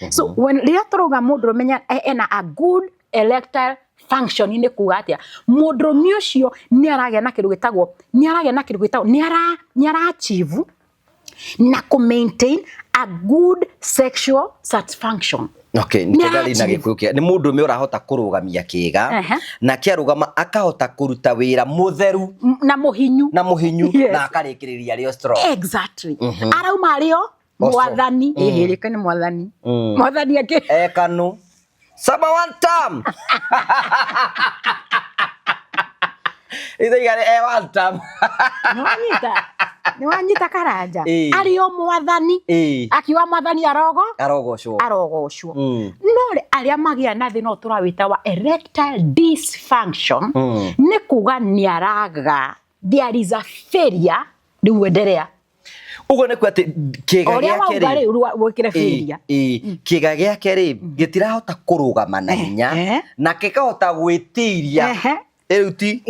So when rĩrĩa tũrauga mũndũrũme ena a good erectile function, nĩ kuga atĩa? Mũndũrũme ũcio nĩ aragĩa na kĩndũ gĩtagwo, nĩ aragĩa na kĩndũ gĩtagwo, nĩ ara achieve na kũ maintain a good sexual satisfaction. Okay, Nĩ nĩ na arachieve. Gĩkũyũ kĩa nĩ mũndũ ũmwe ũrahota kũrũgamia kĩga Ehe. na kĩarũgama akahota kũruta wĩra mũtheru Na mũhinyu. Na mũhinyu. Na akarĩkĩrĩria rĩo strong. Exactly. Arauma rĩo O strong. Mwathani ĩhĩrĩke nĩ mwathani. Mwathani akĩ Ekanu saba one time ithe igare e one time. Nĩwanyita, nĩwanyita, Karanja? Ĩĩ. Arĩ o mwathani. Akiuga mwathani arogo Arogocwo. Arogocwo. No rĩ, arĩa magĩa na thĩna ũyũ tũrawĩta wa erectile dysfunction, nĩ kuga nĩ araga, there is a failure. Rĩu enderea. Ũguo nĩ kuga atĩ kĩga O ũrĩa gĩake wauga rĩ rĩu wĩkĩre failure. Ĩĩ, kĩga gĩake rĩ gĩtirahota kũrũgama na hinya na gĩkahota gwĩtiria rĩu ti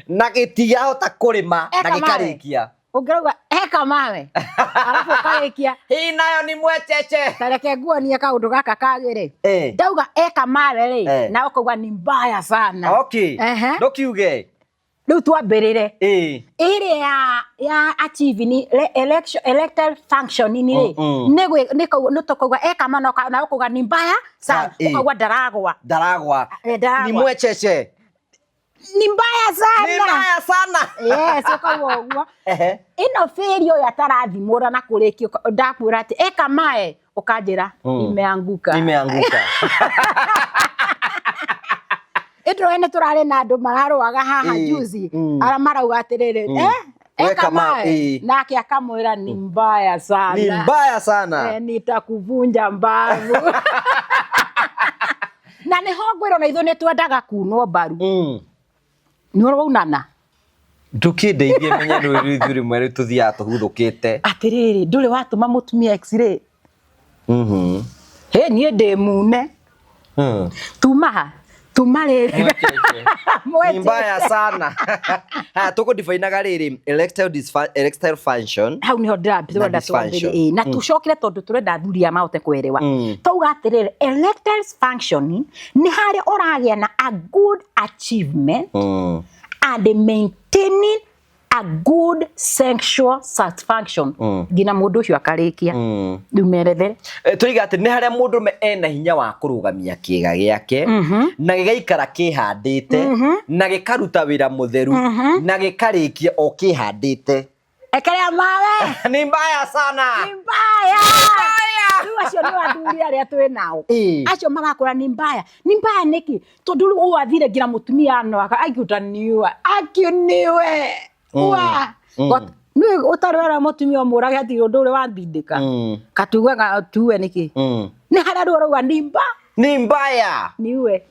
na gĩtirahota kũrĩma na Eka mawe. gĩkarĩkia. Ũngĩrauga eka mawe arabu ũkarĩkia. Hii nayo ni mwecheche. Ta reke nguonie kaũndũ gaka kagĩrĩ. Ndauga eka mawe rĩ, na ũkauga ni mbaya sana. Okay. Ndũkiuge. Rĩu twambĩrĩre ĩrĩa ya achieving erectile function rĩ, nĩ tũkauga eka mana na ũkauga ni mbaya sana. Ũkauga ndaragwa. Ndaragwa. Ndaragwa. Ni mwecheche. Ni mbaya Ni sana. mbaya sana. Yes, ũkauga ũguo. Ĩno failure ũyũ atarathimũra na kũrĩkia, ndakwĩra atĩ eka mae, ũkanjĩra imeanguka. Imeanguka. Ĩndũ nĩ tũrarĩ na andũ mararũaga haha juzi, arĩa marauga atĩrĩrĩ, eka Weka mae, nake akamwĩra ni mbaya sana. Ni mbaya sana. Nitakuvunja mbavu. Na nĩho ngwĩrwo na ithuĩ nĩ twendaga kunwo mbaru. Nĩ ũraunana. Ndũkĩndeithie menye nĩ ithuĩ rĩmwe rĩ tũthiaga tũhuthũkĩte. Atĩrĩrĩ, ndũrĩ watũma mũtumia x-ray? Hĩ, niĩ ndĩ mune. Tuma ha tuma rĩrĩ. Mwecheche. Ni Mwecheche. mbaya sana. Haya, tũkũdifainaga rĩrĩ erectile function Hau niho na ndĩrenda dysfunction. twambĩrĩrie. Ĩĩ, na tũcokere tondũ tũrenda athuri aya mahote kwerewa. Tauga atĩrĩrĩ, erectile function nĩ harĩa ũragĩa na a good achievement and maintaining a good sexual satisfaction nginya mũndũ ũcio akarĩkia. Rĩu merethere. Tũiga atĩ nĩ harĩa mũndũrũme ena hinya wa kũrũgamia kĩga gĩake na gĩgaikara kĩhandĩte na gĩkaruta wĩra mũtheru na gĩkarĩkia o kĩhandĩte. Ekerea mawe. Ni mbaya sana. Ni mbaya. Rĩu acio nĩ athuri arĩa twĩ nao. Acio marakũra ni mbaya, ni mbaya nĩkĩ? Tondũ rĩu ũũ athire nginya mũtumia ano akiutaniwa akiuniwe wa nĩ ũtarĩ wera mũtumia ũmũrage atĩ ũndũ ũrĩa wandindĩka katugaga tuwe nĩkĩ. Nĩ harĩa rĩu ũrauga ni mba Ni mbaya. Niwe.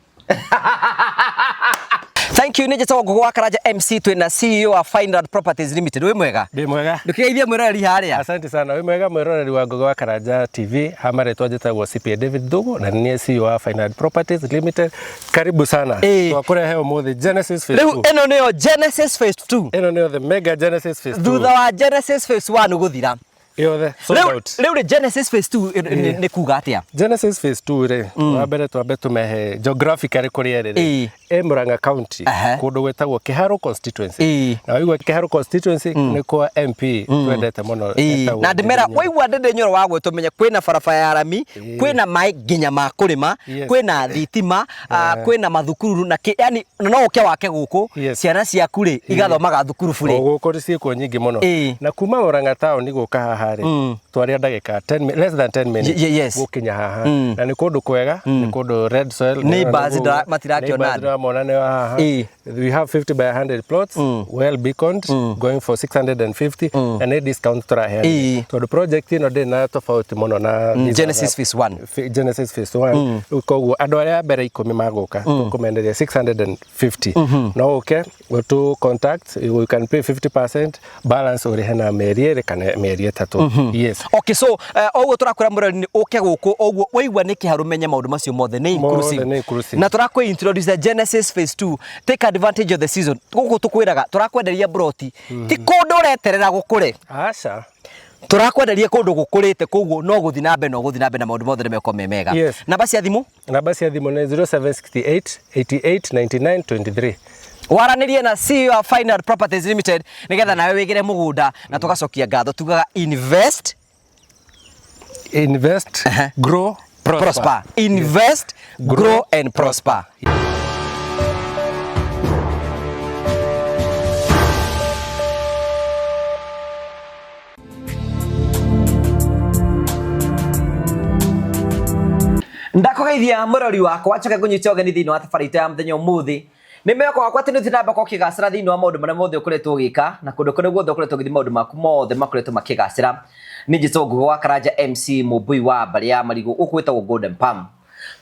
Thank you. Nĩ njĩtagwo Ngũgũ wa Karanja MC, twĩna CEO wa Fineland Properties Limited. Wĩ mwega? Ndĩ mwega. Ndũkĩgeithie mwĩroreri harĩa. Asante sana. Wĩ mwega mwĩroreri wa Ngũgĩ wa Karanja TV. Ha marĩtwa njĩtagwo CPA David Thugu na nĩ niĩ CEO wa Fineland Properties Limited. Karibu sana. Twakũrehe ũmũthĩ Genesis Phase Rĩu 2. ĩno nĩyo Genesis Phase 2. Ĩno nĩyo the mega Genesis Phase 2. Thutha wa Genesis Phase 1 gũthira. Yothe sold Rĩu out. rĩu rĩ Genesis Phase 2 nĩ kuga atĩa? Genesis Phase 2 rĩ, wa mbere twambe tũmehe geographically kũrĩa ĩrĩ rĩ. Ĩ Murang'a County, kũndũ gwĩtagwo Kĩharũ constituency. Na waigua Kĩharũ constituency, nĩ kwa MP twendete mũno etagwo Na ndĩmera Ndindi Nyoro. Waigua Ndindi Nyoro wa gwĩtwo, menye kwĩna barabara ya rami, kwĩna maĩ nginya ma kũrĩma, kwĩna thitima, kwĩna mathukuru na yani no ũke wake gũkũ, ciana ciaku rĩ igathomaga thukuru O bure. Gũkũ ciĩkuo nyingĩ mũno. Na kuma Murang'a town gũka haha rĩ, twaria ndagĩka 10 less than 10 minutes gũkinya haha. Na nĩ kũndũ kwega, nĩ kũndũ red soil. Neighbors matirakĩona Neighbors andũ. ndĩramona nĩ haha. We have 50 by 100 plots, well beaconed, going for 650, na nĩ discount tũraheana tondũ project ĩno ndĩrĩ na tofauti mũno na these Genesis Phase 1. Genesis Phase 1. Rĩu koguo andũ arĩa a mbere 10 magũka tũkũmenderia 650. No ũke ũtũ contact, you can pay 50%, balance ũrĩhe na mĩeri 2 kana mĩeri 3, yes. Okay, so oguo tũrakwĩra mũrori nĩ ũke gũkũ oguo waigua nĩ kĩharũ, menye maũndũ macio mothe nĩ inclusive. Mothe nĩ inclusive. Na tũrakwĩ introduce Genesis Phase 2. Take advantage of the season. Gũkũ tũkwĩraga tũrakwenderia broti ti kũndũ ũreterera gũkũre. Aca. Tũrakwenderia kũndũ gũkũrĩte, koguo no gũthiĩ na mbere, no gũthiĩ na mbere na maũndũ mothe nĩ mekorwo me mega. Yes. Namba cia thimũ? Namba cia thimũ nĩ 0768 88 99 23. Waranĩrie na CEO wa Final Properties Limited nĩgetha nawe wĩgĩre mũgũnda, na tũgacokia ngatho tugaga invest, Invest, grow, prosper. Prosper. Invest, grow and prosper. Ndakũgeithia mũrori wakwa, njoke ngũnyite ũgeni thĩinĩ wa thabarĩ itũ ya mũthenya ũmũthĩ. Nĩ mwĩhoko wakwa atĩ nĩ ũthiĩ na mbere ũkĩgacĩra thĩinĩ wa maũndũ marĩa mothe ũkoretwo ũgĩka, na kũndũ kũrĩa guothe ũkoretwo ũgĩthiĩ maũndũ maku mothe makoretwo makĩgacĩra. Niĩ njĩtwo Ngũgĩ wa Karanja MC Mũmbui wa mbarĩ ya Marigũ, gũkũ gwĩtagwo Golden Palm.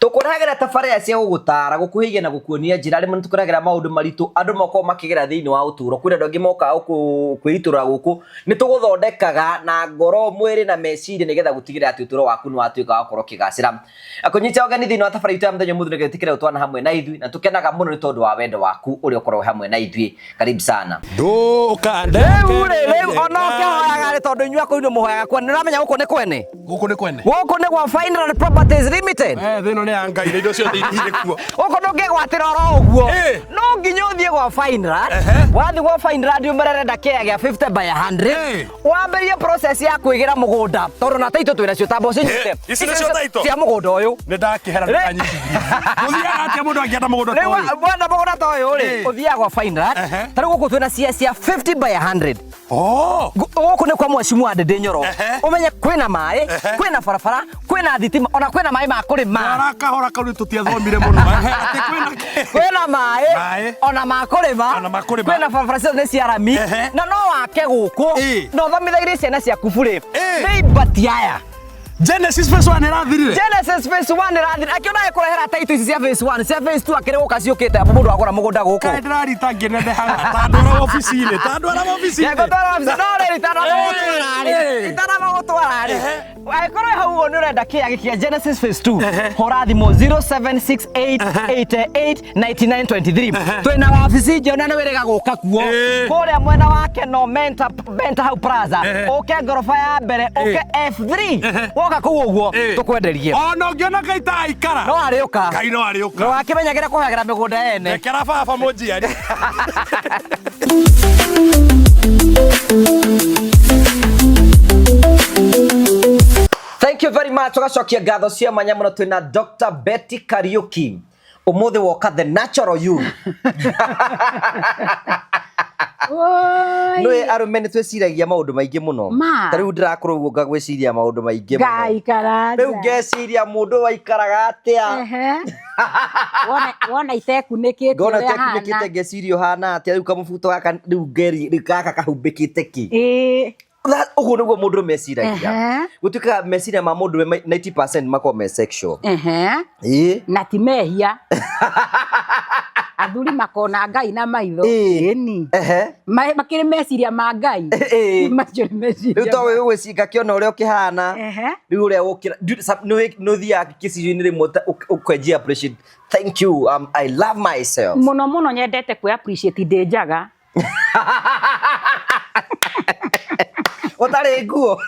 Tũkũrehagĩra tabarĩra cia gũgũtara, gũkuhĩhia na gũkuonia njĩra. Rĩmwe nĩ tũkũrehagĩra maũndũ maritũ andũ makoragwo makĩgera thĩinĩ wa ũtũũro. Kwĩna andũ angĩ mokaga kwĩitũrũra gũkũ. Nĩ tũgũthondekaga na ngoro, mwĩrĩ na meciria nĩgetha gũtigĩrĩra atĩ ũtũũro waku nĩ watuĩka wa gũkorwo ũkĩgacĩra. Akũnyita ũgeni thĩinĩ wa thabarĩ itũ ya mũthenya ũmũthĩ nĩgetha ũtĩkĩre gũtwana hamwe na ithuĩ, na tũkenaga mũno nĩ tondũ wa wendo waku ũrĩa ũkoragwo hamwe na ithuĩ. Karibu sana. Ndũkandeke. Rĩu rĩ, rĩu ona ũkĩhoyaga rĩ, tondũ inyuĩ akũrũ mũhoyaga kwene, nĩ ũramenya gũkũ nĩ kwene? Gũkũ nĩ kwene. Gũkũ nĩ gwa Final Properties Limited. Eh, thĩ ĩno nĩ ya Ngai na indo ciothe irĩ kuo. Gũkũ ndũngĩgwatĩra oro ũguo. Eh. No nginya ũthiĩ gwa Finland. Wathiĩ gwa Finland ũmerere kĩaya gĩa 50 by 100. Eh. Wambĩrĩrie process ya kwĩgĩra mũgũnda tondũ na taitũ twĩna cio ta mboco nyite. Eh, ici nĩcio title? Cia mũgũnda ũyũ. Nĩ ndakĩhera ndĩkanyitithia. Gũthiaga atĩa mũndũ angĩenda mũgũnda ta Rĩu ũyũ? wenda mũgũnda ta ũyũ rĩ, Eh. ũthiaga gwa Finland. Ehe. Ta rĩu gũkũ twĩna cia 50 by 100. Oh. Gũkũ nĩ kwa mheshimiwa Ndindi Nyoro. Ehe. Ũmenye kwĩna maĩ, Ehe. kwĩna barabara, kwĩna thitima, ona kwĩna maĩ ma kũrĩma. Twara kahora kau nĩ tũtiathomire mũno. Ehe, atĩ kwĩna kĩ? Kwĩna maĩ, Maĩ. ona ma kũrĩma, Ona ma kũrĩma. kwĩna barabara ciothe nĩ cia rami, Ehe. na no wake gũkũ, Ĩ. na ũthomithagĩrie ciana ciaku burĩ. Ĩ. Nĩ ibati aya. Genesis phase 1 ĩrathirire. Genesis phase 1 ĩrathira. Akĩona agĩkũrehera title ici cia phase 1, cia phase 2 akĩrĩ gũka ciũkĩte mũndũ agũra mũgũnda gũkũ. Kaĩ ndĩrarita ngĩnenehaga. Ta ndwara obici-inĩ. Ta ndwara obici-inĩ. Ngũtwara wabici, no rĩrĩ itanamagũtwara rĩ, Ĩ. itanamagũtwara rĩ, Ehe. angĩkorwo hau ũguo nĩ ũrenda kĩaya gĩkĩ kĩa Genesis phase 2, Ehe. hũra thimũ 0768889923. Twĩna wabici njega na nĩ wĩrĩga gũka kuo. Ĩ. Kũrĩa mwena wa Keno Menta hau Plaza, Ehe. ũke ngoroba ya mbere, ũke F3, woka kũu ũguo Ĩ. tũkwenderie. Ona ũngĩona Ngai ta aikara. No arĩũka. Ngai no arĩũka. No akĩmenyagĩra kũhagĩra mĩgũnda ene. Rekera baba mũnjiari. Thank you very much. Tugacokia ngatho cia mwanya mũno twĩna Dr. Betty Kariuki. Ũmũthĩ woka the natural you. Oi. Nĩ arũme nĩ twĩciragia maũndũ maingĩ mũno. Ma. Ta rĩu ndĩrakorwo ũguo ngagwĩciria maũndũ maingĩ mũno. Ngai Karanja. Rĩu ngeciria mũndũ waikaraga atĩa. Ehe. Wona itekunĩkĩte Ngona ũrĩa tekunĩkĩte hana. ngeciria ũhana atĩa rĩu kamũbuto gaka rĩu ngeri rĩu gaka kahumbĩkĩte kĩ. Ĩĩ. Ũguo nĩguo mũndũrũme eciragia. Ehe. Gũtuĩkaga meciria ma mũndũrũme 90% makoragwo me sexual. Ehe. Ĩĩ. Na ti mehia. Athuri makona Ngai na maitho. Ĩĩ. Ĩni. Ehe. Makĩrĩ meciria ma Ngai. Ĩĩ. Macio nĩ meciria. Rĩu to wĩgwĩcinga kĩona ũrĩa ũkĩhana. Ehe. Rĩu ũrĩa ũkĩra nĩ ũthiaga gĩcicio-inĩ rĩmwe ũkwenjia appreciate thank you, I love myself. Mũno mũno nyendete kwĩ appreciate ndĩ njaga. Ũtarĩ nguo.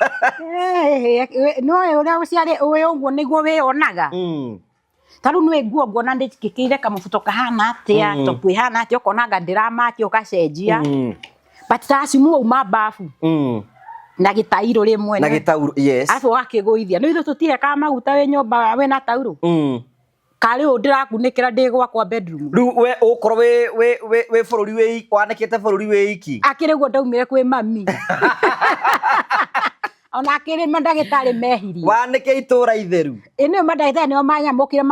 No ũrĩa ũciarĩ wĩ ũguo nĩguo wĩyonaga. Ta rĩu nĩ nguo nguona ndĩkĩkĩire kamũbuto kahana atĩa, topu ĩhana atĩa, ũkona anga ndĩramakia ũgacenjia. But ta acio wauma babu na gĩtairũ rĩmwe. Na gĩtaurũ, yes. Arabu ũgakĩgũithia. Nĩ ithuĩ tũtirekaga maguta wĩ nyũmba wĩna taurũ. Karĩ ũũ ndĩrakunĩkĩra ndĩ gwakwa bedroom. Rĩu we ũgũkorwo wĩ bũrũri wĩ wanĩkĩte bũrũri wĩ iki. Akĩrĩ guo ndaumire kwĩ mami. Ona akĩrĩ mandagĩtarĩ mehirie. Wanĩke itũra itheru. Ĩ nĩo mandagĩtarĩ nĩo manyamũkire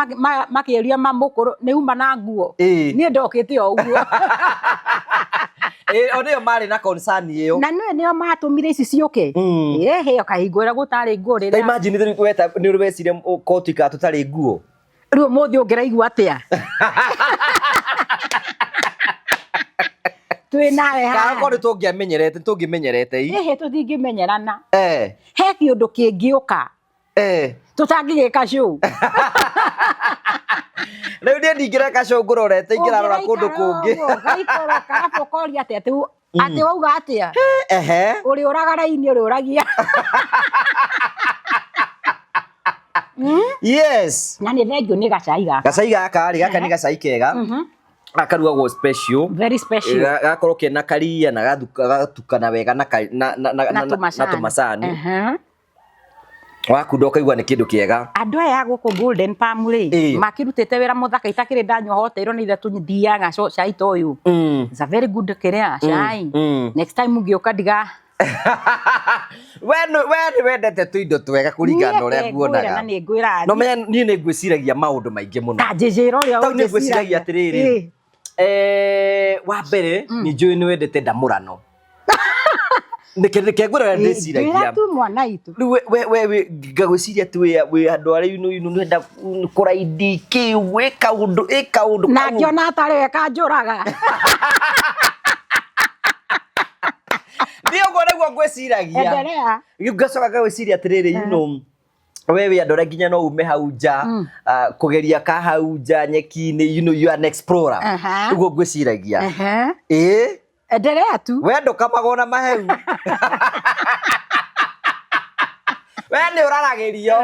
makĩũria mamũkũrũ nĩ uma na nguo. Ĩ. Niĩ ndokĩte o ũguo. Ĩ, o nĩo marĩ na concern ĩyo. Na nĩo nĩo matũmire ici ciũke. Ĩhĩ ũkahingũra gũtarĩ nguo Ta rĩrĩa. imagine rĩu weta nĩ ũrĩ weciria koti ka tũtarĩ nguo. Rĩu ũmũthĩ ũngĩraigua atĩa? Twĩ nawe Kana haha. korwo nĩ tũngĩamenyerete, tũngĩmenyerete i. Ĩhĩ tũtingĩmenyerana. He kĩũndũ kĩngĩũka. Tũtangĩgĩka show. Rĩu niĩ ndingĩreka show ngũrorete, ingĩrarora kũndũ kũngĩ. Ũgaikũrũka arabu ũkoria atĩa atĩ Atĩ wauga atĩa? Ehe. Ũrĩ ũraga raini ũrĩ ũragia. Yes. Na nĩ thengiũ nĩ gacai gaka. Gacai gaka rĩ, gaka nĩ gacai kega. Gakarugagwo special. Very special. Gakorwo kena karia na gatukana wega na na na na na tũmacani. Wakunda ũkaigua nĩ kĩndũ kĩega. Andũ aya a gũkũ Golden Palm rĩ, makĩrutĩte wĩra mũthaka itakĩrĩ ndanyua hoteirwo nĩ ithatũ thiaga cai ta ũyũ. It's a very good kĩrĩa cai. Next time ngĩũka ndiga We nĩ wendete tũindo twega kũringana na ũrĩa nguonaga. Na nĩ ngwĩra. No menya niĩ nĩ ngwĩciragia maũndũ maingĩ mũno. Ta njĩjĩra ũrĩa ũnjĩciragia. Nĩ ngwĩciragia atĩrĩrĩ. Wa mbere nĩ njũĩ nĩ wendete ndamũrano. Nĩkĩ ngwĩra ũrĩa ndĩciragia. Njĩra tu mwana itũ. Rĩu we ngagwĩciria atĩ wĩ handũ harĩa you know nĩwenda kũraidi kĩ wĩ kaũndũ ĩ kaũndũ. Na ngĩona atarĩ we kanjũraga. Niĩ ũguo nĩguo ngwĩciragia. Endelea. Rĩu ngacoka ngagwĩciria atĩrĩrĩ, you know, we wĩ andũ arĩa nginya no ume hau nja, kũgeria ka hau nja nyeki-inĩ, you know, you are an explorer. Ũguo ngwĩciragia. Ĩĩ. Endelea tu. We ndũkamagwo na maheu. We nĩ ũraragĩrio.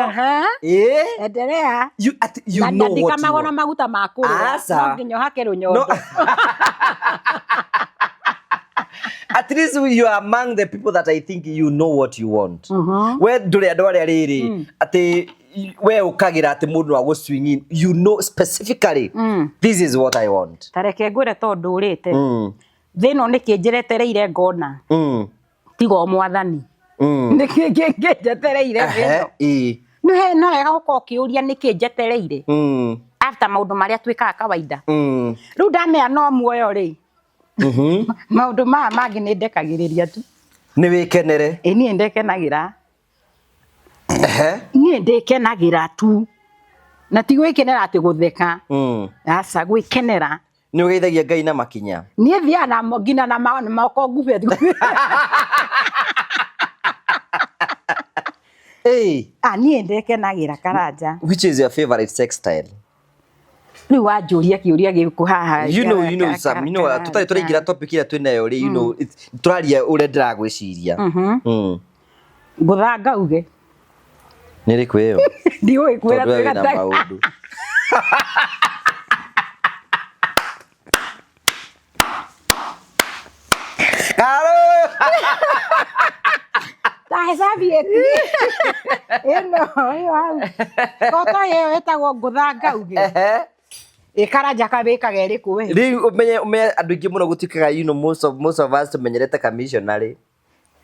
Ĩĩ. Endelea. You, at, you know what you ndikamagwo na maguta ma kũrũra. No nginya ũhake rũnyondo. At least you are among the people that I think you know what you want. We ndũrĩ andũ arĩa rĩrĩ atĩ we ũkagĩra atĩ mũndũ no agũ swing in. You know specifically this is what I want. Ta reke ngwĩre tondũ ũrĩte. Thĩ ĩno nĩkĩ njeretereire ngona. Tiga o mwathani. Nĩkĩ njetereire thĩ ĩno. No wega gũkorwo ũkĩũria nĩkĩ njetereire. After maũndũ marĩa twĩkaga kawaida. Rĩu ndamenya no muoyo rĩ. Maũndũ maya mangĩ nĩ ndekagĩrĩria tu. Nĩ wĩkenere. Ĩ niĩ ndekenagĩra. Niĩ ndĩkenagĩra tu. Na ti gwĩkenera atĩ gũtheka. Aca gwĩkenera. Nĩ ũgeithagia Ngai na makinya. Niĩ thiaga na nginya na moko ngubĩ. Niĩ ndekenagĩra Karanja. Which is your favorite sex style? Rĩu wanjũria kĩũria gĩkũ haha. You know some, you know, tũtarĩ tũraingĩra topic ĩrĩa twĩnayo rĩ, you know, tũraria ũrĩa ndĩragwĩciria. Ngũtha ngauge. Nĩ ĩrĩkũ ĩyo? Ndiũĩ kwĩra Tondũ we wĩna twĩra maũndũ. Karo! Ta hesabu ĩno ĩyo hau. Kota ĩyo ĩtagwo ngũtha ngauge. Ĩ Karanja kabĩkaga ĩrĩkũ we? Rĩu ũmenye andũ aingĩ mũno gũtuĩkaga, you know, most of us tũmenyerete commissionary.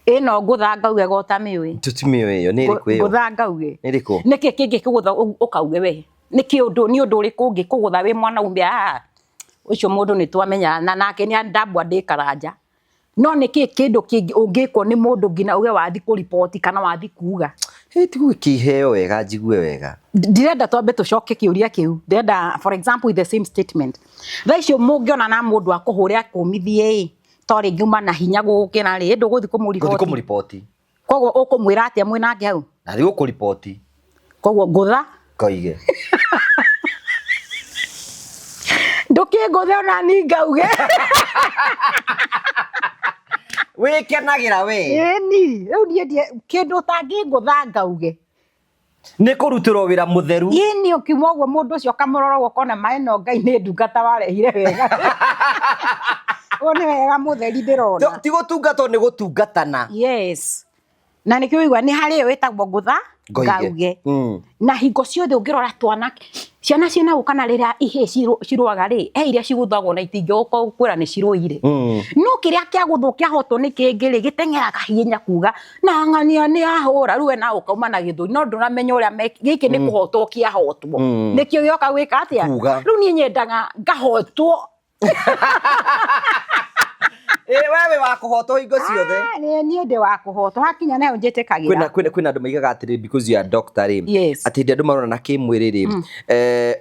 Ĩno ngũtha ngauge gota mĩũĩ. Tũtimĩũĩ ĩyo, nĩ ĩrĩkũ ĩyo? Ngũtha ngauge. Nĩ ĩrĩkũ? Nĩkĩ kĩngĩkũgũtha ũkauge we? Nĩkĩ ũndũ nĩ ũndũ ũrĩkũ ũngĩkũgũtha wĩ mwanaume? Ũcio mũndũ nĩ twamenyana na nake nĩ ndambwa ndĩ Karanja. No nĩkĩ kĩndũ kĩngĩ ũngĩkwo nĩ mũndũ nginya uge wathi kũriboti kana wathi kuga? Ti gũkĩheo wega njigue wega. Ndirenda twambe tũcoke kĩũria kĩu. Ndĩrenda for example with the same statement. Thaa icio mũngĩona na mũndũ akũhũre akũmithie ĩ, to rĩngĩ uma na hinya gũgũkĩra rĩ, ndũgũthiĩ kũmũriboti. Ngũthiĩ kũmũriboti. Koguo ũkũmwĩra atĩa mwĩ nake hau? Nathiĩ gũkũriboti. Koguo ngũtha? Ngoige. Ndũkĩngũthe ona niĩ ngauge. Wĩkenagĩra we. Ĩni, rĩu niĩ kĩndũ ũtangĩngũtha ngauge. Nĩ kũrutĩrwo wĩra mũtheru. Ĩni ũkiuma ũguo mũndũ ũcio ũkamũrora ũguo ũkona maĩ no Ngai nĩ ndungata warehire wega. Ũyũ nĩ wega mũtheri ndĩrona. Ti gũtungatwo nĩ gũtungatana. Yes. Na nĩkĩo ũigua nĩ harĩ ĩyo ĩtagwo ngũtha ngauge. Na hingo ciothe ũngĩrora twana ciana ciĩna gũka na rĩrĩa ihĩĩ cirũaga rĩ, he iria cigũthagwo na itingĩũka kwĩra nĩ cirũire. No kĩrĩa kĩagũthwo kĩahotwo nĩ kĩngĩ rĩ, gĩteng'eraga hinya kuga na ng'ania nĩ ahũra, rĩu we nawe ũkauma na gĩthũri no ndũramenya ũrĩa gĩkĩ nĩ kũhotwo kĩahotwo. Nĩkĩo gĩoka gwĩka atĩa? Rĩu niĩ nyendaga ngahotwo. Ĩ we wĩ wa kũhotwo hingo ciothe. Niĩ ndĩ wa kũhotwo hakinya nayo njĩtĩkagĩra. Kwĩna andũ maigaga atĩrĩ because you are doctor rĩ, Yes. atĩ hĩndĩ andũ marona na kĩmwĩrĩ rĩ,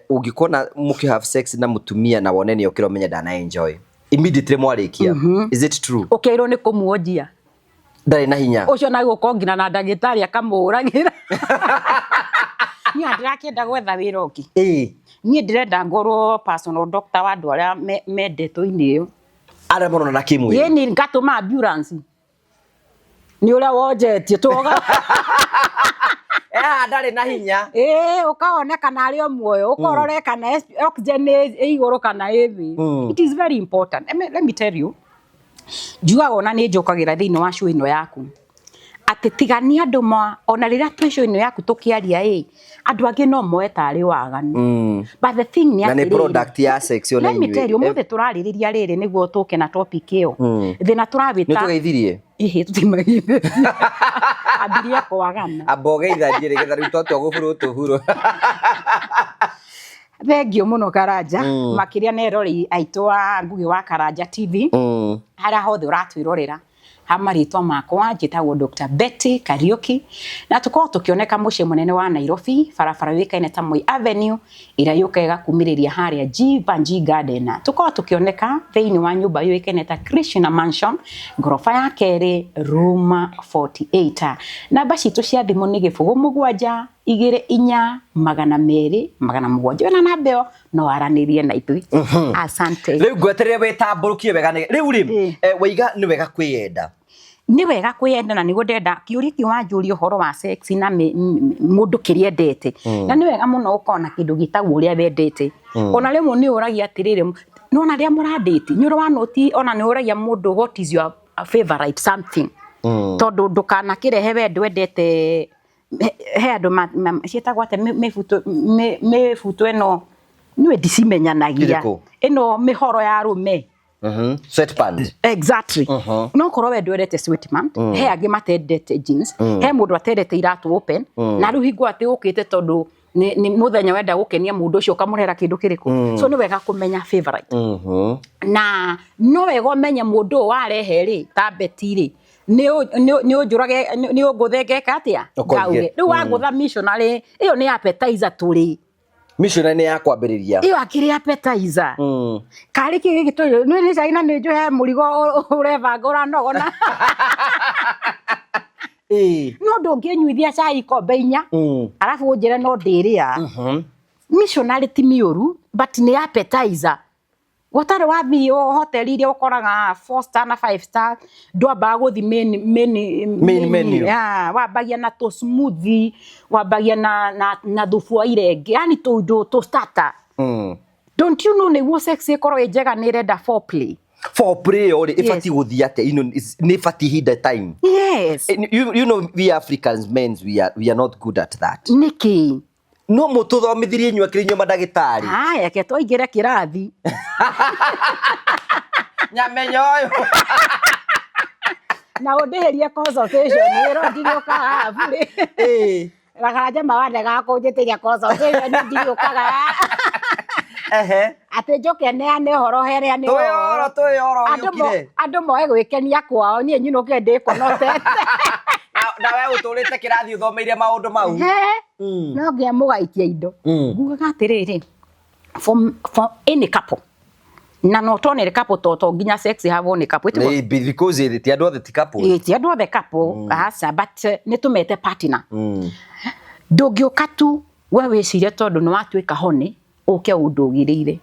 ũngĩkona mũkĩ have sex na mũtumia na wone nĩ okĩra ũmenye ndana enjoy immediately mwarĩkia. Is it true? Ũkĩrwo nĩ kũmuonjia. Ndarĩ na hinya. Ũcio na gũkorwo nginya na ndagĩtarĩ akamũragĩra. Niĩ ndĩrakĩenda gwetha wĩra ũngĩ. Niĩ ndĩrenda ngorwo personal doctor wa andũ arĩa mendetwo-inĩ ĩyo. Harĩa mũronana kĩmwĩrĩ. Ĩni ngatũma ambulance nĩ ũrĩa wonjetie tuoga. Eh, ndarĩ na hinya. Ĩĩ, ũkawona kana arĩ o muoyo, ũkorore kana oxygen ĩ igũrũ kana ĩ thĩ. It is very important. Let me tell you, njugaga ona nĩ njũkagĩra thĩinĩ wa show ĩno yaku atĩ tiga nĩ andũ ma ona rĩrĩa twĩ show ĩno yaku tũkĩaria ĩ, andũ angĩ no moe tarĩ waganu, but the thing nĩ Na nĩ atĩrĩrĩ, product ya sex ona let me inyuĩ. tell you, ũmũthĩ tũrarĩrĩria rĩrĩ nĩguo tũke na topic ĩyo thĩna Nĩ tũrawĩta tũgeithirie. Ĩhĩ, tũtimageithĩtie, ambirie kwagana. Amba ũgeithanie nĩgetha rĩu twatua gũburwo tũburwo. Thengio mũno Karanja, makĩria nĩ eroreri aitũ a Ngugi wa Karanja TV harĩa hothe ũratwĩrorera. Ha marĩtwa makwa njĩtagwo Dr. Betty Kariuki, na tũkorwo tũkĩoneka mũciĩ mũnene wa Nairobi, barabara yũĩkaine ta Moi Avenue ĩrĩa yũkaga ĩgakumĩrĩria harĩa Jeevanjee Garden. Tũkorwo tũkĩoneka thĩinĩ wa nyũmba yũĩkaine ta Krishna Mansion, ngoroba ya kerĩ, room 48. Namba citũ cia thimũ nĩ 072 4 200 700. Wĩna namba ĩyo no aranĩrie na ithuĩ. Asante. Rĩu ngweterere wĩtambũrũkie wega rĩu rĩ, waiga nĩ wega kwĩyenda. Nĩ wega kwĩyenda, na nĩguo ndenda kĩũria kĩu wanjũria ũhoro wa sex na mũndũ kĩrĩa endete. Na nĩ wega mũno ũkorwo na kĩndũ gĩtagwo ũrĩa wendete. Ona rĩmwe nĩ ũragia atĩrĩrĩ, nona rĩrĩa mũrandĩti nĩ ũrĩ wanoti, ona nĩ ũragia mũndũ, "What is your favorite something?" Tondũ ndũkanakĩrehe we ndwendete. He andũ ciĩtagwo atĩa, mĩbuto ĩno niwe ndicimenyanagia. Ĩrĩkũ? Ĩno mĩhoro ya arũme. Sweatpants. Exactly. No korwo we ndwendete sweatpant, he angĩ matendete jeans, he mũndũ atendete iratũ open. Na rĩu hingo atĩ ũkĩte tondũ nĩ mũthenya wenda gũkenia mũndũ ũcio, ũkamũrehera kĩndũ kĩrĩkũ. So nĩ wega kũmenya favorite, na no wega ũmenye mũndũ ũyũ warehe rĩ, ta Betty rĩ, nĩ ũnjũrage, nĩ ũngũthengeka atĩa. Ũkoige. Ngauge rĩu wagũtha missionary ĩyo nĩ appetizer tũrĩ. Missionary nĩ ya kwambĩrĩria. Ĩyo akĩrĩ appetizer. Karĩ kĩ gĩkĩ tũrĩ nĩ cai na nĩ njũhe mũrigo ũrebanga ũranogona. No ndũngĩnyuithia cai ikombe 4 arabu ũnjĩre no ndĩrĩa. Missionary ti mĩũru, but nĩ appetizer. Gũtarĩ wathiĩ hoteli iria ũkoraga 4 star na 5 star, ndwambaga gũthi main Main menu. Yeah, wambagia na tũ smoothie, wambagia na thubu wa irenge, yani tũindo tũ starter. Don't you know nĩguo sex ĩkorwo ĩ njega nĩ ĩrenda foreplay? Foreplay ĩyo rĩ, ĩbatiĩ gũthiĩ atĩa? Ino nĩ ĩbatiĩ ihinda, time? Yes. You know we Africans, men, we are not good at that. Nĩkĩ? No mũtũthomithirie inyuĩ akĩrĩ inyuĩ mandagĩtarĩ. Haya, ke twaingĩre kĩrathi. Nyamenya ũyũ. Na ũndĩhĩrie consultation ĩro ndirĩũkaga haha burĩ. Karanja mawandegaga kũnjĩtĩria consultation, ndirĩũkaga. Atĩ njũke neane ũhoro hereane. Twĩoro twĩoro. Gĩũkire. Andũ moe gwĩkenia kwao, niĩ nyinũke ndĩkonotete. Na we ũtũrĩte kĩrathi ũthomeire maũndũ mau. He no nginya mũgaikia indo. Ngugaga atĩrĩrĩ, for any couple, na not only couple, to nginya sex have only couple. Nĩ because ti andũ othe ti couple. Ĩĩ, ti andũ othe couple, aca, but nĩ tũmete partner. Ndũngĩũka tu we wĩcirie tondũ nĩ watuĩka honi ũke ũndũgĩrĩire.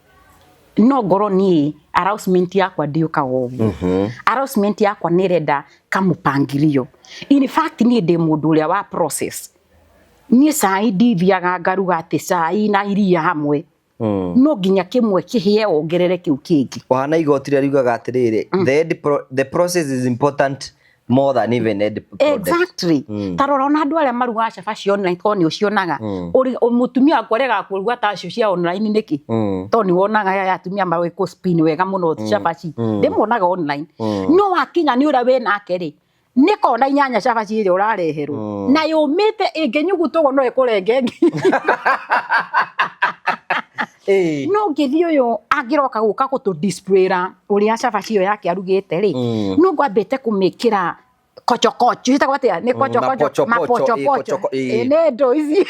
No ngorwo niĩ arousement yakwa ndĩũkaga ũguo. Arousement yakwa nĩ ĩrenda kamũpangilio. In fact, niĩ ndĩ mũndũ ũrĩa wa process. Niĩ cai ndithiaga ngaruga atĩ cai na iria hamwe. No nginya kĩmwe kĩhĩe wongerere kĩu kĩngĩ. Wahana igoti rĩrĩa riugaga atĩrĩrĩ, the process is important more than even end product. Exactly. Ta rora ona andũ arĩa marugaga cabaci online, korwo nĩ ũcionaga. Mũtumia wakwa ũregaga kũruga ta acio cia online nĩkĩ? Tondũ nĩ wonaga aya atumia marĩ kũ spin wega mũno cabaci, ndĩmonaga online. No wakinya nĩ ũrĩa wĩ nake rĩ, nĩ kona 8 cabaci ĩrĩa ũrareherwo na yũmĩte ĩngĩnyugutwo no ĩkũrenge ngingo. No ngĩthiĩ ũyũ angĩroka gũka gũtũ displayra ũrĩa cabaci ĩyo yake arugĩte rĩ, no ngwambĩte kũmĩkĩra kochokocho, ĩtagwo atĩa, nĩ kochokocho. Mapochopocho, Mapochopocho. Ĩ, kochoko, ĩ. Ĩ, nĩ ndũ ici.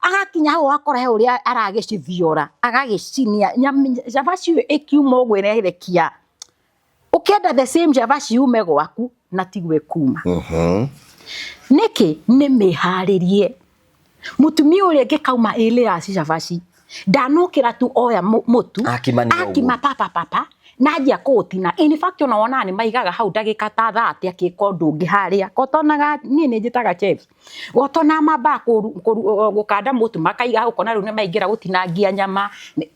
Agakinya hau akora he ũrĩa aragĩcithiora agagĩcinia cabaci ĩyo ĩkiuma ũguo ĩrerekia. Ũkĩenda the same cabaci yume gwaku na tiguo ĩkuma. Nĩkĩ? Nĩ mĩharĩrie. Mũtumia ũrĩa ĩngĩ kauma ĩlĩaci cabaci. Ndanokĩra tu oya mũtu. Akima nĩ ũguo. Akima papa papa na anjia kũũtina. In fact ona wonaga nĩ maigaga hau ndagĩka ta 30 akĩka ũndũ ũngĩ harĩa. Kotonaga niĩ nĩ njĩtaga chefs. Gotonaga mambaga gũkanda mũtu makaiga hau ũkona rĩu nĩ maingĩra gũtinangia nyama.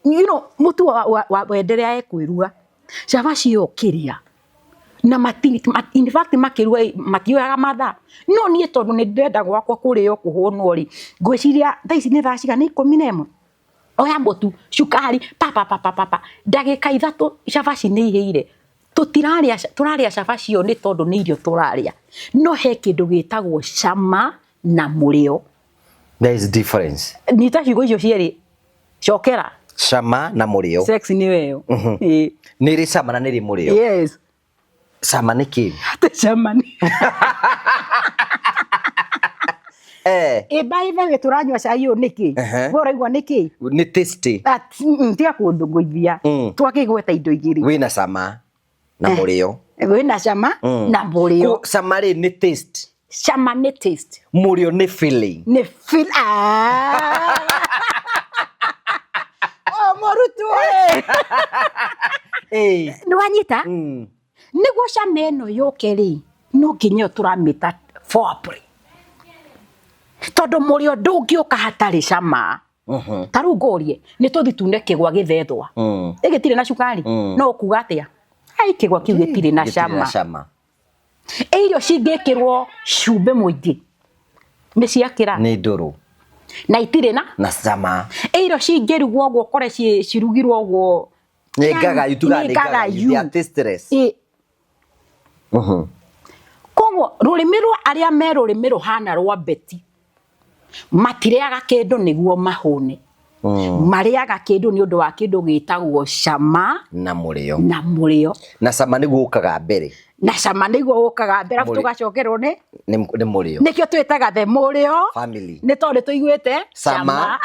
You know, mũtu wenderea ekwĩruga. Cabaci ĩyo ũkĩrĩa na mati, in fact makĩruga matioyaga mathaa. No niĩ tondũ nĩ ndĩrenda gwakwa kũrĩo kũhũnwo rĩ, ngwĩciria thaa ici nĩ thaa cigana? Nĩ 11. Oya mũtu, cukari, papa papa papa, ndagĩka 3 cabaci nĩ ihĩire. Tũtirarĩa, tũrarĩa cabaci ĩyo nĩ tondũ nĩ irio tũrarĩa. No he kĩndũ gĩtagwo cama na mũrĩo. There is difference. Nyita ciugo icio cierĩ, cokera. Cama na mũrĩo. Sex nĩ weyo. Nĩ ĩrĩ cama na nĩ ĩrĩ mũrĩo. Yes. Cama nĩ kĩ? Atĩ cama nĩ. Eh. Ĩ by the way tũranyua cai ũyũ nĩkĩ? We ũraigua nĩkĩ? Nĩ tasty. Tiga kũndũngũithia. Twakĩgweta indo igĩrĩ. Wĩna cama na mũrĩo. Wĩna cama na mũrĩo. Cama rĩ nĩ taste. Cama nĩ taste. Mũrĩo nĩ feeling. Nĩ feel. Oh, mũrutwo ĩ. Nĩ wanyita? Nĩguo cama ĩno yũke rĩ, no nginya ĩyo tũramĩta foreplay. Tondũ mũrĩo ndũngĩũka hatarĩ cama. Ta rĩu ngũrie, nĩ tũthi tune kĩgwa gĩthethwa. Ĩ gĩtirĩ na cukari? No ũkuga atĩa? Ai, kĩgwa kĩu gĩtirĩ na Gĩtirĩ na cama. cama. Ĩ irio cingĩkĩrwo cumbĩ mũingĩ nĩ ciakĩra? Nĩ ndũrũ. Na itirĩ na? Na cama. Ĩ irio cingĩrugwo ũguo ũkore cirugirwo ũguo. Nĩ ngagayu, tugaga Nĩ nĩ ngagayu. They are tasteless. Ĩ. Koguo rũrĩmĩ rwa arĩa me rũrĩmĩ rũhana rwa Betty matirĩaga kĩndũ nĩguo mahũne. Marĩaga kĩndũ nĩ ũndũ wa kĩndũ gĩtagwo cama na mũrĩo. Na mũrĩo. Na cama nĩguo ũkaga mbere. Na cama nĩguo ũkaga mbere, arabu tũgacokerwo nĩ? Nĩ mũrĩo. Nĩkĩo twĩtaga the mũrĩo family. Nĩ tondũ tũiguĩte cama.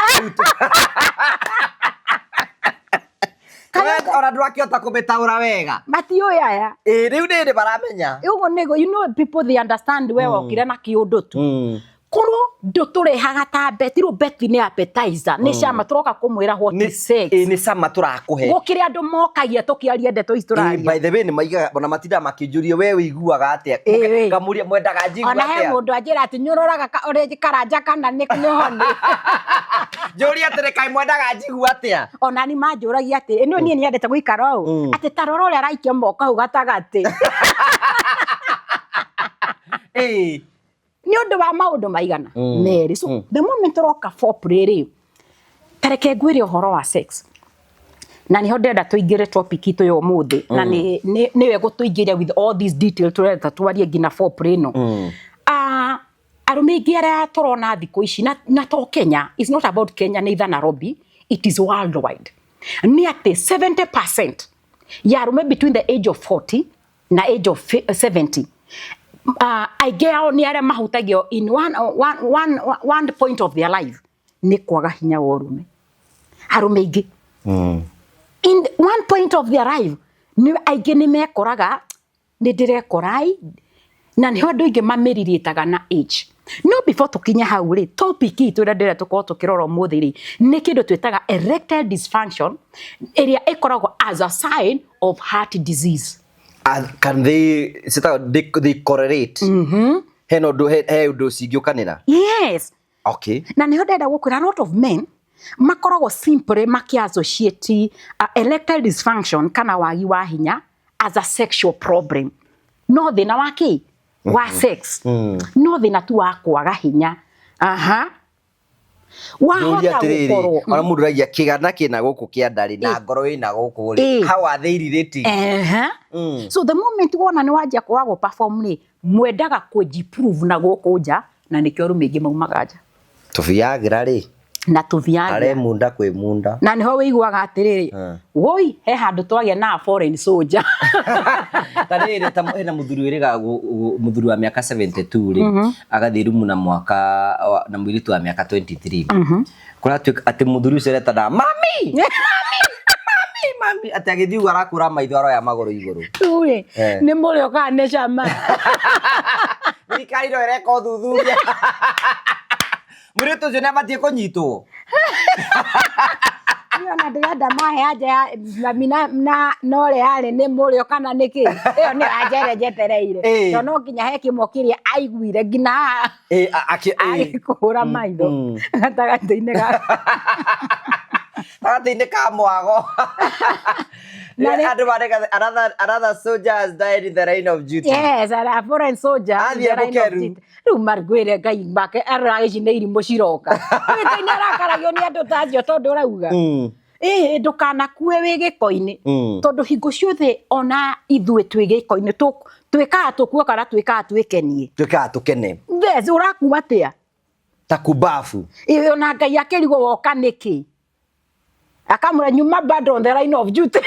Ona ndũrakĩhota kũmĩtaũra wega. Matiũĩ aya. Ĩ, rĩu nĩ maramenya. Ũguo nĩguo, you know people they understand we wokire na kĩũndũ tu. Korwo ndũtũrehaga ta Betty, rĩu Betty nĩ appetizer, nĩ cama tũroka kũmwĩra what is sex. Ĩ, nĩ cama tũrakũhe. Gũkĩrĩ andũ mokagia tũkĩaria ndeto ici tũraria. By the way, nĩ maigaga, ona matindaga makĩnjũria we ũiguaga atĩa? Ngamũria mwendaga njigue Ona he atĩa? mũndũ anjĩra atĩ nĩũroraga ũrĩa karanja kana nĩ honi. Njũria atĩrĩ, kaĩ mwendaga njigue atĩa? Ona nĩ manjũragia atĩ, ĩno niĩ nĩendete gũikara ũũ, atĩ ta rora ũrĩa araikia moko hau gatagatĩ. Nĩ ũndũ wa maũndũ maigana merĩ. So the moment ũroka foreplay rĩ, ta reke ngwĩre ũhoro wa sex. Na nĩho ndĩrenda tũingĩre topic itũ ya ũmũthĩ, na nĩwe gũtũingĩria with all these details tũrenda twarie nginya foreplay ĩno. Arũme aingĩ arĩa tũrona thikũ ici, na to Kenya, it's not about Kenya neither Nairobi, it is worldwide. Nĩ atĩ 70% ya arũme between the age of 40 na age of 70, aingĩ ao nĩ arĩa mahutagio in one point of their life nĩ kwaga hinya wa ũrũme. Arũme aingĩ. In one point of their life, nĩ aingĩ nĩ mekoraga, nĩ ndĩrekora na nĩho andũ aingĩ mamĩrirĩtaga na age. No before tũkinye hau rĩ, topic itũ ĩrĩa ndĩrenda tũkorwo tũkĩrora ũmũthĩ rĩ, nĩ kĩndũ twĩtaga erectile dysfunction, ĩrĩa ĩkoragwo as a sign of heart disease. Can they, they correlate? He no he ũndũ cingĩũkanĩra? Yes. Okay. Na nĩho ndĩrenda gũkwĩra, a lot of men makoragwo simply makĩ-associate erectile dysfunction kana wagi wa hinya as a sexual problem. No thĩna wa kĩ? Wa sex. No thĩna tu wa kwaga hinya. Aha. Wahota gũkorwo. Ona mũndũ aragia kĩgana kĩna gũkũ kĩa ndarĩ na ngoro ĩna gũkũ rĩ. How are they relating? So the moment wona nĩ wanjia kwaga gũ perform rĩ, mwendaga kũjiprove na gũkũ nja, na nĩkĩo arũme aingĩ maumaga nja. Tũbiagira rĩ. Na tũbiagira. Are munda kwĩ munda. Na nĩho wĩiguaga atĩrĩrĩ, woi, he handũ twagĩa na foreign soldier. Ta rĩrĩ, ta hena mũthuri wĩrĩga mũthuri wa mĩaka 72 rĩ, agathiĩ rumu na mwaka na mũirĩtu wa mĩaka 23. Kũratuĩka atĩ mũthuri ũcio aretana, mami! Mami! Mami! Mami! Atĩ agĩthiĩ ũguo arakũra maitho aroya magũrũ igũrũ. Rĩu rĩ, nĩ mũrĩo kana nĩ cama? Thirikari no ĩreka ũthuthuria. Mũirĩtu ũcio nĩ abatiĩ kũnyitwo. Niĩ ona ndĩrenda mahe anja ya mami na na ũrĩa arĩ nĩ mũrĩo kana nĩ kĩ ĩyo nĩyo anja ĩrĩa njetereire. Ĩĩ. Tondũ no nginya he kĩmwe kĩrĩa aiguire nginya haha Ĩĩ, ĩĩ. agĩkũhũra maitho gatagatĩ-inĩ ga Gatagatĩ-inĩ ka mwago. Na Andũ mareka another soldier has died in the line of duty. Yes, a foreign soldier. Athiĩ in the line of Mũkeru. duty. Rĩu marwĩre Ngai make arora ici nĩ irimũ ciroka. Ngai nĩ arakaragio nĩ andũ ta acio tondũ ũrauga. Ĩĩ ndũkanakue wĩ gĩko-inĩ. Tondũ hingo ciothe ona ithuĩ twĩ gĩko-inĩ twĩkaga tũkue kana twĩkaga twĩkenie. Twĩkaga tũkene. Yes, ũrakua atĩa? Ta kubafu. Ĩĩ ona Ngai akĩrigwo woka nĩkĩ? Akamwĩra nyuma bado on the line of duty.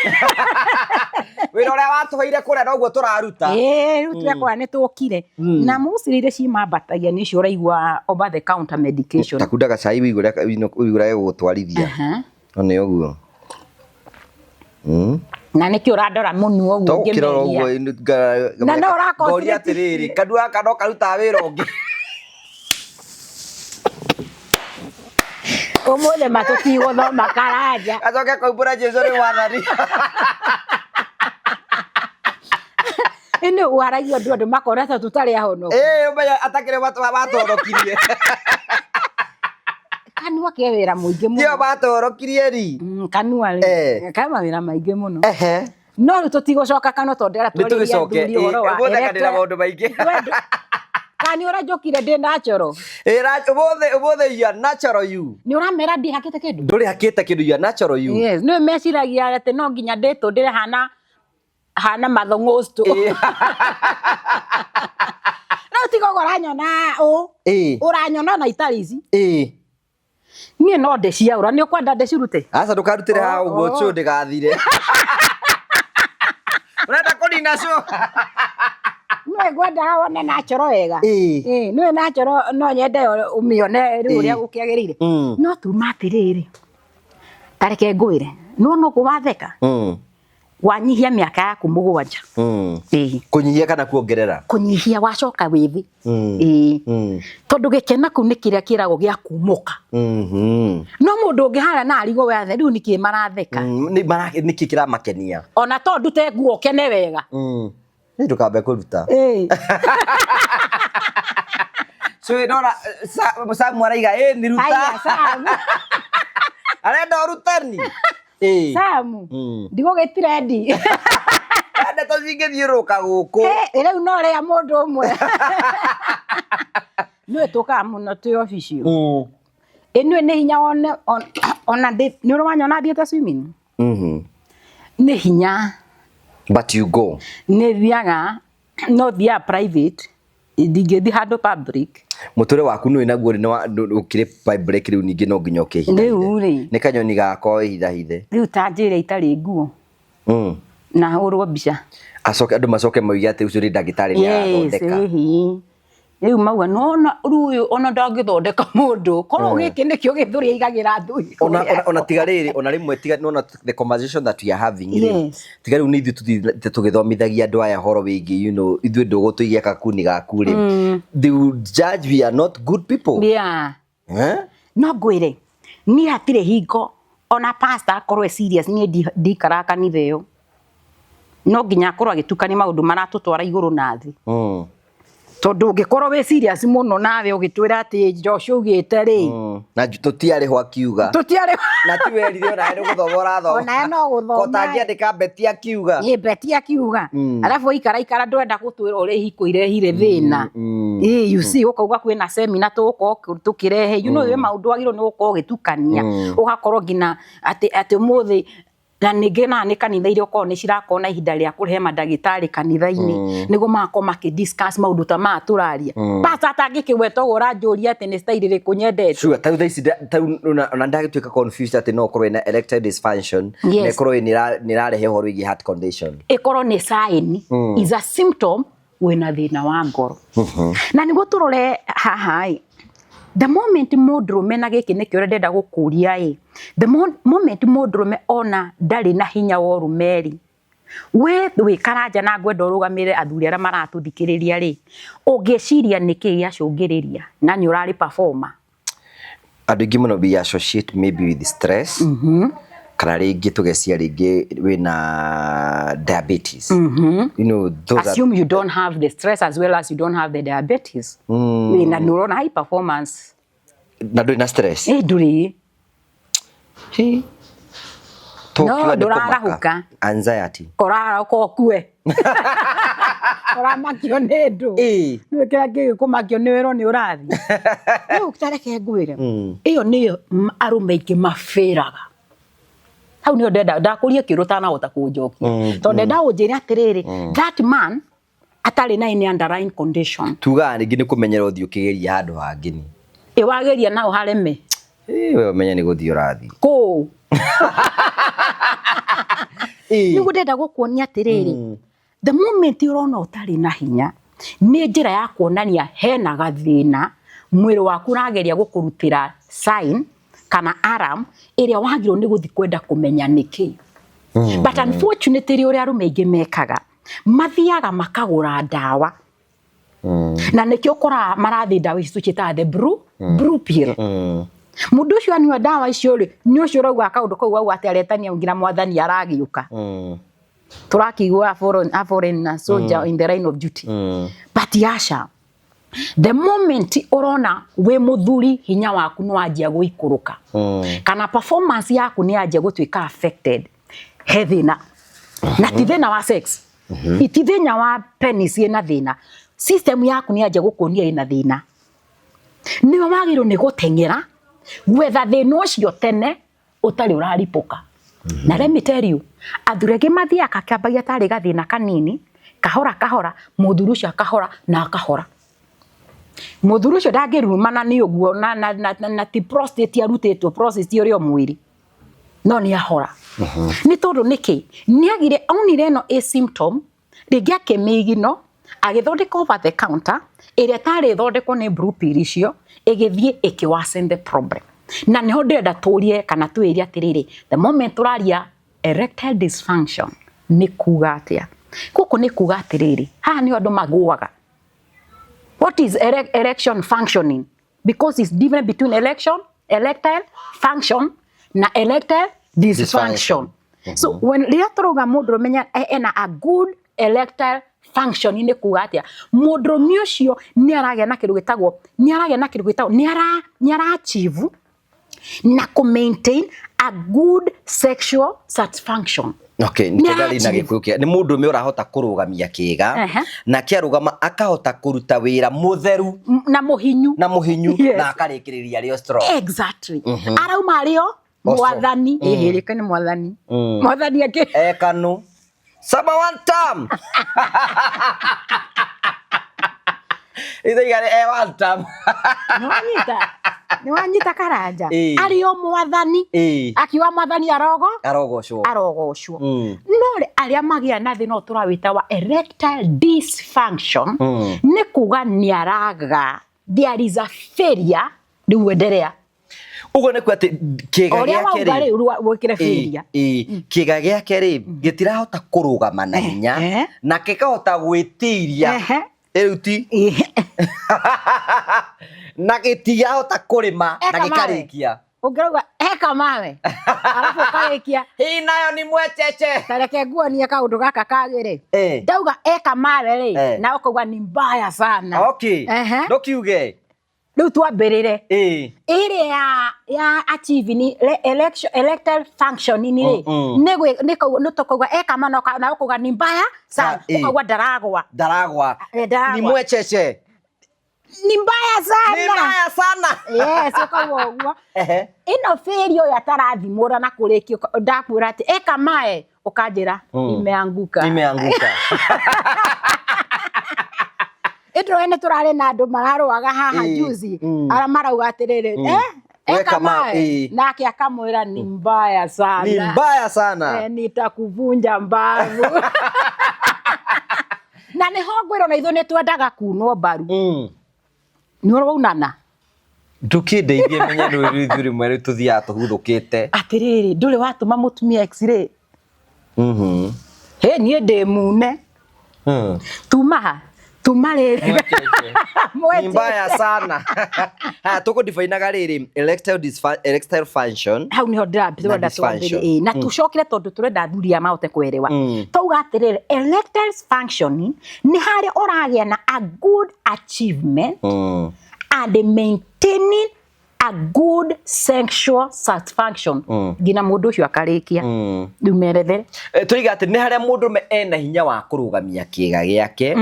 Wĩra ũrĩa watũheire kũrĩa noguo tũraruta. Ĩĩ rĩu twekora nĩ tũkire. Na mostly iria cimambatagia nĩ icio ũraigua over the counter medication. Takundaga cai wĩigũra gũgũtwarithia. Aha. No nĩ ũguo. Na nĩkĩ ũrandora mũnuo ũguo To gũkĩrora ngĩmeria? ũguo Na no ũraconcentrate. ngoria atĩrĩrĩ kanua gaka no karutaga wĩra ũngĩ. Ũmũthĩ ma tũtigũthoma karanja. Gacoke koimbũra Jesũ nĩ mwathani. Ĩnĩ waragia ũndũ andũ makona ta tũtarĩ ahonoku. Ĩĩ ũmenye atakĩrĩ matũhonokirie. Kanua ke wĩra mũingĩ Tio mũno. matũhonokirie ri. Kanua rĩ. Eh. Ke mawĩra maingĩ mũno. Ehe. No rĩu tũtigũcoka kanua tondũ ndĩrera Nĩ twarĩria tũgĩcoke. athuri ũhoro wa Ũmũthĩ kanĩra erectile- maũndũ maingĩ. Kana nĩ ũranjũkire ndĩ natural. Ĩĩ ũmũthĩ ũmũthĩ you are natural you. Nĩ ũramera ndihakĩte kĩndũ? Ndũrĩ hakĩte kĩndũ you are natural you. Yes, nĩ meciragia atĩ no nginya ndĩtũndĩre hana hana mathong'ũctũ. Ĩĩ. Rĩu tiga ũguo ũranyona ũ Ĩĩ. ũranyona ona itarĩ ici. Ĩĩ. Niĩ no ndĩciaũra nĩ ũkwenda ndĩcirute? Aca ndũkarutĩre haha ũguo Oh, oh. cũ ndĩgathire. Ũrenda kũnina cũ? Nĩ ngwendaga wone natural wega. Ĩĩ. Ĩĩ, nĩũĩ natural no nyende ũmĩone rĩu ũrĩa Ĩĩ. gũkĩagĩrĩire. No tuma atĩrĩrĩ, ta reke ngwĩre, nĩwona ũguo watheka, wanyihia mĩaka yaku 7. Ĩĩ. Kũnyihia kana kuongerera? Kũnyihia wacoka wĩthĩ. Ĩĩ. Tondũ gĩkeno kĩu nĩ kĩrĩa kĩragwo gĩa kumũka. No mũndũ ũngĩ harĩa na arigwo we athe rĩu nĩkĩ maratheka. Nĩkĩ kĩramakenia? Ona to ndute nguo ũkene wega. Nĩ ndũkambe kũruta. Ĩĩ. Cũĩ nona Samu araiga ĩ nĩ ruta. Haiya, Sam. Arenda ũrutani. Ĩĩ. Samu. Ndigũgĩtirendi. Ndeto cingĩthiũrũrũka gũkũ. Rĩu no rĩa mũndũ ũmwe. Nĩũĩ tũkaga mũno twĩ obici. Ĩ nĩũĩ nĩ hinya wone ona nĩ ũrĩ wanyona thiĩte swimming? Nĩ hinya. But you go. Nĩ thiaga no thiaga private ndingĩthiĩ handũ public. Mũtũrĩre waku nĩũĩ naguo rĩ ũkĩrĩ public rĩu ningĩ no nginya ũkĩhithahithe. Rĩu rĩ. Nĩ kanyoni gakwa wĩhithahithe. Rĩu ta njĩre itarĩ nguo. Na hũrwo mbica. Acoke andũ macoke moige atĩ ũcio nĩ ndagĩtarĩ nĩ arathondeka. Yes, rĩu mauga nona rĩu ũyũ ona ndangĩthondeka mũndũ korwo gĩkĩ nĩkĩo gĩthũri aigagĩra athuri. Ona tiga rĩrĩ ona rĩmwe tiga nona the conversation that we are having rĩ Yes. tiga rĩu nĩ ithuĩ tũthiĩte tũgĩthomithagia andũ aya ũhoro wĩgiĩ you know ithuĩ ndũgũtũigia kakuni gaku rĩ they would judge we are not good people. Yeah. Eh? No ngwĩre niĩ hatirĩ hingo ona pastor akorwo e serious niĩ ndikaraga kanitha ĩyo no nginya akorwo agĩtukania maũndũ maratũtwara igũrũ na thĩ. Tondũ ũngĩkorwo wĩ serious mũno nawe ũgĩtwĩra atĩ Josh augĩte rĩ Na tũtiarĩ ho akiuga. Tũtiarĩ Na ti werire onawe nĩ gũthoma ũrathoma. Onawe no gũthoma. Ko ũtangĩandĩka Beti akiuga. Ĩ Beti akiuga. Arabu waikara ikara ndũrenda gũtwĩra ũrĩa ihiko irehire thĩna. Ĩ you see ũkauga kwĩna seminar tũgũkorwo tũkĩrehe. You know wĩ maũndũ wagĩrĩirwo nĩ gũkorwo ũgĩtukania. Ũgakorwo nginya atĩ ũmũthĩ na ningĩ na nĩ kanitha iria ũkorwo nĩ cirakorwo na ihinda rĩa kũrehe mandagĩtarĩ kanitha-inĩ nĩguo magakorwo makĩ discuss maũndũ ta maya tũraria. Pastor atangĩkĩgweta ũguo ũranjũria atĩ nĩ style ĩrĩkũ nyendete. Sure, ta rĩu thaa ici ta rĩu ona ndagĩtuĩka confused atĩ no ũkorwo ĩna erectile dysfunction Yes. na ĩkorwo nĩ ĩrarehe ũhoro wĩgiĩ heart condition. Ĩkorwo nĩ sign is a symptom wĩna thĩna wa ngoro. Na nĩguo tũrore haha ĩ, the moment mũndũrũme na gĩkĩ nĩkĩo ũrĩa ndĩrenda gũkũria ĩ, the moment mũndũrũme ona ndarĩ na hinya wa ũrũme rĩ, we wĩ karanja na ngwenda ũrũgamĩrĩre athuri arĩa maratũthikĩrĩria rĩ, ũngĩciria nĩkĩ gĩacũngĩrĩria na nĩ ũrarĩ performer? Andũ aingĩ mũno we associate maybe with stress, kana rĩngĩ tũgecia rĩngĩ wĩna diabetes, those are Assume you don't have the stress as well as you don't have the diabetes. Wĩna nĩ ũrona high performance. Na ndũrĩ na stress. Ĩ ndũrĩ. Hi. No, Tũkiuga nĩ kũmaka. ndũrarahũka. Anxiety. Korara ũka ũkue. Ũramakio nĩ ndũ. Ĩ. Nĩwe kĩrĩa kĩgĩkũmakio nĩ wĩrwo nĩ ũrathiĩ. Rĩu tareke ngwĩre. Ĩyo nĩyo arũme aingĩ mabĩraga. Hau nĩho ndenda ndakũria kĩũria ũtanahota kũnjokia. Tondũ ndenda ũnjĩre atĩrĩrĩ, that man atarĩ na any underlying condition. Tugaga rĩngĩ nĩ kũmenyera ũthiĩ ũkĩgeria handũ hangĩ ni. Ĩ wageria na ũhareme. Ĩ, we ũmenye nĩ gũthiĩ ũrathiĩ. Kũũ. Ĩ. Nĩguo ndenda gũkuonia atĩrĩrĩ, the moment ũrona ũtarĩ na hinya nĩ njĩra ya kuonania hena gathĩna mwĩrĩ waku ũrageria gũkũrutĩra sign kana alarm ĩrĩa wagĩrĩirwo nĩ gũthiĩ kwenda kũmenya nĩkĩ. But unfortunately ũrĩa arũme aingĩ mekaga, mathiaga makagũra ndawa, na nĩkĩo ũkoraga marathiĩ ndawa ici tũciĩtaga the blue pill. Mũndũ ũcio anyua ndawa icio rĩ, nĩ ũcio ũrauga kaũndũ kau wauga atĩ aretania nginya mwathani aragĩũka. Tũrakĩigua a foreign soldier in the line of duty. But aca, the moment ũrona wĩ mũthuri hinya waku nĩ wanjia gũikũrũka, kana performance yaku nĩ yanjia gũtuĩka affected, he thĩna. Na ti thĩna wa sex, ti thĩna wa penis ĩna thĩna, system yaku nĩ yanjia gũkuonia ĩna thĩna, nĩwe wagĩrĩirwo nĩ gũteng'era gwetha thĩna ũcio tene ũtarĩ ũraripũka. Na let me tell you, athuri angĩ mathiaga kakĩambagia tarĩ gathĩna kanini, kahora kahora mũthuri ũcio akahora na akahora. Mũthuri ũcio ndangĩrurumana nĩ ũguo na ti prostate arutĩtwo, prostate ũrĩ o mwĩrĩ, no nĩ ahora. Nĩ tondũ nĩkĩ nĩ agire onire ĩno ĩ symptom, rĩngĩ akĩmĩigino agĩthondeka over the counter ĩrĩa tarĩ ĩthondekwo nĩ blue pill icio, ĩgĩthiĩ ĩkĩ worsen the problem. Na nĩho ndĩrenda tũrie kana twĩrie atĩrĩrĩ, the moment tũraria erectile dysfunction nĩ kuga atĩa? Gũkũ nĩ kuga atĩrĩrĩ, haha nĩho andũ magũaga. What is erection functioning? Because it's different between erection, erectile function na erectile dysfunction. So when rĩrĩa tũrauga mũndũrũme ena a good erectile function nĩ kuga atĩa? Mũndũrũme ũcio nĩ aragĩa na kĩndũ gĩtagwo, nĩ aragĩa na kĩndũ gĩtagwo, nĩ ara achieve na kũ maintain a good sexual satisfaction. Okay, Nĩ nĩ na ara-achieve. gĩkũyũ kĩa nĩ mũndũ ũmwe ũrahota kũrũgamia kĩga na kĩarũgama akahota kũruta wĩra mũtheru Na mũhinyu. Na mũhinyu. Na akarĩkĩrĩria arĩ o strong. Exactly. Arauma arĩ o O strong. mwathani, ĩhĩrĩke nĩ mwathani. Mwathani akĩ Ekanu sama one time ithe igare e one time. Nĩwanyita, nĩwanyita Karanja? Ĩĩ. Arĩ o mwathani. Akiuga mwathani arogo Arogocwo. Arogocwo. No rĩ, arĩa magĩa na thĩna ũyũ tũrawĩta wa erectile dysfunction, nĩ kuga nĩ araga, there is a failure. Rĩu enderea. Ũguo nĩ kuga atĩ kĩga Ũrĩa gĩake wauga rĩ rĩu wĩkĩre failure. Ĩ, kĩga gĩake rĩ gĩtirahota kũrũgama na hinya na gĩkahota gwĩtiria rĩu ti na gĩtirahota kũrĩma na Eka mawe. gĩkarĩkia. Ũngĩrauga eka mawe arabu ũkarĩkia. Hii nayo ni mwecheche. Tareke nguonie kaũndũ gaka kagĩrĩ. Ndauga eka mawe rĩ, na ũkauga ni mbaya sana. Ndũkiuge. Rĩu twambĩrĩre ĩrĩa ya achieve ni erectile function ni rĩ, nĩ tũkauga eka ma na ũkauga ni mbaya sana. Ũkauga ndaragwa. Ndaragwa. Ndaragwa. Ni mwecheche. Ni mbaya sana. Ni mbaya sana. Yes, ũkauga ũguo. Ĩno failure ũyũ atarathimũra na kũrĩkia, ndakwĩra atĩ eka mae ũkanjĩra imeanguka. Imeanguka. Ĩndũ nĩ tũrarĩ na andũ mararũaga haha juzi, arĩa marauga atĩrĩrĩ, Weka eka mae nake akamwĩra ni mbaya sana. Ni mbaya sana. Nitakuvunja mbavu. Na nĩho ngwĩrwo na ithuĩ nĩ twendaga kunwo mbaru. Nĩ ũraunana. Ndũkĩndeithie menye nĩ rĩu ithuĩ rĩmwe rĩu tũthiaga tũhuthũkĩte. Atĩrĩrĩ, ndũrĩ watũma mũtumia x-ray? Hĩ, niĩ ndĩ mune. Tuma ha. Tuma rĩrĩ. Ni mbaya sana. Haya, tuko definaga rĩrĩ erectile function. Hau niho Na ndĩrenda dysfunction. twambĩrĩrie na tũcokere tondũ tũrenda athuri aya mahote kwerewa. Twauga atĩrĩrĩ, erectile functioning nĩ harĩa ũragĩa na a good achievement and maintaining a good sexual satisfaction nginya mũndũ ũcio akarĩkia. Rĩu merethere. Tuiga atĩ nĩ harĩa mũndũrũme ena hinya wa kũrũgamia kĩga gĩake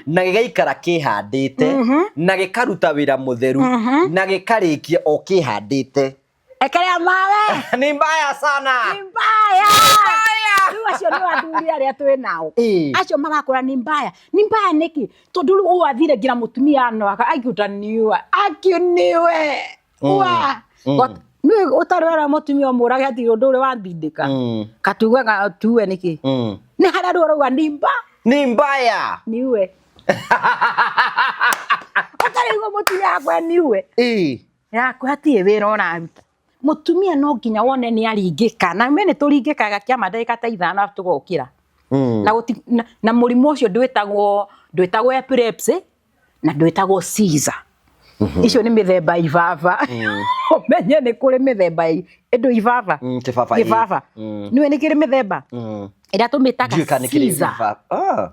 na gĩgaikara kĩhandĩte na gĩkaruta wĩra mũtheru na gĩkarĩkia o kĩhandĩte. Ekerea mawe. Ni mbaya sana. Ni mbaya. Rĩu acio nĩ athuri arĩa twĩ nao. Acio marakũra ni mbaya. Ni mbaya nĩkĩ? Tondũ rĩu ũyũ athire nginya mũtumia ano akiutaniwe. Akiuniwe. Wa. Nĩ ũtarĩ wera mũtumia ũmũrage hatirĩ ũndũ ũrĩ wathindĩka. Katugaga tuwe nĩkĩ? Nĩ harĩa rĩu ũrauga ni mba. Ni mbaya. Niwe. Ũtarĩ igua mũtumia wakwa niwe. Yakwa hatirĩ wĩra ũraruta. Mũtumia no nginya wone nĩ aringĩka na me nĩ tũringĩkaga kĩama ndagĩka ta 5 arabu tũgokĩra. Na na mũrimũ ũcio ndwĩtagwo epilepsy na ndwĩtagwo seizure. Icio nĩ mĩthemba ibaba. Ũmenye nĩ kũrĩ mĩthemba ĩndũ ibaba. Kĩbaba, Kĩbaba. Nĩũĩ nĩ kĩrĩ mĩthemba? Ĩrĩa tũmĩtaga Ndiũĩ kana nĩ kĩrĩ seizure. ibaba.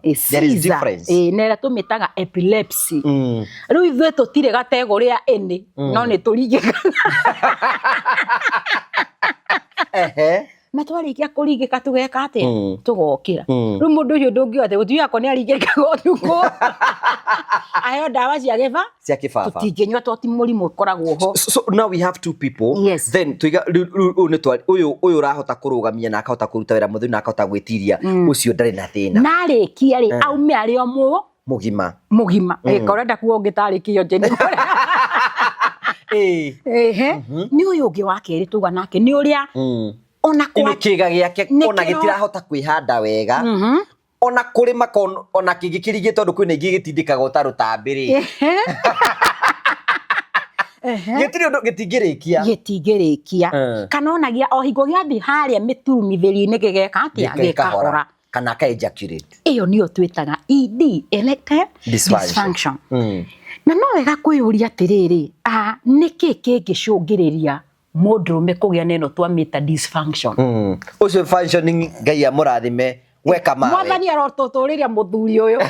There is Seizure. difference. Na ĩrĩa tũmĩtaga epilepsy. Rĩu ithuĩ tũtirĩ gategũrĩ ya ĩnĩ, no nĩ tũringĩkaga. Na twarĩkia kũringĩka tũgeka atĩa? Tũgokĩra. Rĩu mũndũ ũcio ndũngiuga atĩ mũtumia wakwa nĩ aringĩkaga ũtukũ. Aheo ndawa cia gĩba? Cia kĩbaba. Tũtingĩnyua tondũ ti mũrimũ ũkoragwo ho. So now we have two people. Yes. Then tuiga rĩu nĩ ũyũ ũrahota kũrũgamia na akahota kũruta wĩra mũtheru na akahota gwĩtiria, ũcio ndarĩ na thĩna. Na arĩkia rĩ, aume arĩ o Mũgima. Mũgima. Ũrenda kuga ũngĩ tarĩkio njĩni. Nĩ ũyũ ũngĩ wa kerĩ tuga nake nĩ ũrĩa ona kwa Nĩ kĩga gĩake Nĩ ona kĩro- gĩtirahota kwĩhanda wega. Ona kũrĩma ona kĩngĩkĩringĩ tondũ kwĩna ingĩ gĩtindĩkaga ota rũtambĩ rĩ. Gĩtirĩ ũndũ gĩtingĩrĩkia. Gĩtingĩrĩkia. Kana onagia o hingo gĩathiĩ harĩa mĩturumithĩrio-inĩ gĩgeka atĩa? Gĩkahora. Kana aka ejaculate. Ĩyo nĩyo twĩtaga ED, erectile Dysfunction. dysfunction. Na no wega kwĩyũria atĩrĩrĩ, nĩkĩ kĩngĩcũngĩrĩria mũndũrũme kũgĩa na ĩno twamĩta dysfunction? Ũcio functioning Ngai amũrathime weka mawe. Mwathani arotũtũrĩria mũthuri ũyũ.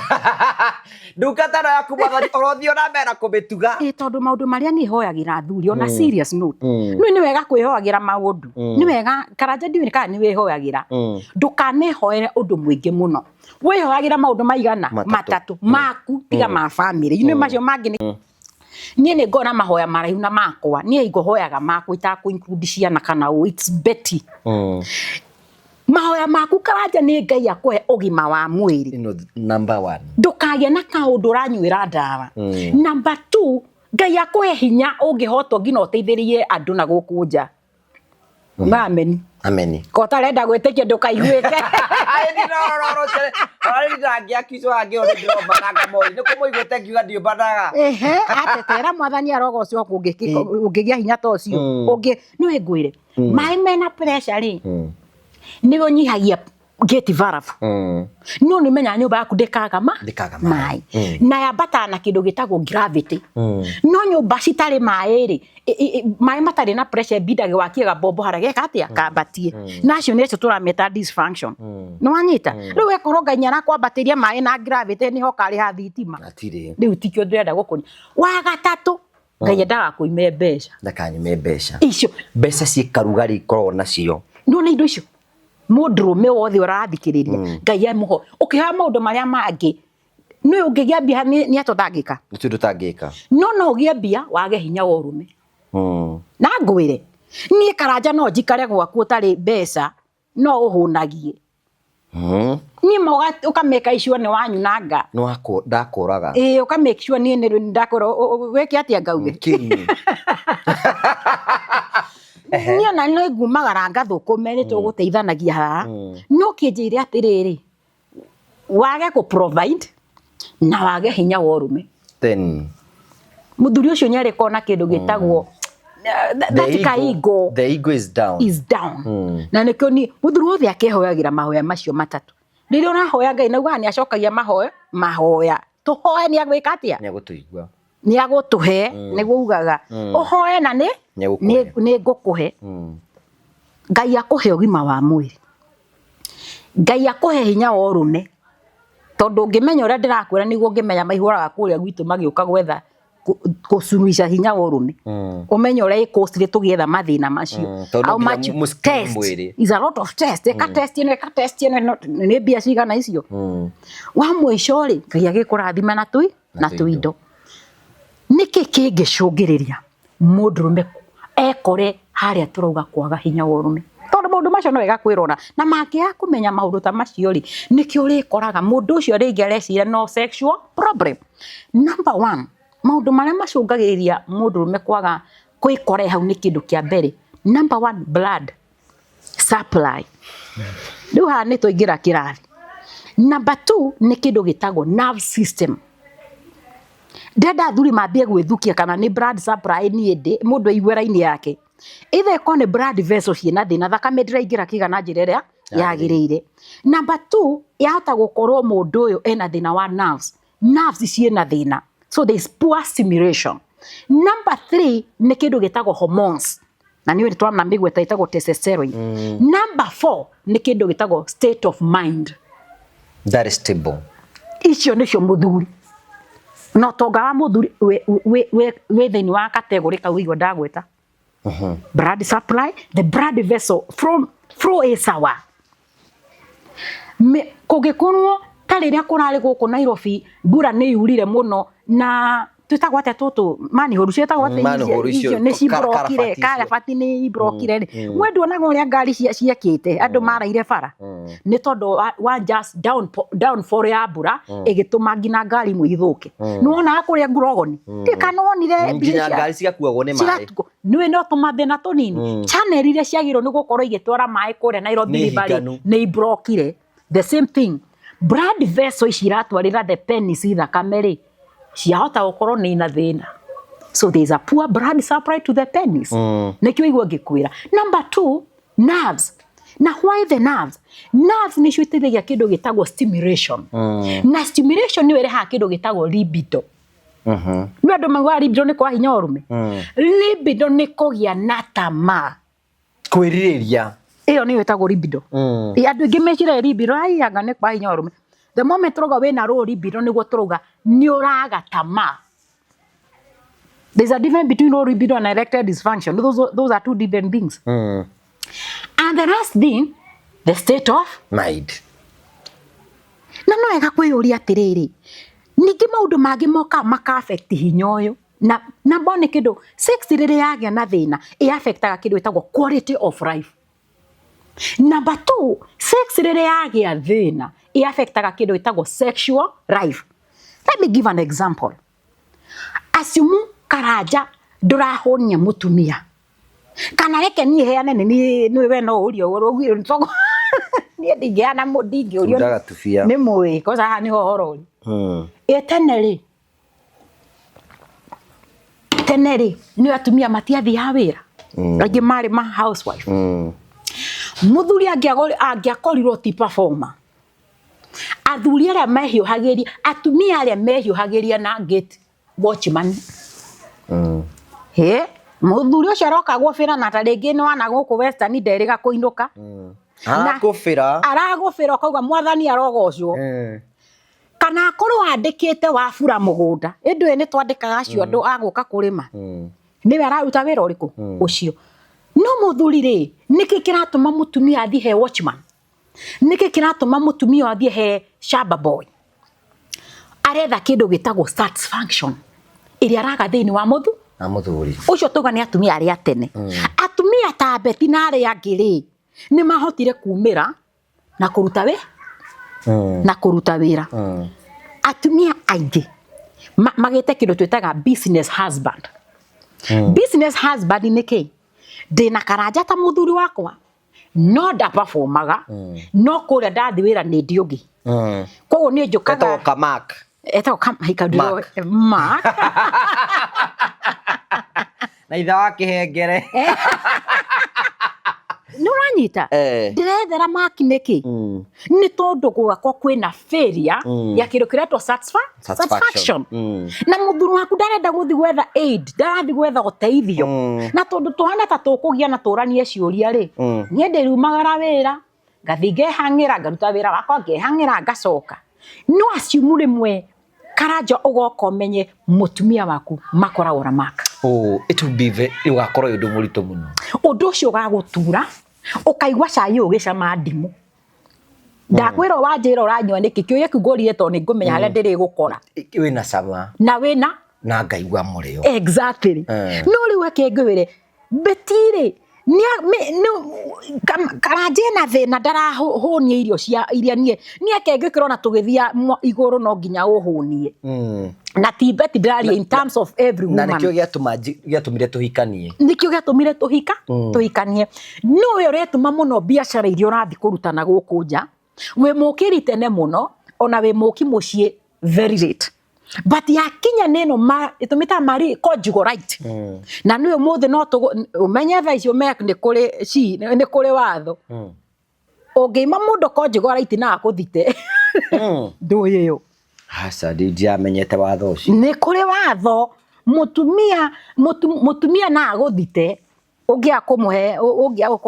Ndungata ĩno yaku mwathani ũrothiĩ ona mbere na kũmĩtuga. Tondũ maũndũ marĩa niĩ hoyagĩra athuri ona serious note. Nĩ nĩ wega kwĩhoyagĩra maũndũ. Nĩ wega Karanja ndiũĩ kana nĩ wĩhoyagĩra. Ndũkanehoere ũndũ mũingĩ mũno. Wĩhoyagĩra maũndũ maigana? Matatũ. Matatũ. Maku tiga ma family. Nĩ macio mangĩ nĩ niĩ nĩ ngona mahoya maraihu na makwa. Niĩ ngohoyaga makwa itakũ include ciana kana ũ. It's Betty. Mahoya maku Karanja nĩ Ngai akũhe ũgima wa mwĩrĩ. Ĩno number 1. Ndũkagĩe na kaũndũ ũranyuĩra ndawa. Number 2, Ngai akũhe hinya ũngĩhotwo nginya ũteithĩrĩrie andũ na gũkũ nja. Ameni. Ameni. Ko ũtarenda gwĩtĩkia ndũkaiguĩke. Atetera mwathani arogocwo ũngĩgĩa hinya ta ũcio. Ũngĩ nĩ ngwĩre. Maĩ mena pressure rĩ, nĩ ũnyihagia gate valve. No nĩ menyaga nyũmba yaku ndĩkaga Ndĩkaga maĩ. maĩ. Na yambataga na kĩndũ gĩtagwo gravity. No nyũmba citarĩ maĩ rĩ, maĩ matarĩ na pressure ĩbindage wakie gabombo harĩa geka atĩa? Kambatie. Na acio nĩcio tũrameta dysfunction. Nĩ wanyita? Rĩu wekorwo Ngai nĩ arakwambatĩria maĩ na gravity nĩho karĩha thitima. Hatirĩ. Rĩu tikĩo ndĩrenda gũkũnia. Wa gatatũ, Ngai endaga kũime mbeca. Ndakanyime mbeca. Icio. Mbeca ciĩ karugarĩ ikoragwo nacio. No nĩ indo icio. Mũndũrũme wothe ũrathikĩrĩria, Ngai amũho. Ũkĩhoya maũndũ marĩa mangĩ, nĩ ũngĩgĩa mbia nĩ atũtangĩka. Nĩ tũndũ tangĩka. No no ũgĩe mbia wage hinya wa ũrũme. Na ngwĩre, niĩ Karanja no njikare gwaku ũtarĩ mbeca, no ũhũnagie. Niĩ ma ũkamake sure nĩ wanyunanga. Nĩ ndakũraga. Ĩĩ, ũkamake sure niĩ nĩ ndakũra, wĩke atĩa ngauge? Kĩni. Niĩ ona nĩ ngumagara ngathũkũme nĩ tũgũteithanagia haha. No kĩnjĩre atĩrĩrĩ, wage kũ provide na wage hinya wa ũrũme. Then Mũthuri ũcio nĩ arĩ kona kĩndũ gĩtagwo, The that ka ego The ego is down. Is down. Na nĩkĩo niĩ mũthuri wothe akĩhoyagĩra mahoya macio matatũ. Rĩrĩa ũrahoya Ngai naugaga nĩ acokagia mahoya, mahoya. Tũhoe nĩ agwĩka atĩa? Nĩ agũtũigua. Nĩ agũtũhe, nĩguo ugaga ũhoe na nĩ Nĩ agũkũhe. Nĩ ngũkũhe. Ngai akũhe ũgima wa mwĩrĩ, Ngai akũhe hinya wa ũrũme, tondũ ũngĩmenya ũrĩa ndĩrakwĩra nĩguo ũngĩmenya maihũraga kũrĩa gwitũ magĩũka gwetha kũcuruica hinya wa ũrũme, ũmenye ũrĩa ĩkũcire tũgĩetha mathĩna macio. Tondũ no How nginya much mũscreen test mwĩrĩ. is a lot of test, ĩka test ĩno, ĩka test ĩno, ĩno, nĩ mbia cigana icio. Wa mũico rĩ, Ngai agĩkũrathima na tũi na tũindo. Nĩkĩ kĩngĩcũngĩrĩria mũndũrũme ekore harĩa tũrauga kwaga hinya wa ũrũme? Tondũ maũndũ macio no wega kwĩrora, na mangĩaga kũmenya maũndũ ta macio rĩ, nĩkĩo ũrĩkoraga mũndũ ũcio rĩngĩ areciria no sexual problem. Number one, maũndũ marĩa macũngagĩrĩria mũndũrũme kwaga kwĩkora hau nĩ kĩndũ kĩa mbere. Number one, blood supply. Rĩu haha nĩ twaingĩra kĩrathi. Number two nĩ kĩndũ gĩtagwo nerve system. Ndĩrenda athuri mambie gwĩthukia kana nĩ blood supply niĩ ndĩ mũndũ aigue raini yake. Either ĩkorwo nĩ blood vessel ciĩna thĩna, thakame ndĩraingĩra kĩga na njĩra ĩrĩa yagĩrĩire. Number two, yahota gũkorwo mũndũ ũyũ ena thĩna wa nerves. Nerves ciĩna thĩna. So there is poor stimulation. Number three nĩ kĩndũ gĩtagwo hormones. Na nĩ twana mĩgweta ĩtagwo testosterone. Number four nĩ kĩndũ gĩtagwo state of mind. That is stable. Icio nĩcio mũthuri na ũtonga wa mũthuri wĩ thĩinĩ wa category kau igua ndagwĩta. Blood supply, the blood vessel from flow ĩ sawa. Kũngĩkorwo ta rĩrĩa kũrarĩ gũkũ Nairobi, mbura nĩ yurire mũno na twĩtagwo atĩa tũtũ manihũru ciĩtagwo atĩa? Manihũru icio, Icio nĩ cibrokire, karabati icio. Karabati nĩ ibrokire rĩ, we nduonaga ũrĩa ngari ciekĩte andũ maraire bara nĩ tondũ wa just downfall ya mbura ĩgĩtũma nginya ngari imwe ithũke. Nĩ wonaga kũrĩa ngurogoni kana wonire Nginya mbica ngari cigakuagwo nĩ maĩ. Cigatuko nĩwe no tũmathĩna tũnini, channel iria ciagĩrĩirwo nĩ gũkorwo igĩtwara maĩ kũrĩa Nairobi Nĩ River rĩ, hinganu. nĩ ibrokire. The same thing, blood vessel ici iratwarĩra the penis thakame rĩ, ciahota gũkorwo nĩ ina thĩna, so there is a poor blood supply to the penis. Nĩkĩo igua ngĩkwĩra number two, nerves. Na why the nerves? Nerves nĩcio iteithagia kĩndũ gĩtagwo stimulation, na stimulation nĩyo ĩrehaga kĩndũ gĩtagwo libido. Nĩ andũ maugaga libido nĩ kwa hinya wa ũrũme. Libido nĩ kũgĩa na tamaa. Kwĩrirĩria. Ĩyo nĩyo ĩtagwo libido. Ĩ, andũ aingĩ meciragia libido ai anga nĩ kwa hinya wa ũrũme. The moment tũrauga wĩna low libido, nĩguo tũrauga nĩ ũraga tamaa. There's a difference between low libido and erectile dysfunction. Those are two different things. And the last thing, the state of mind. Na no wega kwĩyũria atĩrĩrĩ, ningĩ maũndũ mangĩ mokaga maka affect hinya ũyũ na mbone kĩndũ sex rĩrĩa yagĩa na thĩna ĩ affectaga kĩndũ gĩtagwo quality of life. Number two, sex rĩrĩa yagĩa thĩna ĩ affectaga kĩndũ gĩtagwo sexual life. Let me give an example. Assume Karanja ndũrahũnia mũtumia, kana reke niĩ heane nĩ niĩ nĩ we no ũrio ũguo niĩ ndingĩheana ndingĩũrio. Tundaga tubia. Nĩ mũĩ kosa haha nĩho ũhoro ũrĩ. Ĩ tene rĩ nĩ atumia matiathiaga wĩra, aingĩ marĩ ma housewife. Mũthuri angĩakorirwo ti performer, athuri arĩa mehiũhagĩria, atumia arĩa mehiũhagĩria na gate watchman, he mũthuri ũcio aroka gũbĩra na ta rĩngĩ nĩ wana gũkũ Western nderĩga kũinũka. Arakũbĩra. Aragũbĩra ũkauga Mwathani arogocwo, kana akorwo andĩkĩte wabura mũgũnda ĩndĩ ũyũ nĩ twandĩkaga acio andũ agũka kũrĩma, nĩwe araruta wĩra ũrĩkũ ũcio. No mũthuri rĩ, nĩkĩ kĩratũma mũtumia athiĩ he watchman? Nĩkĩ kĩratũma mũtumia athiĩ he shamba boy? Aretha kĩndũ gĩtagwo satisfaction ĩrĩa araga thĩinĩ wa mũthu Na mũthuri. Ũcio tauga nĩ atumia arĩa tene. Atumia ta Beti na arĩa angĩ rĩ, nĩ mahotire kumĩra na kũruta wĩ na kũruta wĩra. Atumia aingĩ magĩte kĩndũ twĩtaga business husband. Business husband nĩ kĩ? Ndĩna Karanja ta mũthuri wakwa, no ndaperformaga, no kũrĩa ndathi wĩra nĩ ndi ũngĩ, koguo niĩ njũkaga. Etagwo Kamak. Etagwo Mark. Mark. Na ithe wa kĩhengere. Nĩ ũranyita. Nĩwanyita? Ndĩrethera maki nĩkĩ? Nĩ tondũ gwakwa kwĩna failure ya kĩndũ kĩretwo satisfaction. Na mũthuri waku ndarenda gũthiĩ gwetha aid, ndarathiĩ gwetha ũteithio. Na tondũ tũhana ta tũkũgia na tũranie ciũria rĩ, niĩ ndĩriumagara wĩra, ngathiĩ ngehang'ĩra, ngaruta wĩra wakwa ngehang'ĩra ngacoka. No assume rĩmwe Karanja ũgoka ũmenye mũtumia waku makoragwo na mark. Oh, it will be very, ũgakorwo wĩ ũndũ mũritũ mũno. Ũndũ ũcio ũgagũtura ũkaigua cai ũyũ ũgĩcama ndimũ. Ndakwĩra wanjĩra ũranyua nĩkĩ, kĩũria kĩu ngũrire tondũ nĩ ngũmenya harĩa ndĩrĩgũkora. Wĩna cama. Na wĩna? Na ngaigua mũrĩo. Exactly. No rĩu reke ngwĩre, Betty rĩ, Karanja ena thĩna ndarahũnia irio cia iria niĩ niĩ eke ngĩkĩra ona tũgĩthiĩ igũrũ no nginya ũhũnie. Na ti Betty ndĩraria in terms of every Na woman. nĩkĩo gĩatũmire tũhikanie. Nĩkĩo gĩatũmire tũhikanie. Nĩwe ũretũma mũno biacara iria ũrathiĩ kũruta na gũkũ nja. Wĩ mũkĩri tene mũno ona wĩ mũki mũciĩ very late. But yakinya nĩ ĩno tũmĩtaga mari conjugal right. Na nĩ ũmũthĩ no ũmenye thaa icio nĩ kũrĩ ci nĩ kũrĩ watho. Ũngĩima mũndũ conjugal right na akũthite. Ndũĩ ĩyo. Aca, ndiamenyete watho ũcio. Nĩ kũrĩ watho mũtumia na agũthite ũngĩaga kũmũhe, ũngĩaga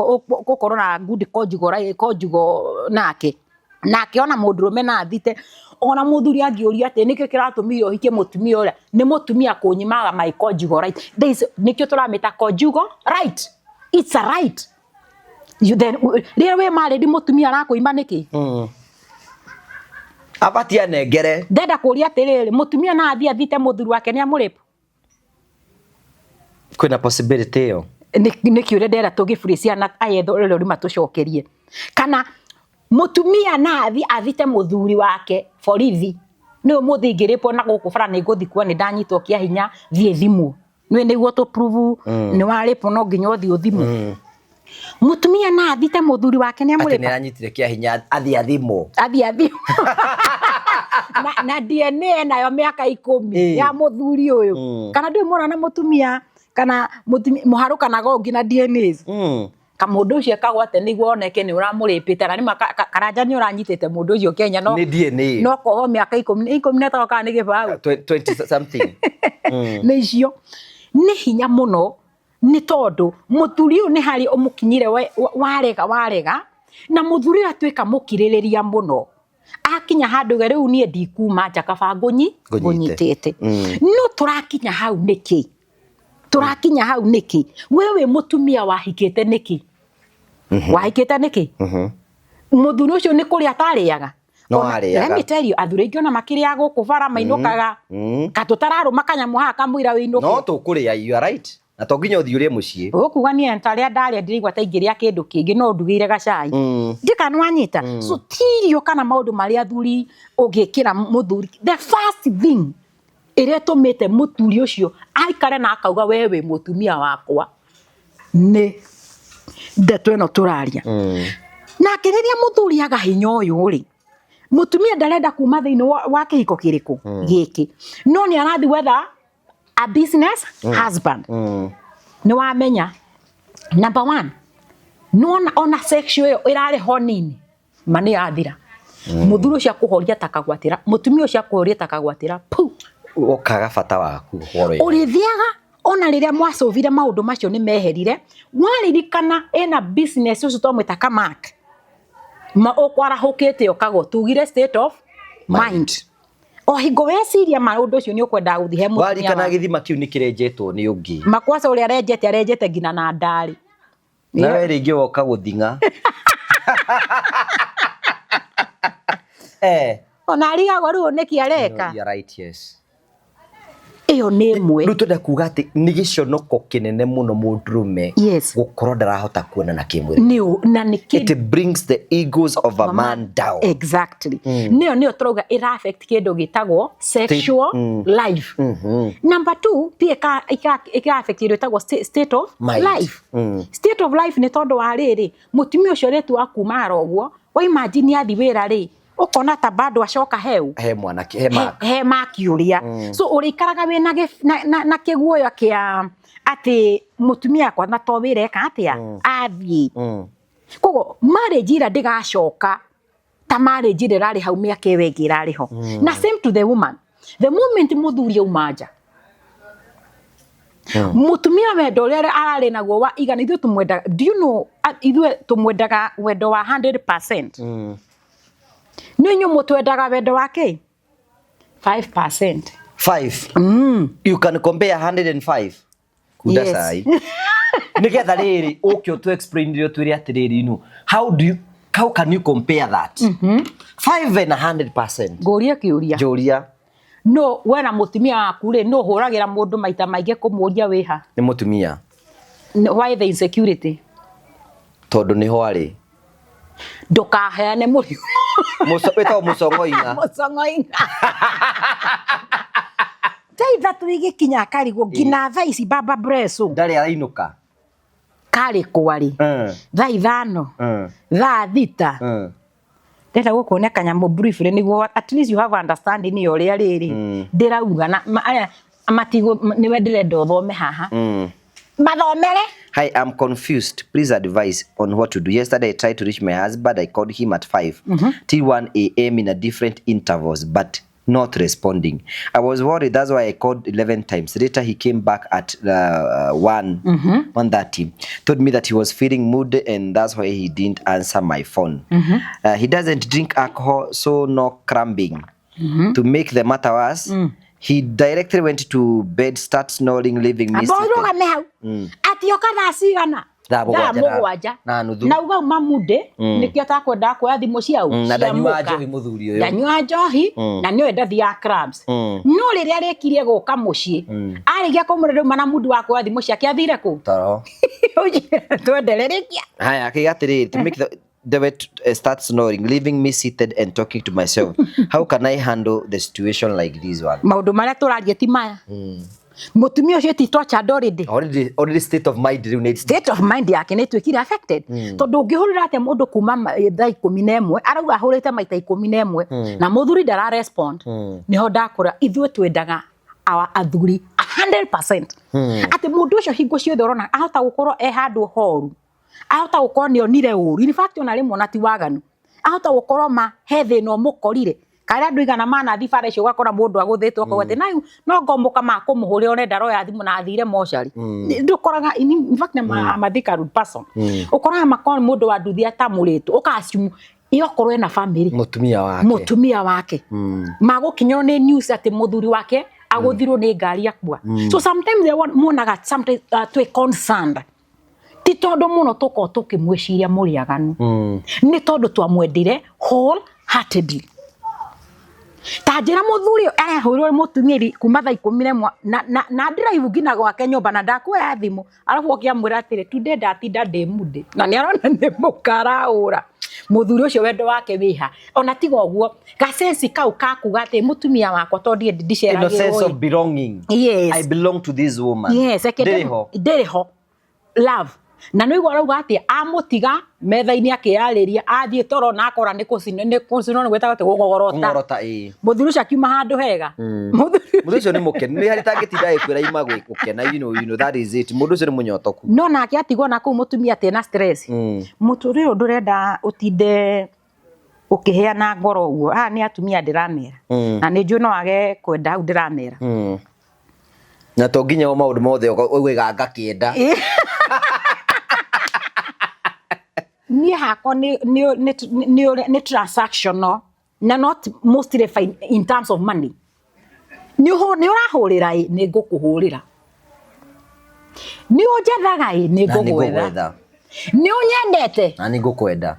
gũkorwo na good conjugal right, conjugal nake. Nake ona mũndũrũme no athite, ona mũthuri angĩũria atĩ nĩkĩ kĩratũmire ũhikie mũtumia ũrĩa, nĩ mũtumia kũnyimaga my conjugal right. There is, nĩkĩo tũramĩta conjugal right. It's a right. You then, rĩrĩa wĩ married mũtumia arakũima nĩkĩ? Abatiĩ anengere. Ndenda kũria atĩrĩrĩ, mũtumia no athiĩ athite mũthuri wake nĩ amũrĩpu? Kwĩna possibility ĩyo. Nĩ kĩũria ndĩrenda tũgĩburie ciana ayethe rĩu matũcokerie. Kana mũtumia no athiĩ athite mũthuri wake borithi, nĩ ũmũthĩ ingĩrĩpwo na gũkũ bara nĩ ngũthikwo nĩ ndanyitwo kĩa hinya thiĩ thimwo. Nĩ nĩguo tũ prove nĩ warĩpwo no nginya ũthiĩ ũthimwo. Mũtumia no athite mũthuri wake nĩ Atĩ amũrĩpa? nĩ aranyitire kĩa hinya athiĩ athimwo. Athiĩ athimwo. Na DNA nayo mĩaka 10 ya mũthuri ũyũ. Kana ndũĩ mwana na mũtumia kana mũharũkanaga ũngĩ na DNAs. Kamũndũ ũcio kagwate nĩguo oneke nĩ ũramũrĩpĩte na nĩma Karanja nĩ ũranyitĩte mũndũ ũcio Kenya no Nĩ DNA. No koho mĩaka 15 kana nĩ gĩbaũ. 20 something. Nĩ icio. Nĩ hinya mũno nĩ tondũ mũthuri ũyũ nĩ harĩ ũmũkinyire warega warega na mũthuri ũyũ atuĩka mũkirĩrĩria mũno. Akinya handũ ge rĩu niĩ ndikuma nja kaba Ngũnyite. ngũnyitĩte. No tũrakinya hau nĩkĩ? Tũrakinya hau nĩkĩ? We wĩ mũtumia wahikĩte nĩkĩ? Wahikĩte nĩkĩ? Mũthuri ũcio nĩ kũrĩa atarĩaga. No Ona, arĩaga. Let me tell you, athuri aingĩ ona makĩrĩa gũkũ bara mainũkaga. Katũtararũma kanyamũ haha kamũira wĩinũke. No tũkũrĩa, you are right. Na to nginya ũthiĩ ũrĩe mũciĩ. Ũkuga niĩ ta rĩa ndarĩa ndiraigua ta ingĩrĩa kĩndũ kĩngĩ no ndugĩire gacai. Ndika nĩ wanyita. So ti irio kana maũndũ marĩa athuri ũngĩkĩra mũthuri. The first thing ĩrĩa ĩtũmĩte mũthuri ũcio aikare na akauga we wĩ mũtumia wakwa nĩ ndeto ĩno tũraria. Nake rĩrĩa mũthuri aga hinya ũyũ rĩ, mũtumia ndarenda kuma thĩinĩ wa kĩhiko kĩrĩkũ gĩkĩ, no nĩ arathiĩ gwetha a business husband. Nĩ wamenya number one, nĩwona ona sexual ĩyo ĩrarĩ ho nini ma nĩ yathira. Mũthuri ũcio akũhoria ta kagwatĩra, mũtumia ũcio akũhoria ta kagwatĩra pu. Ũkaga bata waku ũhoro-inĩ. Ũrĩthiaga ona rĩrĩa mwacũvire maũndũ macio nĩ meherire, waririkana ena business ũcio twamwĩta kamak ma ũkwarahũkĩte ũkagwo tugire state of mind. O hingo weciria maũndũ ũcio nĩ ũkwendaga gũthiĩ he mũtumia Waririkana waku. gĩthima kĩu nĩ kĩrenjetwo nĩ ũngĩ. Makwaca ũrĩa arenjete arenjete nginya na ndarĩ. Na we rĩngĩ woka gũthing'a. Ona arigagwo rĩu nĩkĩ areka. You are right, yes. Ĩyo nĩ ĩmwe. Rĩu twenda kuga atĩ nĩ gĩconoko kĩnene mũno mũndũrũme Yes. gũkorwo ndarahota kuonana kĩmwĩrĩ. Nĩ na nĩ kĩ It brings the egos of a man down. Exactly. Nĩyo nĩyo tũrauga ĩra affect kĩndũ gĩtagwo sexual life. Number 2, pia ĩka affect kĩndũ gĩtagwo state of Mind. life. State of life nĩ tondũ wa rĩrĩ, mũtumia ũcio rĩtu wa kumara ũguo, wa imagine athiĩ wĩra rĩ, ũkona ta bado acoka heu. He mwanake, he mark. He mark ũrĩa. So ũrĩikaraga wĩna na kĩguoya kĩa atĩ mũtumia akwa na to wĩra eka atĩa, athiĩ. Koguo marriage ira ndĩgacoka ta marriage ĩrĩa ĩrarĩ hau mĩaka ĩyo ĩngĩ ĩrarĩ ho. Na same to the woman, the moment mũthuri auma nja, mutumia wendo ũrĩa ararĩ naguo wa igana, ithuĩ tũmwendaga, do you know, ithuĩ tũmwendaga wendo wa 100%. Nĩ inyuĩ mũtwendaga wendo wa kĩ 5%. 5. You can compare 105 kunda. Yes. Cai nigetha rĩrĩ ũke ũtũ explain rĩo twĩre atĩrĩrĩ, how do you how can you compare that 5 and 100%? Ngũrie kĩũria. Njũria. No we na mũtumia waku rĩ, no hũragĩra mũndũ maita maingĩ kũmũria wĩha? Nĩ mũtumia. Why the insecurity? Tondũ nĩho arĩ. Ndũkaheane mũrigo. Wĩtagwo mũcong'oing'a. Mũcong'oing'a. Thaa 3 igĩkinya akarigwo nginya thaa ici baba breso ndarĩ arainũka. Karĩ kwarĩ thaa 5, thaa 6. Ndĩrenda gũkuonia kanyamũ briefly nĩguo at least you have understanding ya ũrĩa rĩrĩ ndĩrauga na aya matigũ nĩwe ndĩrenda ũthome haha, mathomere. Hi, I'm confused. Please advise on what to do. Yesterday, I tried to reach my husband. I called him at 5 till 1 a.m. in a different intervals, but not responding. I was worried. That's why I called 11 times. Later, he came back at 1, 1:30. Told me that he was feeling moody and that's why he didn't answer my phone. He doesn't drink alcohol, so no cramping. To make the matter worse, he directly went to bed, start snoring, leaving me Amba seated. ũrũgame hau atioka thaa cigana? Thaa 7 Thaa 7. Na nuthu. Na uga uma munde nĩkĩo atakwendaga kuoya thimũ ciau. Na Cia ndanyuaga mũka. njohi mũthuri ũyũ. Ndanyuaga njohi na nĩoĩ ndathiaga clubs, no rĩrĩa arĩkirie gũka mũciĩ, arĩkia kũmũra rĩu na mundu wa kuoya thimũ ciake, athire kũ? Toro. Twendererekia. Haya, akiuga atĩrĩrĩ, to make the way to start snoring, leaving me seated and talking to myself. How can I handle the situation like this one? Maũndũ marĩa tũraria ti maya, mũtumia ũcio ti tortured already. Already state of mind rĩu nĩ State of mind yake nĩ ĩtuĩkire affected, tondũ ũngĩhũrĩra atĩa mũndũ kuma thaa 11, arauga ahũrĩte maita 11 na mũthuri ndara respond. Nĩho ndakũra ithuĩ twendaga our athuri 100%, atĩ mũndũ ũcio hingo ciothe ũrona ahota gũkorwo e handũ horu, ahota gũkorwo nĩ onire ũru, in fact ona rĩmwe ona ti waganu, ahota gũkorwo ma he thĩna ũmũkorire karĩa andũ igana manathi bara icio, ũgakora mũndũ agũthĩtwo akauga atĩ nayu no ngomboka makũmũhũrĩra one ndaroya thimũ na athire mocarĩ. Ndũkoraga, in fact I'm a Thika Road person, ũkoraga makorwo nĩ mũndũ wa nduthi atamũrĩtwo, ũka assume ĩokorwo ena family. Mũtumia wake. Mũtumia wake magũkinyĩrwo nĩ news atĩ mũthuri wake agũthirwo nĩ ngari akua. So sometimes they muonaga sometimes twĩ concerned, ti tondũ mũno tũkorwo tũkĩmwĩciria mũrĩ aganu, nĩ tondũ twamwendire wholeheartedly. Ta njĩra, mũthuri ũyũ arahũrirwo nĩ mũtumia kuma thaa 11 na ndĩraibu nginya gwake nyũmba na ndakuoya thimũ, arabu oke amwĩra atĩrĩ, "Today ndatinda ndĩ munde," na nĩ arona nĩ mũkaraũra. Mũthuri ũcio wendo wake wĩha? Ona tiga ũguo, gacenci kau kakuga atĩ mũtumia wakwa tondũ ndiĩ Ino ndiceragĩrwo sense ĩ. of belonging. Yes. I belong to this woman. Yes, Ndĩrĩ ho. Ndĩrĩ ho love. Na nĩ igua arauga atĩ amũtiga metha-inĩ akĩyarĩria, athiĩ toro na akora nĩ kũcinwo, nĩ kũcinwo, nĩ gwĩtagwo atĩ gũgorota. Ng'orota ĩĩ. Mũthuri ũcio akiuma handũ hega. Mũthuri Mũndũ ũcio nĩ mũkenu. Nĩ harĩ tangĩtinda agĩkwĩra ima gũkena, that is it. Mũndũ ũcio nĩ mũnyotoku. No nake atigwo na kũu mũtumia atĩ ena stress. Mũtũrĩre ũyũ ndũrenda ũtinde ũkĩheana ngoro ũguo. Haha nĩ atumia ndĩramera, na nĩ njũĩ no age kwenda hau ndĩramera. Na to nginya o maũndũ mothe ũgaiga ngakĩenda. Niĩ hakwa nĩ transactional na not mostly in terms of money. Nĩ ũrahũrĩra ĩ, nĩ ngũkũhũrĩra. Nĩ ũnjethaga ĩ, nĩ Na nĩ ngũgwetha. ngũgwetha. Nĩ ũnyendete. Na nĩ ngũkwenda.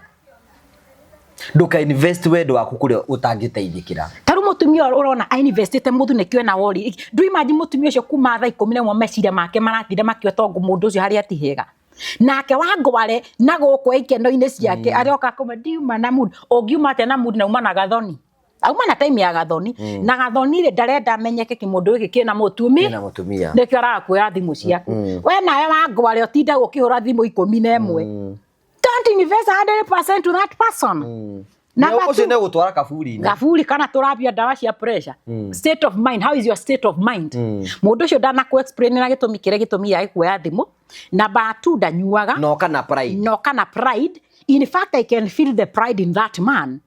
Ndũka invest wendo waku kũrĩa ũtangĩteithĩkĩra. Ta rĩu mũtumia ũyũ ũrona ainvestĩte mũthuri nĩkĩo ena worry. Do you imagine mũtumia ũcio kuma thaa 11 meciria make maratinda makiua tongo mũndũ ũcio harĩa ti hega, nake wangware na gũkũ ikeno-inĩ ciake aroka kũma ndiuma na mood. Ũngiuma atĩa na mood na uma na gathoni, auma na time ya gathoni, na gathoni rĩ, ndarenda amenyeke kĩmũndũ gĩkĩ kĩna mũtumi. Kĩna mũtumia. Nĩkĩo arakuoya thimũ ciaku. We nawe wangware ũtinda ũkĩhũra thimũ 11. Don't invest 100% to that person. Number Ũcio two, nĩ gũtwara kaburi-inĩ. Gaburi kana tũrambia ndawa cia pressure. State of mind, how is your state of mind? Mũndũ ũcio ndanakũ explain na gĩtũmi kĩrĩa gĩtũmi ya kuoya thimũ. Number two, ndanyuaga. No kana pride. No kana pride. In fact, I can feel the pride in that man.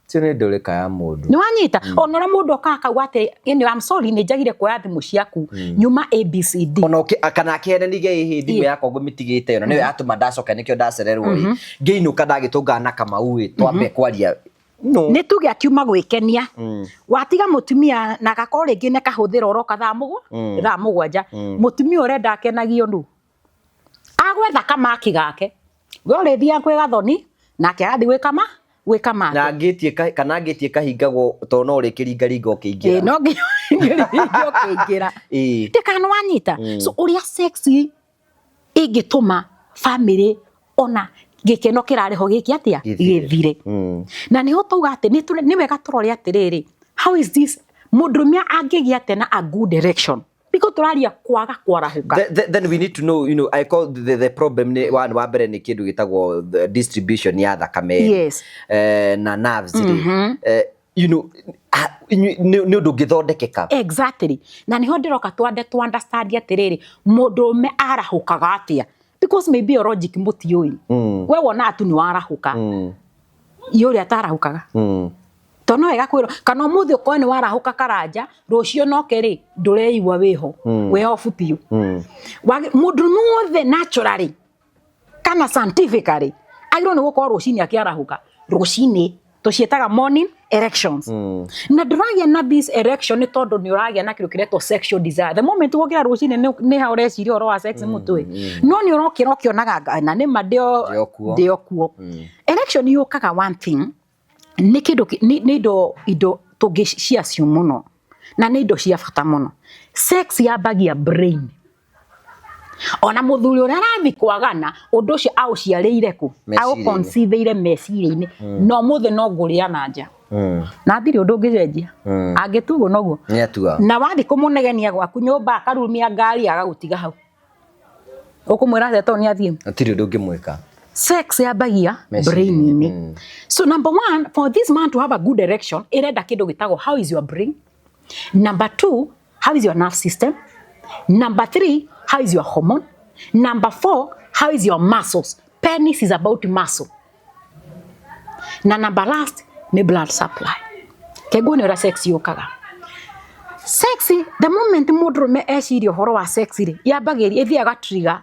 Cio nĩ ndũrĩka ya mũndũ. Nĩ wanyita? Ona ũrĩa mũndũ okaga akauga atĩ, "Anyway, I'm sorry, nĩ njagire kuoya thimũ ciaku nyuma ABCD." Ona kana akĩhenanirie ĩhĩ thimũ yakwa ngũmĩtigĩte ĩyo na nĩyo yatũma ndacoka nĩkĩo ndacererwo ĩ ngĩinũka ndagĩtũngana na Kamau ĩ twambe kwaria no. Nĩ tuge akiuma gwĩkenia, watiga mũtumia na gakorwo rĩngĩ nĩ kahũthĩra ũroka thaa 7, mũtumia ũrenda akenagio nũ agwetha kamaki gake, we ũrĩthiaga kwĩ gathoni nake agathiĩ gwĩka make. Na ngĩtie kana ngĩtie kahingagwo tondũ no ũrĩkĩringaringa ũkĩingĩra. Ĩĩ, no nginya ũrĩringa ũkĩingĩra. Ndĩkana wanyita. So ũrĩa sex ĩngĩtũma family ona gĩkeno kĩrarĩ ho gĩkĩ atĩa Gĩthire. Gĩthire. Na nĩho tauga atĩ nĩ wega tũrore atĩrĩrĩ, how is this mũndũrũme angĩgĩa atĩa na a good erection, because tũraria kwaga kwarahũka. Then we need to know, you know, I call the problem nĩ one wa mbere nĩ kĩndũ gĩtagwo the distribution ya thakame na nerves rĩ. You know, nĩ ũndũ ũngĩthondekeka. Exactly. Na nĩho ndĩroka twande tu understand atĩrĩrĩ, mũndũrũme arahũkaga atĩa, because maybe your logic mũtiũĩ. We wonaga tu nĩ warahũka, ye ũrĩa atarahũkaga, tondũ no wega kwĩrwo kana ũmũthĩ ũkorwo nĩ warahũka karanja, rũciũ noke rĩ ndũreigua wĩho, wĩ off biũ. Mũndũrũme wothe naturally kana scientifically agĩrĩirwo nĩ gũkorwo rũcinĩ akĩarahũka, rũcinĩ tũciĩtaga morning erections, na ndũragĩa na this erection nĩ tondũ nĩ ũragĩa na kĩndũ kĩretwo sexual desire. The moment wokĩra rũcinĩ nĩ ha ũreciria ũhoro wa sex mũtwe, no nĩ ũrokĩra ũkĩonaga na nĩma ndĩo kuo. Ndĩo kuo. Erection yũkaga, one thing, nĩ kĩndũ nĩ indo tũngĩciacio mũno na nĩ indo cia bata mũno. Sex yambagia brain. Ona mũthuri ũrĩa arathiĩ kwagana ũndũ ũcio aũciarĩire kũ? Meciria-inĩ. Aũconceiveire meciria-inĩ, na ũmũthĩ no ngũrĩa na nja na ndirĩ ũndũ ũngĩcenjia, angĩtua ũguo noguo. Nĩ atua. Na wathiĩ kũmũnegenia gwaku nyũmba akarumia ngari agagũtiga hau, ũkũmwĩra atĩa tondũ nĩ athiĩ? Hatirĩ ũndũ ũngĩmwĩka. Sex yambagia Meciria-inĩ. Brain-inĩ. So number one, for this man to have a good erection, ĩrenda kĩndũ gĩtagwo how is your brain, number two, how is your nerve system, number three, how is your hormone, number four, how is your muscles. Penis is about muscle. Na number last nĩ blood supply. Keguo nĩ ũrĩa sex yũkaga. Sex, the moment mũndũrũme eciria ũhoro wa sex rĩ, yambagĩria ĩthiaga trigger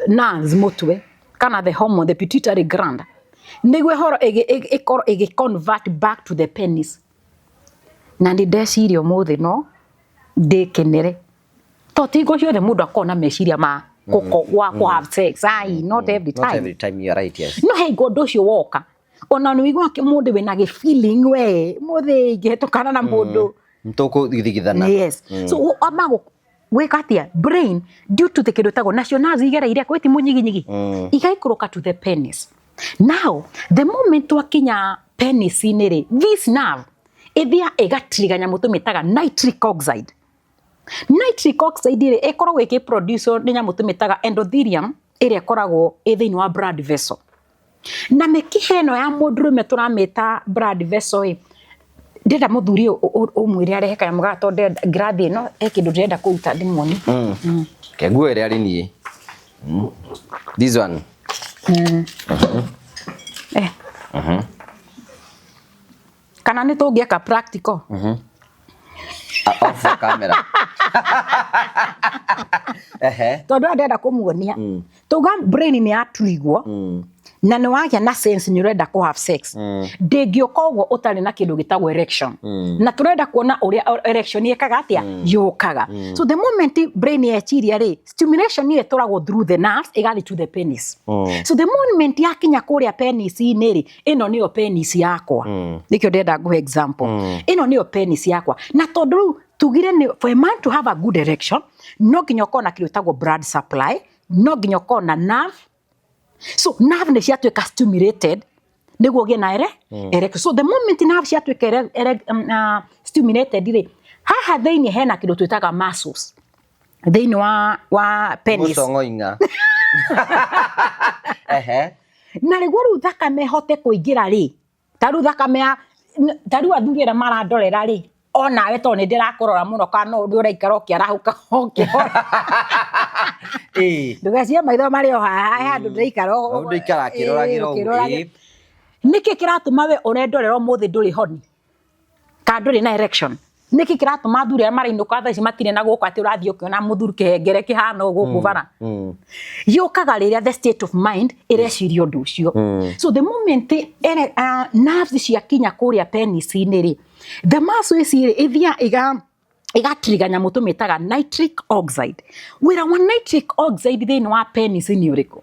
nerves mũtwe kana the hormone, the pituitary gland, nĩguo ĩhoro ĩkorwo ĩgĩ convert back to the penis. Na nĩ ndeciria ũmũthĩ no ndĩkenere to ti hingo ciothe mũndũ akorwo na meciria ma wa kũ have sex, ai, not every Not time. Every time, you are right, yes. No he hingo ũndũ ũcio woka, ona nĩ ũiguaga mũndũ wĩna gĩ feeling, we mũthĩ ingĩhetũkana na mũndũ. Tũkũthigithana. Yes. So ama gwĩka atĩa, brain, due to the kĩndũ ĩtagwo nacio nerves igereire kwĩ ti mũnyiginyigi, igaikũrũka to the penis. Now the moment twakinya penis-inĩ rĩ, this nerve ĩthia ĩgatrigger nyamũ tũmĩtaga nitric oxide. Nitric oxide rĩ, ĩkoragwo ĩkĩproduce nĩ nyamũ tũmĩtaga endothelium ĩrĩa ĩkoragwo ĩ thĩinĩ wa blood vessel, na mĩkiha ĩno ya mũndũrũme tũramĩta blood vessel ĩ. Ndĩrenda mũthuri ũyũ ũmwĩre arehe kanyamũ gaka tondũ ndĩrenda ngirathi ĩno, he kĩndũ ndĩrenda kũruta ndĩmuonie. Kenguo ĩrĩa arĩ niĩ. This one. Eh. Kana nĩ tũngĩeka practical. Off the camera. Ehe. Tondũ aya ndĩrenda kũmuonia, tuga brain nĩ yaturigwo na nĩ wagĩa na sense nĩ ũrenda kũ have sex, ndĩngĩũka ũguo ũtarĩ na kĩndũ gĩtagwo erection, na tũrenda kuona ũrĩa erection ĩkaga atĩa, yũkaga. So the moment brain yeciria rĩ, stimulation ĩyo ĩtwaragwo through the nerves ĩgathiĩ to the penis. So the moment yakinya kũrĩa penis-inĩ rĩ, ĩno nĩyo penis yakwa, nĩkĩo ndĩrenda ngũhe example, ĩno nĩyo penis yakwa. Na tondũ rĩu tugire nĩ for a man to have a good erection no nginya ũkorwo na kĩndũ gĩtagwo blood supply, no nginya ũkorwo na nerve. So nerve nĩ ciatuĩka stimulated nĩguo ũgĩe na erection. So the moment nerve ciatuĩka stimulated rĩ, haha thĩinĩ hena kĩndũ twĩtaga muscles thĩinĩ wa penis. Mũcong'oing'a. Ehe. Na nĩguo rĩu thakame ĩhote kũingĩra rĩ, ta rĩu thakame ya ta rĩu athuri arĩa marandorera rĩ, onawe tondũ nĩ ndĩrakũrora mũno kana no ũndũ ũraikara ũkĩarahũka ũkĩhora. Ĩĩ. Ndũgecirie maitho marĩ o haha, he handũ ndĩraikara Hau ndĩikara akĩroragĩra ũguo, ũkĩroragĩra. ĩĩ. Nĩkĩ kĩratũma we ũrendorera ũmũthĩ ndũrĩ honi kana ndũrĩ na erection? Nĩkĩ kĩratũma athuri arĩa marainũka thaa ici matirĩ na gũkũ, atĩ ũrathiĩ ũkĩona mũthuri kĩhengere kĩhana ũũ gũkũ bara? Yũkaga rĩrĩa the state of mind ĩreciria ũndũ ũcio. So the moment nerves ciakinya kũrĩa penis-inĩ rĩ, the muscle ici rĩ, ithiaga igatrigger nyamũ tũmĩtaga nitric oxide. Wĩra wa nitric oxide thĩinĩ wa penis nĩ ũrĩkũ?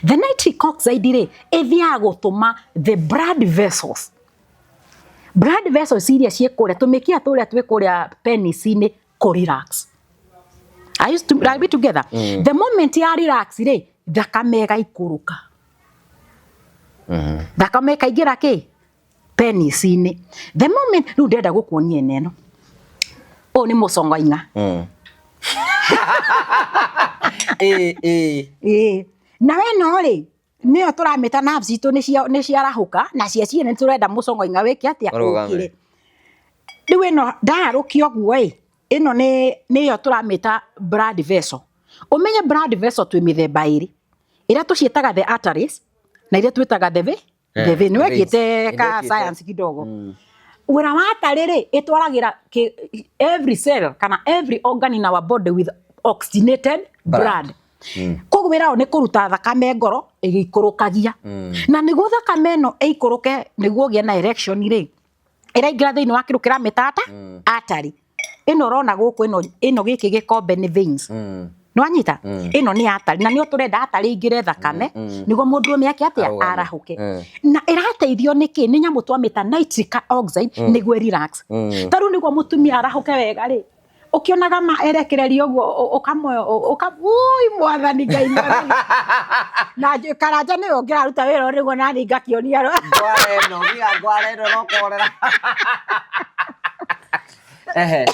The nitric oxide rĩ, ĩthiaga gũtũma the blood vessels, blood vessels iria ciĩ kũrĩa tũmĩkiha tũrĩa twĩ kũrĩa penis-inĩ kũ relax. Are you to, are we together? The moment ya relax rĩ, thakame ĩgaikũrũka, thakame ĩkaingĩra kĩ penis-inĩ. The moment rĩu ndĩrenda gũkuonia ĩno ĩno, ũyũ nĩ mũcongoing'a. Ĩĩ, ĩĩ. Ĩĩ, na ĩno rĩ, nĩyo tũramĩta nerves citũ nĩ ciarahũka na cia ciene, nĩ tũrenda mũcongoing'a wĩke atĩa? Ũrũgame. Ũkire. Rĩu ĩno ndarũkia ũguo ĩ, ĩno nĩ nĩyo tũramĩta blood vessel. Ũmenye blood vessel twĩ mĩthemba ĩrĩ, ĩrĩa tũciĩtaga the arteries na iria twĩtaga the vein. The vein. The veins. Nĩwekĩte ka Nĩndekĩte. science kidogo. Wĩra wa artery rĩ, ĩtwaragĩra every cell kana every organ in our body with oxygenated Blood. blood. Koguo wĩra wao nĩ kũruta thakame ngoro ĩgĩikũrũkagia, na nĩguo thakame ĩno ĩikũrũke, nĩguo ũgĩe na erection rĩ, ĩraingĩra thĩinĩ wa kĩndũ kĩramĩta ata artery. Ĩno ũrona gũkũ, ĩno gĩkĩ gĩkombe nĩ veins. Nĩwanyita? Ĩno nĩ artery, na nĩyo tũrenda artery ĩingĩre thakame nĩguo mũndũrũme eke atĩa? Arũgame. Arahũke. Na ĩrateithio nĩkĩ? Nĩ nyamũ twamĩta nitric oxide nĩguo relax. Ta rĩu nĩguo mũtumia arahũke wega rĩ, ũkĩonaga ma erekererio ũguo, ũkamwe ũka, mwathani Ngai, mwathani na Karanja nĩwe ũngĩraruta wĩra ũyũ nĩguo nani ngakĩonia. Ngwara ĩno, ngiga ngwara ĩno no kũhorera. Ehe.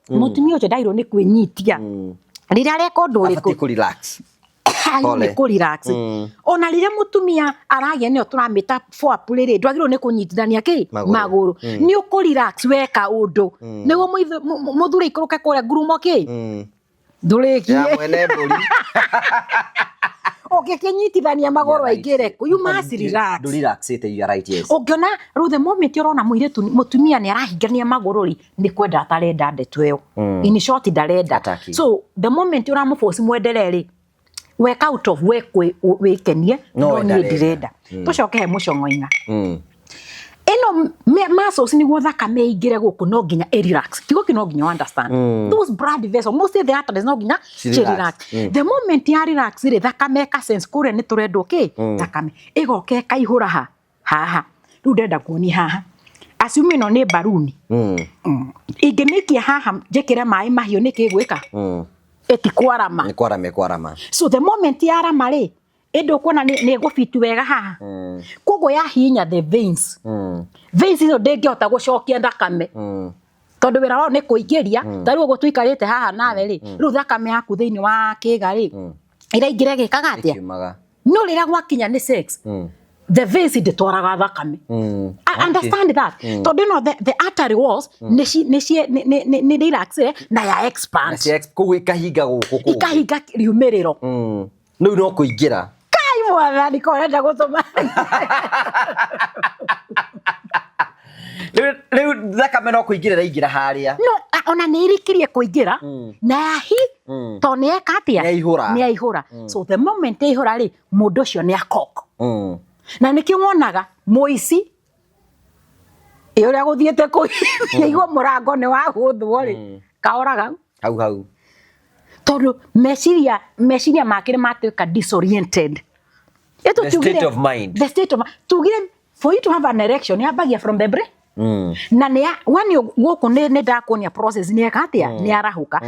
Mũtumia ũcio ndagĩrĩirwo nĩ kwĩnyitia rĩrĩa areka ũndũ ũrĩkũ. Abatiĩ kũ relax. Agĩrĩirwo nĩ Pole. kũ relax. Ona rĩrĩa mũtumia aragĩa, nĩyo tũramĩta foreplay rĩ, ndwagĩrĩirwo nĩ kũnyitithania kĩ? Magũrũ. Magũrũ. Nĩ ũkũ relax weka ũndũ nĩguo mũthuri aikũrũke kũrĩa ngurumo kĩ ndũrĩkie. Ya mwene mbũri. Ũngĩkĩnyitithania magũrũ aingĩre kũ? You must relax. Ndũ relaxĩte, you are right, yes. Ũngĩona rĩu the moment ũrona mũirĩtu mũtumia nĩ arahingania magũrũ rĩ, nĩ kwenda atarenda ndeto ĩyo. In short, ndarenda. Ataki. So the moment ũramũforce mwenderee rĩ, weka out of we wĩkenie. No no we niĩ ndarenda. ndirenda. Tũcoke he mũcong'oing'a. Ĩno muscles, nĩguo thakame ĩingĩre gũkũ no nginya ĩ relax. Kiugo kĩu no nginya understand, those blood vessels, mostly the arteries, no nginya Ci ci relax. relax. The moment ya relax rĩ, thakame ĩka sense kũrĩa nĩ tũrendwo kĩ, thakame ĩgoka ĩkaihũra ha haha. Rĩu ndĩrenda kuonia haha, assume ĩno nĩ mbaruni. Ingĩmĩikia haha njĩkĩre maĩ mahiũ, nĩkĩ ĩgwĩka? Ĩtikwarama. Nĩ kwarama ĩkwarama. So the moment yarama rĩ, ĩndĩ ũkuona nĩ ĩgũbiti wega haha. Koguo yahihinya the veins, veins icio ndĩngĩhota gũcokia thakame, tondũ wĩra wao nĩ kũingĩria. Ta rĩu ũguo tũikarĩte haha nawe rĩ, rĩu thakame yaku thĩinĩ wa kĩga rĩ, ĩraingĩra ĩgĩkaga atĩa? Ĩkiumaga. No rĩrĩa gwakinya nĩ sex, the veins ndĩtwaraga thakame. I understand that, tondũ ĩno the artery walls nĩ nĩ nĩ nĩ relax na ya expand. Na koguo ikahinga gũkũ kũngĩ. Ikahinga riumĩrĩro. Rĩu no kũingĩra. Kai, mwathani, ko ũrenda gũtũma Rĩu thakame no kũingĩra ĩraingĩra harĩa. No ona nĩ ĩrĩkirie kũingĩra na yahi to nĩ eka atĩa? Nĩ yaihũra. Nĩ yaihũra. So the moment yaihũra rĩ, mũndũ ũcio nĩ akok. Na nĩkĩo wonaga mũici ĩ ũrĩa gũthiĩte kũigua mũrango nĩ wagũthwo rĩ, kaoraga Hau hau. Tondũ meciria make nĩ matuĩka disoriented. Ĩtũ The state of mind. The state of, tugire for you to have an erection yambagia from the brain. Na nĩ wani gũkũ nĩ ndakuonia process nĩ eka atĩa, nĩ arahũka.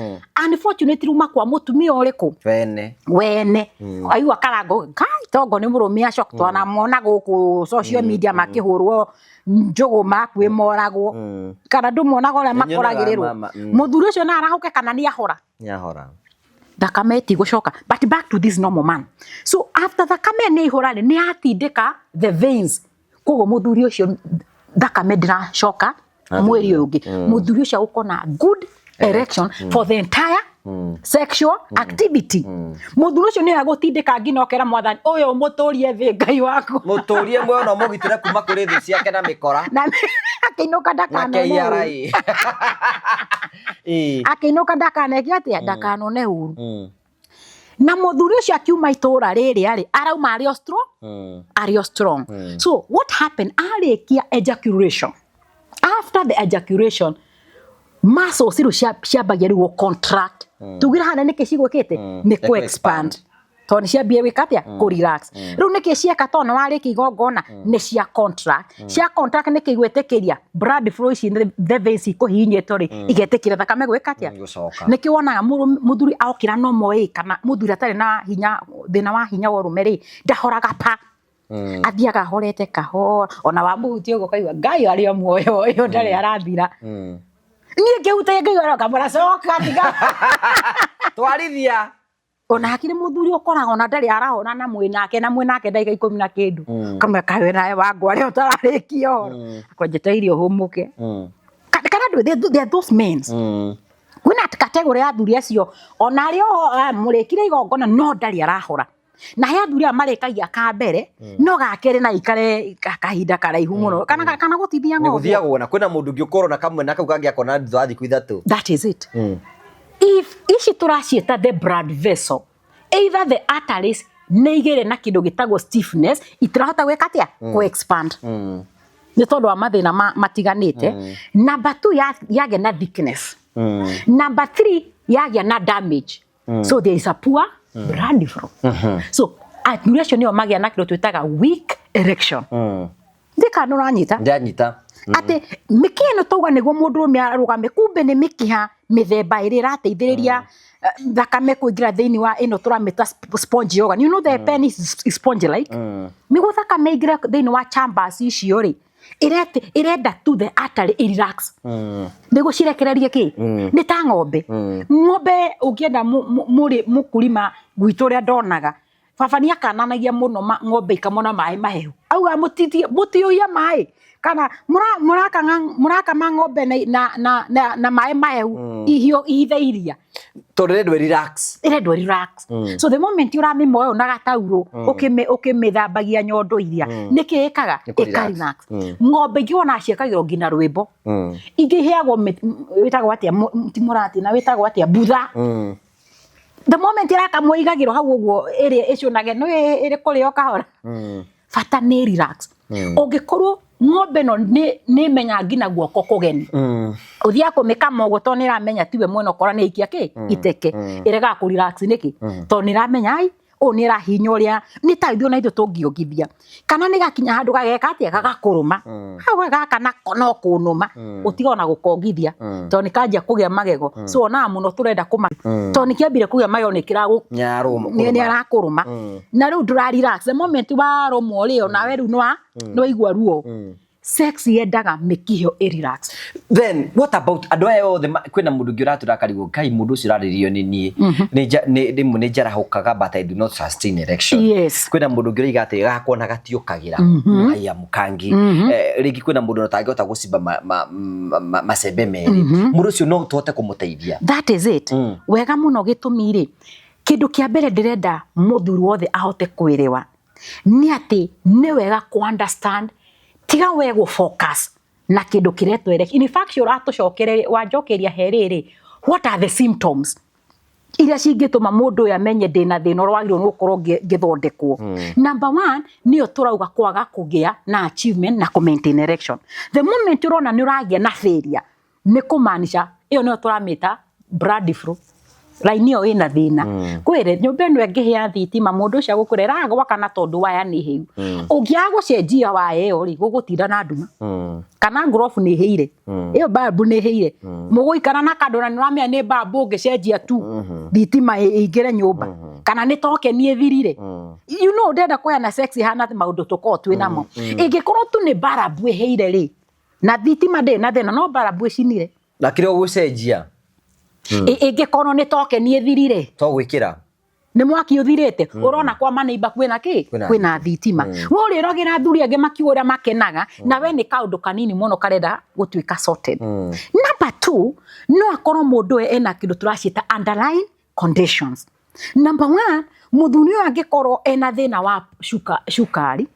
Unfortunately, uma kwa mũtumia ũrĩkũ? Wene. Wene aigua karango kai tongo nĩ mũrũme acoka, twanamona gũkũ social media makĩhũrwo njũgũ makuĩ moragwo, kana ndũmonaga ũrĩa Nĩnyonaga. makoragĩrĩrwo? Mama. Mũthuri ũcio no arahũke kana nĩ ahora? Nĩahora. Thakame ĩtigũcoka. But back to this normal man. So after thakame nĩ ihũra rĩ, nĩ yatindĩka the veins, koguo mũthuri ũcio thakame ndĩracoka mwĩrĩ ũyũ ũngĩ. Mũthuri ũcio agũkorwo na good erection for the entire Sexual activity. Mũthuri ũcio nĩwe agũtindĩka nginya ũkera Mwathani ũyũ mũtũrie thĩ Ngai waku. Mũtũrie muoyo na ũmũgitĩre kuma kũrĩ thũ ciake na mĩkora. Na akĩinũka Na ndakanone KRA. ũru. Ĩĩ. Akĩinũka ndakaneke atĩa, ndakanone ũru. Na mũthuri ũcio akiuma itũra rĩrĩ arĩ arauma arĩ o strong, arĩ o strong. So what happened, arĩkia ejaculation, after the ejaculation muscles rĩu ciambagia rĩu gũ contract. Tugire hana nĩkĩ cigwĩkĩte nĩ Nĩ kũ expand, tondũ nĩ ciambia gwĩka atĩa, kũ relax. Rĩu nĩkĩ cieka, tondũ nĩ warĩkia igongona, nĩ cia contract. Cia contract nĩkĩ gwĩtĩkĩria blood flow ici, the veins ikũhihinyĩtwo rĩ, igetĩkĩra thakame gwĩka atĩa? Gũcoka. Nĩkĩ wonaga mũthuri aokĩra no moĩ, kana mũthuri atarĩ na hinya, thĩna wa hinya wa ũrũme rĩ, ndahoraga pa, athiaga ahorete kahora, ona wamũhutia ũguo ũkaigua Ngai arĩ o muoyo ũyũ, ndarĩ arathira. Niĩ ngĩhutagia ngaigua aroka coka tiga. Twarithia. Ona hakiri mũthuri ũkoraga ona ndarĩ arahona na mwĩnake na mwĩnake ndagĩka 10 na kĩndũ, kamwe kawe nawe wangwa arĩa ũtararĩkia ũhoro akwanjĩteire ũhũmũke. Kana ndũ, there are those men, kwĩna category ya athuri acio ona arĩ oho mũrĩkire igongona no ndarĩ arahora, na he athuri aya marĩkagia ka mbere no gakerĩ na ikare kahinda karaihu mũno kana gũtithia Nĩ ng'ombe. gũthiagwo na kwĩna mũndũ ũngĩ ũkorwo na kamwe na kau kangĩ akona thutha wa thikũ 3. That is it. If ici tũraciĩta the blood vessel, either the arteries nĩ igĩrĩ na kĩndũ gĩtagwo stiffness, itirahota gwĩka atĩa, kũ expand, nĩ tondũ wa mathĩna matiganĩte. Number two, yagĩa na thickness. Number three, yagĩa na damage, so there is a poor blood flow. So athuri acio nĩo magĩa na kĩndũ twĩtaga weak erection. Ndika nĩ ũranyita? Ndanyita. Atĩ mĩkiha ĩno tauga nĩguo mũndũrũme arũgame, kumbe nĩ mĩkiha mĩthemba ĩrĩ ĩrateithĩrĩria thakame kũingĩra thĩinĩ wa ĩno tũramĩta sponge organ. You know the penis is sponge like. Nĩguo thakame ĩingĩre thĩinĩ wa chambers icio rĩ, ĩrenda to the artery ĩ relax nĩguo cirekererie kĩ. Nĩ ta ng'ombe. Ng'ombe ũngĩenda mũrĩ mũkurima gwitũ ũrĩa ndonaga baba nĩ akananagia mũno ng'ombe ikamona maĩ mahehu, auga mũtiũhia maĩ kana mũrakama ng'ombe na maĩ mahehu ihiũ ihithe iria. Tondũ ĩrendwo relax. Ĩrendwo relax. So the moment ũramĩmoya ũũ na gataurũ ũkĩmĩthambagia nyondo iria, nĩkĩ ĩkaga? Nĩ kũ Ĩka relax. Relax. Ng'ombe ingĩ wona ciĩkagĩrwo nginya rwĩmbo, ingĩ iheagwo wĩtagwo atĩa, ti mũrati na wĩtagwo atĩa, mbutha. The moment ĩrakamwo igagĩrwo hau ũguo ĩrĩa ĩcũnage no ĩrĩ kũrĩo kahora, bata nĩ relax. Ũngĩkorwo ng'ombe ĩno nĩ ĩmenyaga nginya guoko kũgeni, ũthiaga kũmĩkama ũguo tondũ nĩ ĩramenya tiwe mwene, ũkora nĩ aikia kĩ iteke, ĩregaga kũ relax nĩkĩ? Tondũ nĩ ĩramenya ai ũũ nĩ ĩrahinya ũrĩa nĩ ta ithuĩ ona ithuĩ tũngĩongithia, kana nĩ gakinya handũ gageka atĩa, gagakũrũma hau gaka nako no kũnũma, ũtiga ona gũkongithia tondũ nĩ kanjia kũgĩa magego. So onaga mũno tũrenda kũma tondũ nĩ kĩambire kũgĩa magego, nĩ kĩragũ Nĩarũma. Nĩ arakũrũma na rĩu ndũra relax. The moment warũmwo rĩ, onawe rĩu nĩ waigua ruo. Sex yendaga mĩkiha ĩ relax. Then what about andũ aya othe kwĩna mũndũ ũngĩ ũratũrakarigwo, Ngai, mũndũ ũcio ũrarĩrio nĩ niĩ. Rĩmwe nĩ njarahũkaga but I do not sustain erection. Kwĩna mũndũ ũngĩ ũroiga atĩ gakwa na gatiũkagĩra haya mũkangi. Rĩngĩ kwĩna mũndũ ũtangĩhota gũcimba macembe merĩ. Mũndũ ũcio no tũhote kũmũteithia? That is it. Wega mũno. Gĩtũmi rĩ, kĩndũ kĩa mbere ndĩrenda mũthuri wothe ahote kwĩrĩwa nĩ atĩ nĩ wega kũ understand, tiga we gũ focus na kĩndũ kĩretwo erection. In fact, ũratũcokereria wanjokeria he rĩrĩ, what are the symptoms iria cingĩtũma mũndũ ũyũ amenye ndĩna thĩna ũrĩa wagĩrĩirwo nĩ gũkorwo ngĩthondekwo? Number one nĩyo tũrauga kwaga kũgĩa na achievement na kũ maintain erection. The moment ũrona nĩ ũragĩa na failure, nĩ kũmaanisha ĩyo nĩyo tũramĩta blood flow raini ĩyo ĩna thĩna. Kwĩrĩ nyũmba ĩno ĩngĩhĩa thitima, mũndũ ũcio agũkwĩra ĩragwakana tondũ waya nĩ hĩu. Ũngĩaga gũcenjia waya ĩyo rĩ, gũgũtinda na nduma, kana ngurobu nĩ ĩhĩire, ĩyo balbu nĩ ĩhĩire, mũgũikara na kandũ na nĩ ũramenya nĩ balbu, ũngĩcenjia tu thitima ĩingĩre nyũmba, kana nĩ token ĩthirire. You know, ndĩrenda kũheana sex ĩhana maũndũ tũkoragwo twĩ namo. Ĩngĩkorwo tu nĩ balbu ĩhĩire rĩ, na thitima ndĩrĩ na thĩna, no balbu ĩcinire, Na kĩrĩa ũgũcenjia ĩngĩkorwo nĩ token ĩthirire, to gwĩkĩra. Nĩ mwaki ũthirĩte, ũrona kwa maneiba kwĩna kĩ? Kwĩna. Kwĩna thitima. We ũrĩragĩra athuri angĩ makiuga ũrĩa makenaga, na we nĩ kaũndũ kanini mũno karenda gũtuĩka sorted. Number two, no akorwo mũndũ ũyũ ena kĩndũ tũraciĩta underlying conditions. Number one, mũthuri ũyũ angĩkorwo ena thĩna wa cukari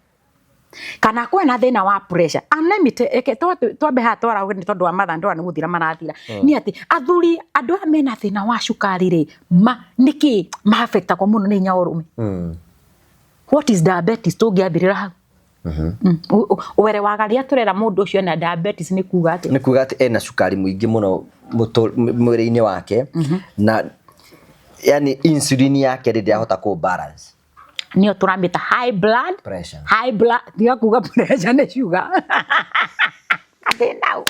kana akorwo ena thĩna wa pressure. And let me tell, eke twambe haha twara nĩ tondũ wa mathaa ndona nĩ gũthira marathira. Nĩ atĩ athuri andũ aya mena thĩna wa cukari rĩ, ma nĩkĩ maaffectagwo mũno nĩ hinya wa ũrũme? What is diabetes? Tũngĩambĩrĩra hau. Were waga rĩrĩa tũrera mũndũ ũcio ena diabetes nĩ kuga atĩ Nĩ kuga atĩ ena cukari mũingĩ mũno mwĩrĩ-inĩ wake, na yani insulin yake rĩ ndĩrahota kũ balance. Nĩyo tũramĩta high blood pressure. High blood, tiga kuga pressure nĩ sugar. Kathĩna.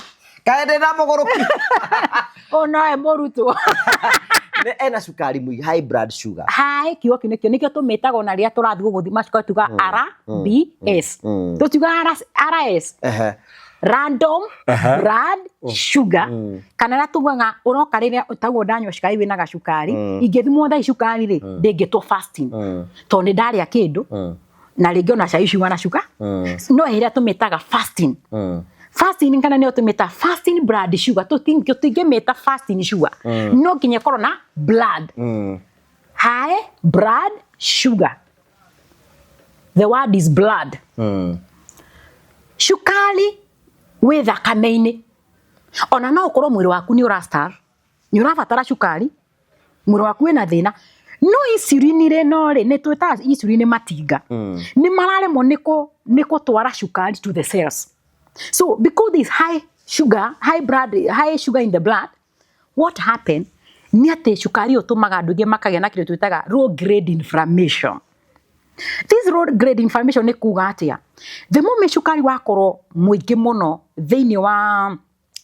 Kaĩ ndĩ na mũgũrũki. Ũyũ nowe mũrutwo. Nĩ ena cukari mũingĩ, high blood sugar. High, kiugo kĩu nĩkĩo tũmĩtaga ona rĩrĩa tũrathiĩ gũgũthima cukari tuga RBS. Tũtiuga RS. Random blood sugar. Kana rĩrĩa tugaga ũroka rĩrĩa taguo ndanyua cukari wĩna gacukari, ingĩthimwo thaa ici cukari rĩ, ndĩngĩtwo fasting. Tondũ nĩ ndarĩa kĩndũ, na rĩngĩ ona cai ciuma na cuka. No ĩrĩa tũmĩtaga fasting. Fasting kana nĩyo tũmĩtaga fasting blood sugar. Tũtingĩmĩta fasting sugar. No nginya ĩkorwo na blood. High blood sugar. The word is blood. Cukari wĩ thakame-inĩ. Ona no ũkorwo mwĩrĩ waku nĩ ũra starve, nĩ ũrabatara cukari, mwĩrĩ waku wĩna thĩna. No insulin rĩ, no rĩ, nĩ twĩtaga insulin matinga. Nĩ mararemwo nĩ gũtwara cukari to the cells. So because there is high sugar, high blood, high sugar in the blood, what happen nĩ atĩ cukari ũyũ ũtũmaga andũ aingĩ makagĩa na kĩndũ twĩtaga low grade inflammation. This low grade inflammation nĩ kuga atĩa? The moment cukari wakorwo mũingĩ mũno thĩinĩ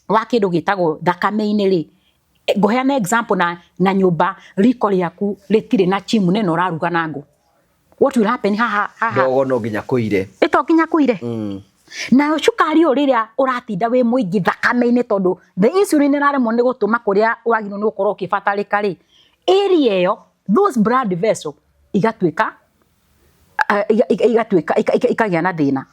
wa kĩndũ gĩtagwo thakame-inĩ rĩ, ngũheana example na nyũmba riko rĩaku rĩtirĩ na chimney na ũraruga na ngũ. What will happen haha, haha? Ndogo no nginya kũire. Ĩ to nginya kũire. Nayo cukari ũyũ rĩrĩa ũratinda wĩ mũingĩ thakame-inĩ tondũ the insulin ĩraremwo nĩ gũtũma kũrĩa wagĩrĩirwo nĩ gũkorwo ũkĩbatarĩka rĩ, area ĩyo, those blood vessel igatuĩka, igatuĩka, ikagĩa na thĩna.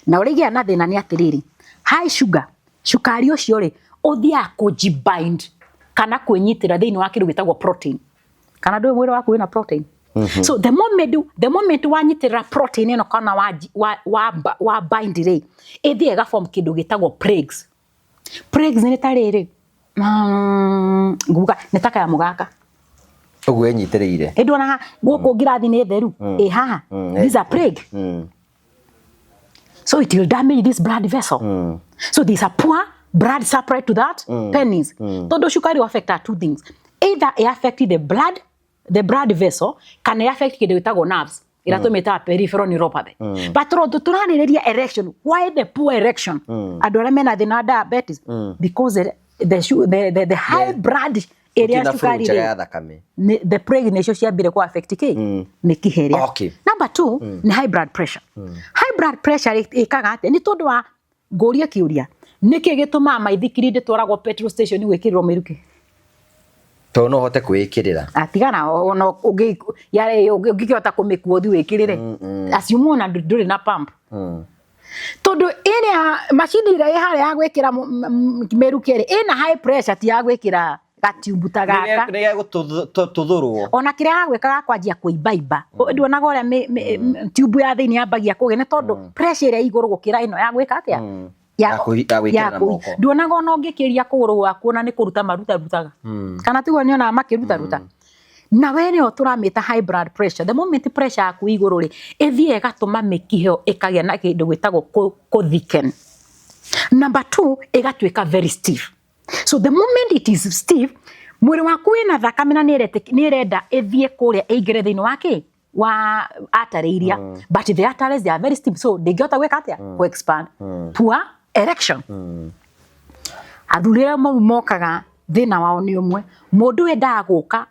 Na ũrĩa igĩa na thĩna nĩ atĩrĩrĩ, high sugar, cukari ũcio rĩ, ũthiaga kũjibind kana kwĩnyitĩra thĩinĩ wa kĩndũ gĩtagwo protein. Kana ndũĩ mwĩrĩ waku wĩna protein? So the moment wanyitĩrĩra protein ĩno kana wa bind rĩ, ĩthiaga ĩgaform kĩndũ gĩtagwo plaques. Plaques nĩ ta rĩrĩ, nguga nĩ ta kanyamũ gaka. Ũguo ĩnyitĩrĩire. Ĩ ndwona gũkũ ngirathi nĩ theru? Ĩ haha. These are plaque. So it will damage this blood vessel. So there's a poor blood supply to that penis. Tondũ cukari affect two things. Either it affect the blood vessel, kana it affect kĩndũ gĩtagwo nerves. Ĩrĩa tũmĩtaga peripheral neuropathy. But tondũ tũrarĩrĩria erection, why the poor erection? Andũ arĩa mena thĩna wa diabetes, because the high blood ĩrĩa Gũtirĩ na flow cukari njega rĩ, ya thakame. The plaque nĩcio ciambire kũ affect kĩ? Mĩkiha ĩrĩa. Number two, nĩ high blood pressure. High blood pressure ĩkaga atĩa? Nĩ tondũ wa ngũrie kĩũria, nĩkĩ gĩtũmaga maithikiri ndĩtwaragwo petrol station gwĩkĩrĩrwo mĩrukĩ? Tondũ no ũhote kwĩĩkĩrĩra. Atigana ona ũngĩkĩhota kũmĩkua ũthiĩ wĩkĩrĩre. Assume ona ndũrĩ na pump. Tondũ ĩrĩa macini ĩrĩa ĩ harĩa ya gwĩkĩra mĩrukĩ rĩ, ĩna high pressure, ti ya gwĩkĩra gatiumbu ta gaka. Nĩ gĩgũtũthũrwo. Ona kĩrĩa gagwĩka gakwanjia kũimbaimba. Nduonaga ũrĩa tube ya thĩinĩ yambagia kũgĩa, nĩ tondũ pressure ĩrĩa igũrũ gũkĩra ĩno ya gwĩka atĩa? Ya gwĩkĩra na moko. Nduonaga ona ũngĩkĩria kũgũrũ gwaku ona nĩ kũruta marutarutaga. Kana tiguo nyonaga makĩrutaruta. Na we nĩyo tũramĩta high blood pressure. The moment pressure yaku igũrũ rĩ, ĩthiĩ ĩgatũma mĩkiha ĩyo ĩkagĩa na kĩndũ gĩtagwo kũ-thicken. Number two, ĩgatuĩka very stiff. So the moment it is stiff, mwĩrĩ waku wĩna thakame na nĩ ĩrenda ĩthiĩ kũrĩa ĩingĩre thĩinĩ wa kĩ? Wa artery iria. But the arteries, they are very stiff. So ndĩngĩhota gwĩka atĩa? Ku expand. Poor erection. Athuri arĩa mau mokaga thĩna wao nĩ ũmwe. Mũndũ wendaga gũka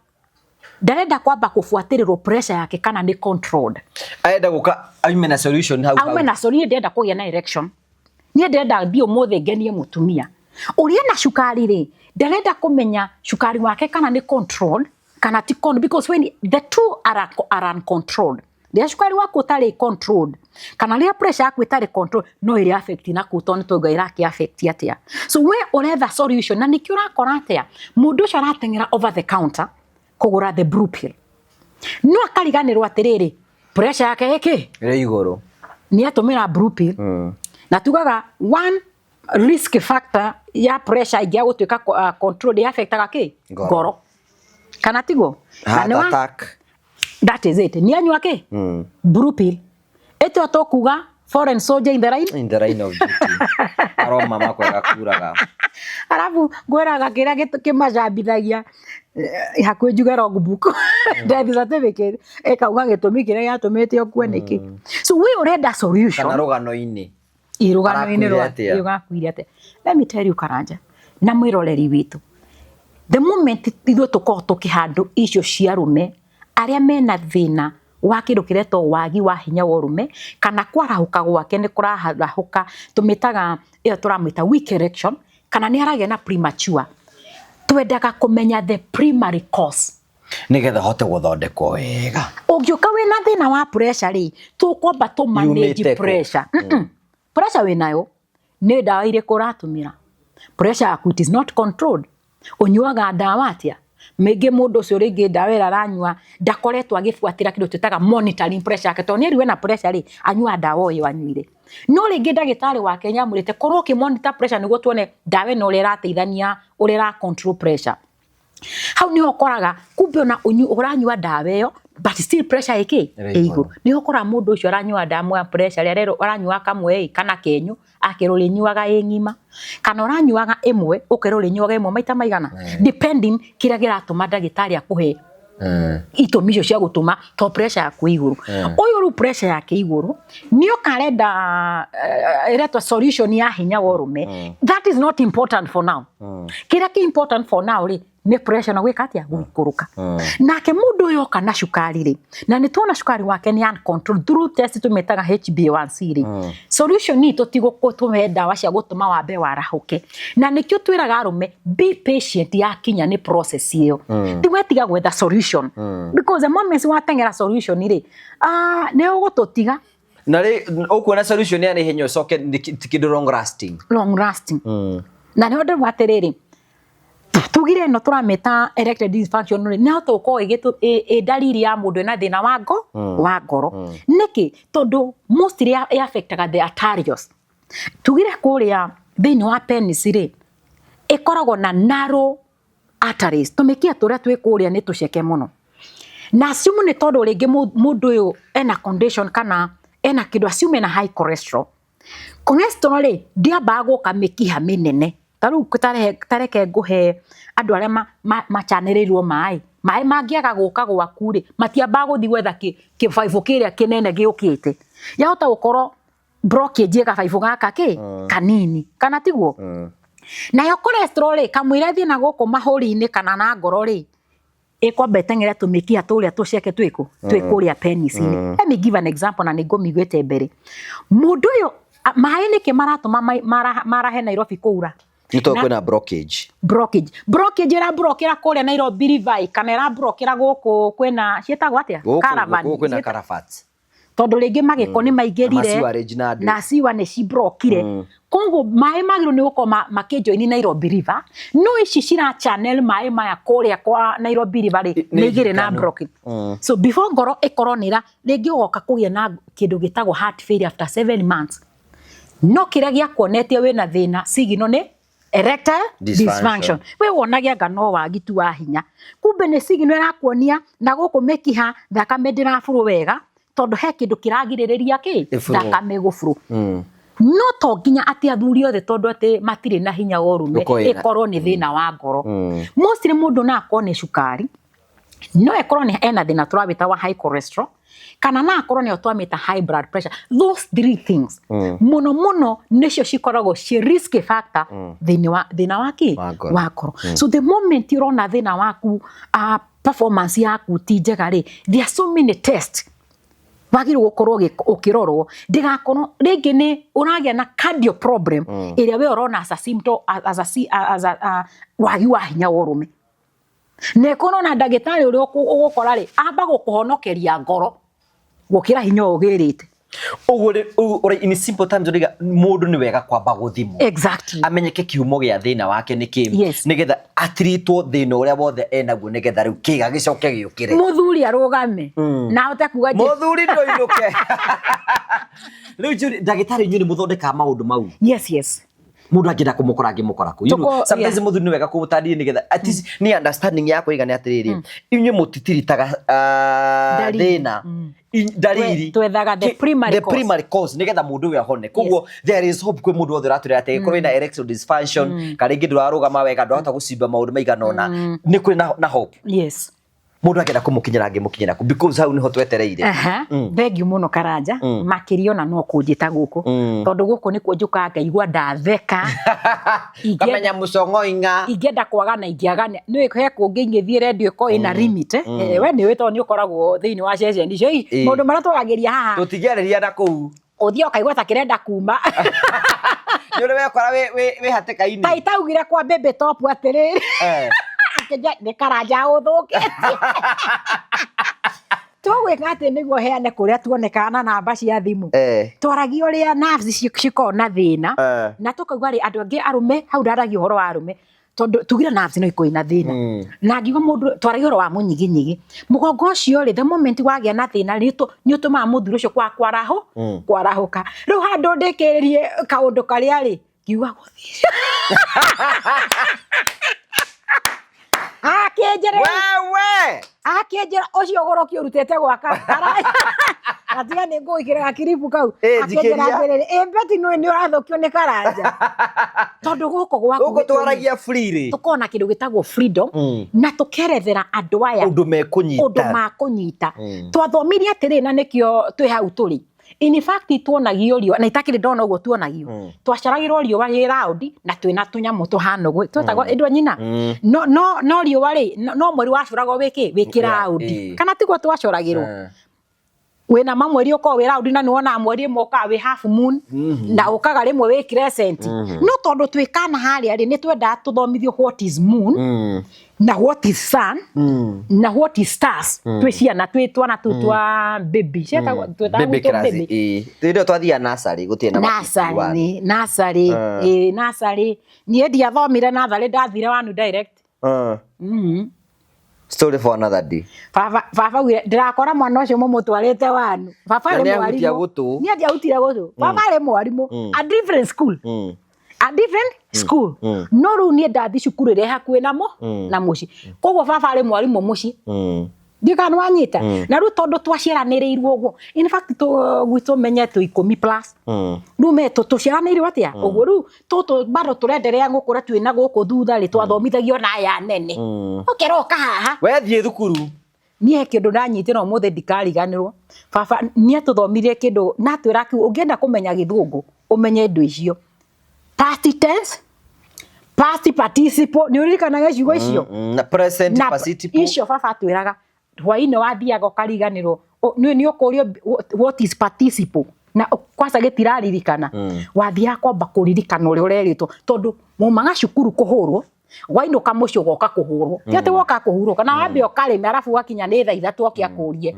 ndarenda kwamba kũbuatĩrĩrwo pressure yake kana nĩ controlled. Arenda gũka aume na solution hau hau. Aume na solution, ndĩrenda kũgĩa na erection. Niĩ ndĩrenda thiĩ ũmũthĩ ngenie mũtumia. Ũrĩa na cukari rĩ, ndarenda kũmenya cukari wake kana nĩ controlled, Kana ti because when the two are uncontrolled, rĩrĩa cukari waku ũtarĩ controlled kana rĩrĩa pressure yaku ĩtarĩ controlled, no ĩrĩ affect na kũu, tondũ nĩ tũigua ĩrakĩ affect atĩa. So we ũretha solution, na nĩkĩo ũrakora atĩa, mũndũ ũcio arateng'era over the counter kũgũra the blue pill, no akariganĩrwo atĩrĩrĩ, pressure yake ĩkĩ Ĩrĩ igũrũ. Nĩ atũmĩra blue pill. Na tugaga one risk factor ya pressure ingĩaga gũtuĩka control ĩ affectaga kĩ? Ngoro. Ngoro, kana tiguo? Na Heart attack. That is it. Nĩ anyua kĩ? Blue pill. Ĩtio tũkuga foreign soldier in the line. In the line of duty. Aroma makwega kuraga. Arabu ngwĩraga kĩrĩa kĩmacambithagia, hakuhĩ njuge logbook, death certificate ĩkauga gĩtũmi kĩrĩa gĩatũmĩte ũkue nĩkĩ. So we ũrenda solution. Kana rũgano-inĩ. Irũgano-inĩ rwa Arakuire atĩa? Ũgakuire atĩa? Let me tell you, Karanja na mwĩroreri witũ, the moment ithuĩ tũkoragwo tũkĩhandũ icio cia arũme arĩa mena thĩna wa kĩndũ kĩretwo wagi wa hinya wa ũrũme, kana kwarahũka gwake nĩ kũrarahũka, tũmĩtaga ĩyo tũramĩta weak erection, kana nĩ aragĩa na premature, twendaga kũmenya the primary cause Nĩgetha hote gũthondekwo wega. Ũngĩũka wĩna thĩna wa pressure rĩ, tũkwamba tũ manage Yumĩte kũ? pressure. Pressure wĩnayo nĩ ndawa irĩkũ ũratũmĩra? Pressure yaku, it is not controlled. Ũnyuaga ndawa atĩa? Mĩngĩ mũndũ ũcio rĩngĩ ndawa ĩrĩa aranyua ndakoretwo agĩbuatĩra kĩndũ twĩtaga monitoring pressure yake, tondũ nĩ eriwe na pressure rĩ, anyuaga ndawa o ĩyo anyuire, no rĩngĩ ndagĩtarĩ wake nĩamwĩrĩte korwo ũkĩ monitor pressure nĩguo tuone ndawa ĩno ũrĩa ĩrateithania, ũrĩa ĩra control pressure. Hau niho ũkoraga kumbe ona ũranyua ndawa ĩyo, but still pressure ĩkĩ? Ĩrĩ Ĩ igũrũ. Niho ũkoraga mũndũ ũcio aranyua ndawa ya pressure rĩrĩa arerwo aranyua kamwe ĩ kana kenyũ, akerwo ũrĩnyuaga ĩ ng'ima, kana ũranyuaga ĩmwe, ũkerwo ũrĩnyuaga ĩmwe maita maigana, depending kĩrĩa kĩratũma ndagĩtarĩ akũhe itũmi icio cia gũtũma to pressure yaku ĩ igũrũ. Ũyũ rĩu pressure yake igũrũ nĩ oka arenda ĩretwo solution ya hinya wa ũrũme. That is not important for now. Kĩrĩa kĩ important for now rĩ, nĩ pressure na gwĩka atĩa? Gũikũrũka. Nake mũndũ ũyũ oka na cukari rĩ, na nĩ tuona cukari wake nĩ uncontrolled through test tũmĩtaga HbA1c rĩ, solution itũ ti gũtũhe ndawa cia gũtũma wambe warahũke. Na nĩkĩo twĩraga arũme, be patient, yakinya nĩ process ĩyo, ti wetiga gwetha solution, because the moment wateng'era solution rĩ, ah, nĩ ũgũtũtiga. Na rĩ, ũkuona solution ya naihenya ũcoke ti kĩndũ long lasting. Long lasting. Na nĩho ndĩrauga atĩrĩrĩ, tugire ĩno tũramĩta erectile dysfunction rĩ, nĩ hota gũkorwo ĩ ndariri ya mũndũ ĩna thĩna wa ngoro. Nĩkĩ? Tondũ mostly ĩ affectaga the arterioles. Tugire kũrĩa thĩinĩ wa penis rĩ, ĩkoragwo na narrow arteries, tũmĩkiha tũrĩa twĩ kũrĩa nĩ tũceke mũno. Na assume nĩ tondũ rĩngĩ mũndũ ũyũ ena condition kana ena kĩndũ, assume ena high cholesterol. Cholesterol rĩ, ndĩambaga gũka mĩkiha mĩnene. Ta rĩu tareke ngũhe andũ arĩa macanĩrĩirwo maĩ. Maĩ mangĩaga gũka gwaku rĩ, matiambaga gũthiĩ gwetha kĩbaibũ kĩrĩa kĩnene gĩũkĩte. Yahota gũkorwo blockage ĩ gabaibũ gaka kĩ kanini, kana tiguo? Nayo cholesterol rĩ, kamũira ĩthiĩ na gũkũ mahũri-inĩ kana na ngoro rĩ, ĩkwamba ĩteng'ere tũmĩkiha tũrĩa tũceke twĩkũ twĩ kũrĩa penis-inĩ. Let me give an example, na nĩ ngũmĩiguĩte mbere. Mũndũ ũyũ maĩ nĩkĩ maratũma marahe Nairobi kũura? Nĩ tondũ kwĩna blockage. Blockage ĩrablokĩra kũrĩa Nairobi River, kana ĩrablokĩra gũkũ kwĩna ciĩtagwo atĩa? Gũkũ Caravan. Gũkũ kwĩna caravans. Tondũ rĩngĩ magĩko nĩ maingĩrire. Na sewerage na ndũ. Na sewer nĩ ciblokire. Koguo maĩ magĩrĩirwo nĩ gũkorwo makĩjoini Nairobi River, no ici cira channel maĩ maya kũrĩa kwa Nairobi River rĩ, Nĩ nĩ igĩrĩ na hinganu. blocking. So before ngoro ĩkorwo nĩ ĩra rĩngĩ ũgoka kũgĩa na kĩndũ gĩtagwo heart failure after 7 months, no kĩrĩa gĩakuonetie wĩna thĩna signal nĩ erectile dysfunction. Dysfunction. We wonagia anga no wagi tu wa hinya, kumbe nĩ signal ĩrakuonia na gũkũ mĩkiha thakame ndĩraburu wega, tondũ he kĩndũ kĩragirĩrĩria kĩ? Ĩburu. Thakame gũburu. No to nginya atĩ athuri othe, tondũ atĩ matirĩ na hinya wa ũrũme, Gũkorwo ĩna- ĩkorwo nĩ thĩna wa ngoro. Mostly mũndũ no akorwo nĩ cukari, no ĩkorwo nĩ ena thĩna tũrawĩta wa high cholesterol, kana no akorwo nĩyo twamĩta high blood pressure. Those three things mũno mũno nĩcio cikoragwo ci risk factor thĩinĩ wa thĩna wa kĩ? Wa ngoro. Wa ngoro. So the moment ũrona thĩna waku, performance yaku ti njega rĩ, there are so many tests wagĩrĩirwo gũkorwo ũkĩrorwo, ndĩgakorwo rĩngĩ nĩ ũragĩa na cardio problem ĩrĩa we ũrona as a symptom, as a, as a, wagi wa hinya wa ũrũme. Na ĩkorwo na ndagĩtarĩ ũrĩa ũgũkora rĩ, amba gũkũhonokeria ngoro gũkĩra hinya ũyũ ũgĩrĩte. Ũguo ũrĩ in simple terms ũraiga mũndũ nĩ wega kwamba gũthimwo. Exactly. Amenyeke kiumo gĩa thĩna wake nĩ kĩ. Yes. Nĩgetha atiritwo thĩna ũrĩa wothe enaguo nĩgetha rĩu kĩga gĩcoke gĩũkĩre. Mũthuri arũgame na ahote kuga Mũthuri ndũinũke. Rĩu njũrie, ndagĩtarĩ inyuĩ nĩ mũthondekaga maũndũ mau? Yes, yes. Mundu angĩenda kũmũkora angĩmũkora kũ? You know, sometimes mũthuri nĩ wega kũmũtarĩria nĩgetha at least nĩ understanding yakwa ĩigane atĩrĩrĩ, inyuĩ mũtitiritaga thĩna ndariri, Twethaga the primary the cause. Primary cause nĩgetha mũndũ ũyũ ahone. Koguo there is hope kwĩ mũndũ wothe ũratwĩra atĩ angĩkorwo wĩna erectile dysfunction kana rĩngĩ ndũrarũgama wega, ndũrahota gũcimba maũndũ maigana ũna, nĩ kũrĩ na hope. Yes. Mũndũ angĩenda kũmũkinyĩra angĩmũkinyĩra kũ? Because hau nĩho twetereire. Aha, thengiũ mũno Karanja, makĩria ona no kũnjĩta gũkũ, tondũ gũkũ nĩkuo njũkaga ngaigua ndatheka. Kamenya mũcong'oing'a. Ingĩenda kwagana ingĩagana, nĩ he kũngĩ ingĩthiĩ redio ĩkorwo ĩna limit, we nĩũĩ tondũ nĩ ũkoragwo thĩinĩ wa ceceni icio, maũndũ marĩa twaragĩria haha tũtingĩarĩria na kũu, ũthiĩ ũkaigua ta kĩrenda kuma. Nĩ ũrĩ wekora wĩ hatĩka-inĩ. Ta itaugire kwa Baby Top atĩrĩrĩ, akĩnja nĩ Karanja ũthũkĩtie. Tũgwĩka atĩ nĩguo heane kũrĩa tuonekaga na namba cia thimũ. Twaragia ũrĩa nerves cikoragwo na thĩna, na tũkauga rĩ, andũ angĩ arũme, hau ndaragia ũhoro wa arũme tondũ tugire nerves no ikorwo ina thĩna, na ngiuga mũndũ twaragia ũhoro wa mũnyiginyigi, mũgongo ũcio rĩ, the moment wagĩa na thĩna nĩ ũtũmaga mũthuri ũcio kwarahũka. Rĩu handũ ndĩkĩrĩrie kaũndũ karĩa rĩ, ngiuga gũthiĩ akĩnjĩra Wewe akĩnjĩra ũcio ũgũrũki ũrutĩte gwaka gatiga nĩ ngũgĩkĩra gakiribu kau. Ĩ, Akĩnjĩra njikĩria. atĩrĩrĩ, ĩ Betty, nĩ nĩ ũrathũkio nĩ Karanja tondũ gũkũ gwaku Gũkũ twaragia freely, tũkona kĩndũ gĩtagwo freedom, na tũkerethera andũ aya ũndũ mekũnyita, ũndũ makũnyita. Twathomirie atĩrĩ, na nĩkĩo twĩ hau tũrĩ. In fact tuonagio riũa na itakĩrĩ ndona ũguo tuonagio, twacaragĩrwo riũa rĩ raundi na twĩna tũnyamũ tũhana ũguo twetagwo ĩndwa nyina, no no no riũa rĩ, no mweri wacoragwo wĩkĩ wĩ kĩraundi, kana tiguo twacoragĩrwo? Wĩna mamweri ũkorwo wĩ raundi, na nĩwonaga mweri ĩmwe ũkaga wĩ half moon, na ũkaga rĩmwe wĩ crescent. No tondũ twĩ kana harĩa rĩ, nĩ twendaga tũthomithio what is moon na what is sun na what is stars. Twĩ ciana, twĩ twana tũu twa baby cietagwo, twĩtaga Baby gwitũ class. Baby. Ĩ rĩrĩa twathiaga nursery gũtirĩ na Nursery, nursery, ĩ nursery. Niĩ ndiathomire nursery, ndathire wanu direct. Story for another day. Baba augire ndirakora mwana ũcio mũmũtwarĩte wanu. Baba Na arĩ nĩahutia mwarimũ. gũtũ. Niĩ ndiahutire gũtũ. Baba arĩ mwarimũ a different school, a different school, no rĩu niĩ ndathi cukuru ĩrĩa ĩ hakuhĩ namo na mũciĩ. Koguo baba arĩ mwarimũ mũciĩ, ndiũĩ kana nĩwanyita. Na rĩu tondũ twaciaranĩrĩirwo ũguo, in fact gwitũ menye twĩ 10 plus, rĩu me tũciaranĩirwo atĩa ũguo, rĩu tũtũ bado tũrenderea gũkũra twĩna gũkũ thutha rĩ, twathomithagio na aya nene ũkĩroka haha. Wethiĩ thukuru. Niĩ he kĩndũ ndanyitire ũmũthĩ ndikariganĩrwo. Baba nĩ atũthomirie kĩndũ na atwĩra kiu, ũngĩenda kũmenya gĩthũngũ ũmenye indo icio, past tense, past participle, nĩ ũririkanaga ciugo icio? Na present Na participle. Icio baba atwĩraga hwainĩ wathiaga ũkariganĩrwo, nĩ ũkũrio what is participle na kwaca gĩtiraririkana, wathiaga kwamba kũririkana ũrĩa ũrerĩtwo, tondũ maumaga cukuru kũhũrwo, wainũka mũciĩ ũgoka kũhũrwo. Ti atĩ woka kũhurũka na wambe ũkarĩme, arabu wakinya nĩ thaa 3 oke akũrie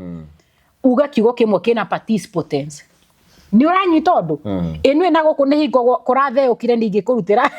uge kiugo kĩmwe kĩna participle tense. Nĩ ũranyita ũndũ ĩno? Ĩna gũkũ nĩ hingo kũratheũkire ningĩ kũrutĩra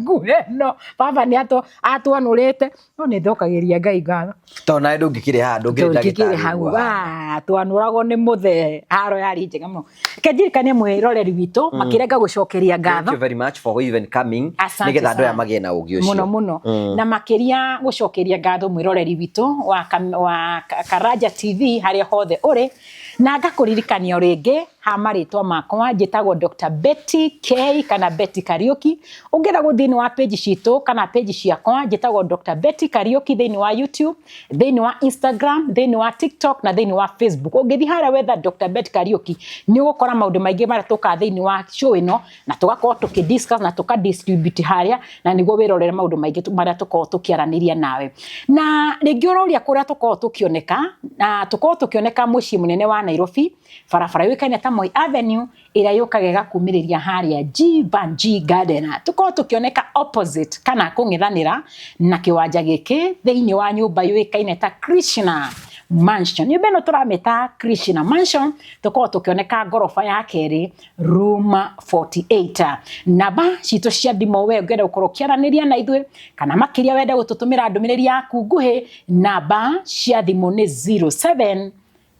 nguo ĩno baba nĩ atwanũrĩte, no nĩ thokagĩria Ngai ngatho. Tondũ nawe ndũngĩkĩrĩ haha, ndũngĩrĩ Tũngĩkĩrĩ ndagĩtarĩ hau ũguo haha. Twanũragwo nĩ mũthee, haro yarĩ njega mũno. Reke ndirikanie mwĩroreri witũ makĩrenga gũcokeria Thank ngatho. you very much for even coming Asante nĩgetha andũ aya sana. magĩe na ũgĩ ũcio. Mũno mũno, na makĩria gũcokeria ngatho mwĩroreri witũ wa Karanja TV harĩa hothe ũrĩ, na ngakũririkania o rĩngĩ ha marĩtwa makwa, njĩtagwo Dr. Betty K kana Betty Kariuki. Ũngĩenda gũthiĩ thĩinĩ wa page citũ kana page ciakwa, njĩtagwo Dr. Betty Kariuki thĩinĩ wa YouTube, thĩinĩ wa Instagram, thĩinĩ wa TikTok na thĩinĩ wa Facebook. Ũngĩthiĩ harĩa wetha Dr. Betty Kariuki nĩ ũgũkora maũndũ maingĩ marĩa tũkaga thĩinĩ wa show ĩno, na tũgakorwo tũkĩ discuss na tũka distribute harĩa, na nĩguo wĩrorere maũndũ maingĩ marĩa tũkoragwo tũkĩaranĩria nawe. Na rĩngĩ ũroria kũrĩa tũkoragwo tũkĩoneka, na tũkoragwo tũkĩoneka mũciĩ mũnene wa Nairobi, barabara yũĩkaine ta Moi Avenue ĩrĩa yũkaga ĩgakumĩrĩria harĩa Jeevanjee Garden. Tũkorwo tũkĩoneka opposite kana kũng'ethanĩra na kĩwanja gĩkĩ thĩinĩ wa nyũmba yũĩkaine ta Krishna Mansion. Nyũmba ĩno tũramĩta Krishna Mansion, tũkorwo tũkĩoneka ngoroba ya kerĩ room 48. Namba citũ cia thimũ we ũngĩenda gũkorwo ũkĩaranĩria na ithuĩ kana makĩria wende gũtũtũmĩra ndũmĩrĩri yaku nguhĩ, namba cia thimũ nĩ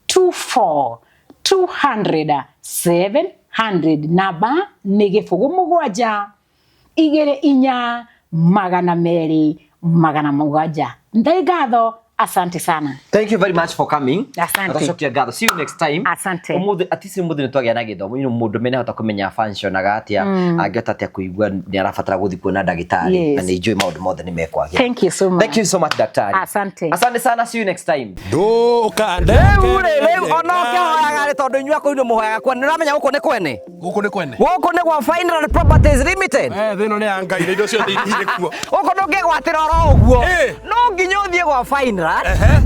0724 200 700. Namba nĩ 0 7 24 200 7. Ndai ngatho, asante sana. Thank you very much for coming. Asante. Twacokia ngatho. See you next time. Asante. Umuthi atisi umuthi nĩ twagĩa na gĩthomo. You know, mũndũ mene hota kũmenya functionaga atĩa, angĩhota atĩa kũigua nĩ arabatara gũthiĩ kuona ndagĩtarĩ, Yes. na nĩ njũĩ maũndũ mothe nĩ mekwagĩra. Thank you so much. Thank you so much, daktari. Asante. Asante sana. See you next time. Ndũkandeke Rĩu rĩ, rĩu ona ũkĩhoyaga rĩ, tondũ inyuĩ akũu nĩ mũhoyaga kwene, nĩ ũramenya gũkũ nĩ kwene? Gũkũ nĩ kwene. Gũkũ nĩ gwa Fineland Properties Limited. Eh, thĩ ĩno nĩ ya Ngai na indo ciothe irĩ kuo. Gũkũ ndũngĩgwatĩra oro ũguo. Ĩ. No nginya ũthiĩ gwa Fineland.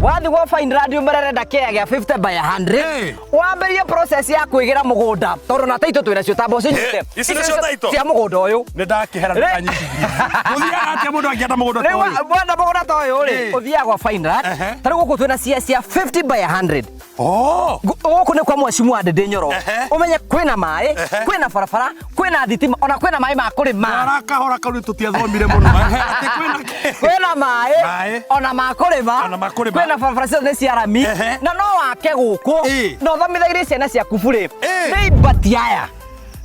Wathiĩ gwa Fineland ũmerere kĩaya gĩa 50 by 100. Ĩ. Wambĩrĩrie process ya kwĩgĩra mũgũnda tondũ na taitũ twĩna cio tamba ũcinyite. Ĩ, ici nĩcio title? Cia mũgũnda ũyũ. Nĩ ndakĩhera ndũkanyitithie. Gũthiaga atĩa mũndũ angĩenda mũgũnda ta Rĩu ũyũ? wenda mũgũnda ta ũyũ rĩ, Ĩ. ũthiaga gwa Fineland. Ehe. Ta rĩu gũkũ twĩna cia 50 by 100. Oh! Gũkũ nĩ kwa mheshimiwa Ndindi Nyoro. Ehe. Ũmenye kwĩna maĩ, Ehe. kwĩna barabara, kwĩna thitima, ona kwĩna maĩ ma kũrĩma. Twara kahora kau nĩ tũtiathomire mũno. Ehe, atĩ kwĩna kĩ? Kwĩna maĩ, Maĩ. ona ma kũrĩma, Ona ma kũrĩma. kwĩna barabara ciothe nĩ cia rami, Ehe. na no wake gũkũ, Ĩ. na ũthomithagĩrie ciana ciaku burĩ. Ĩ. Nĩ ibati aya.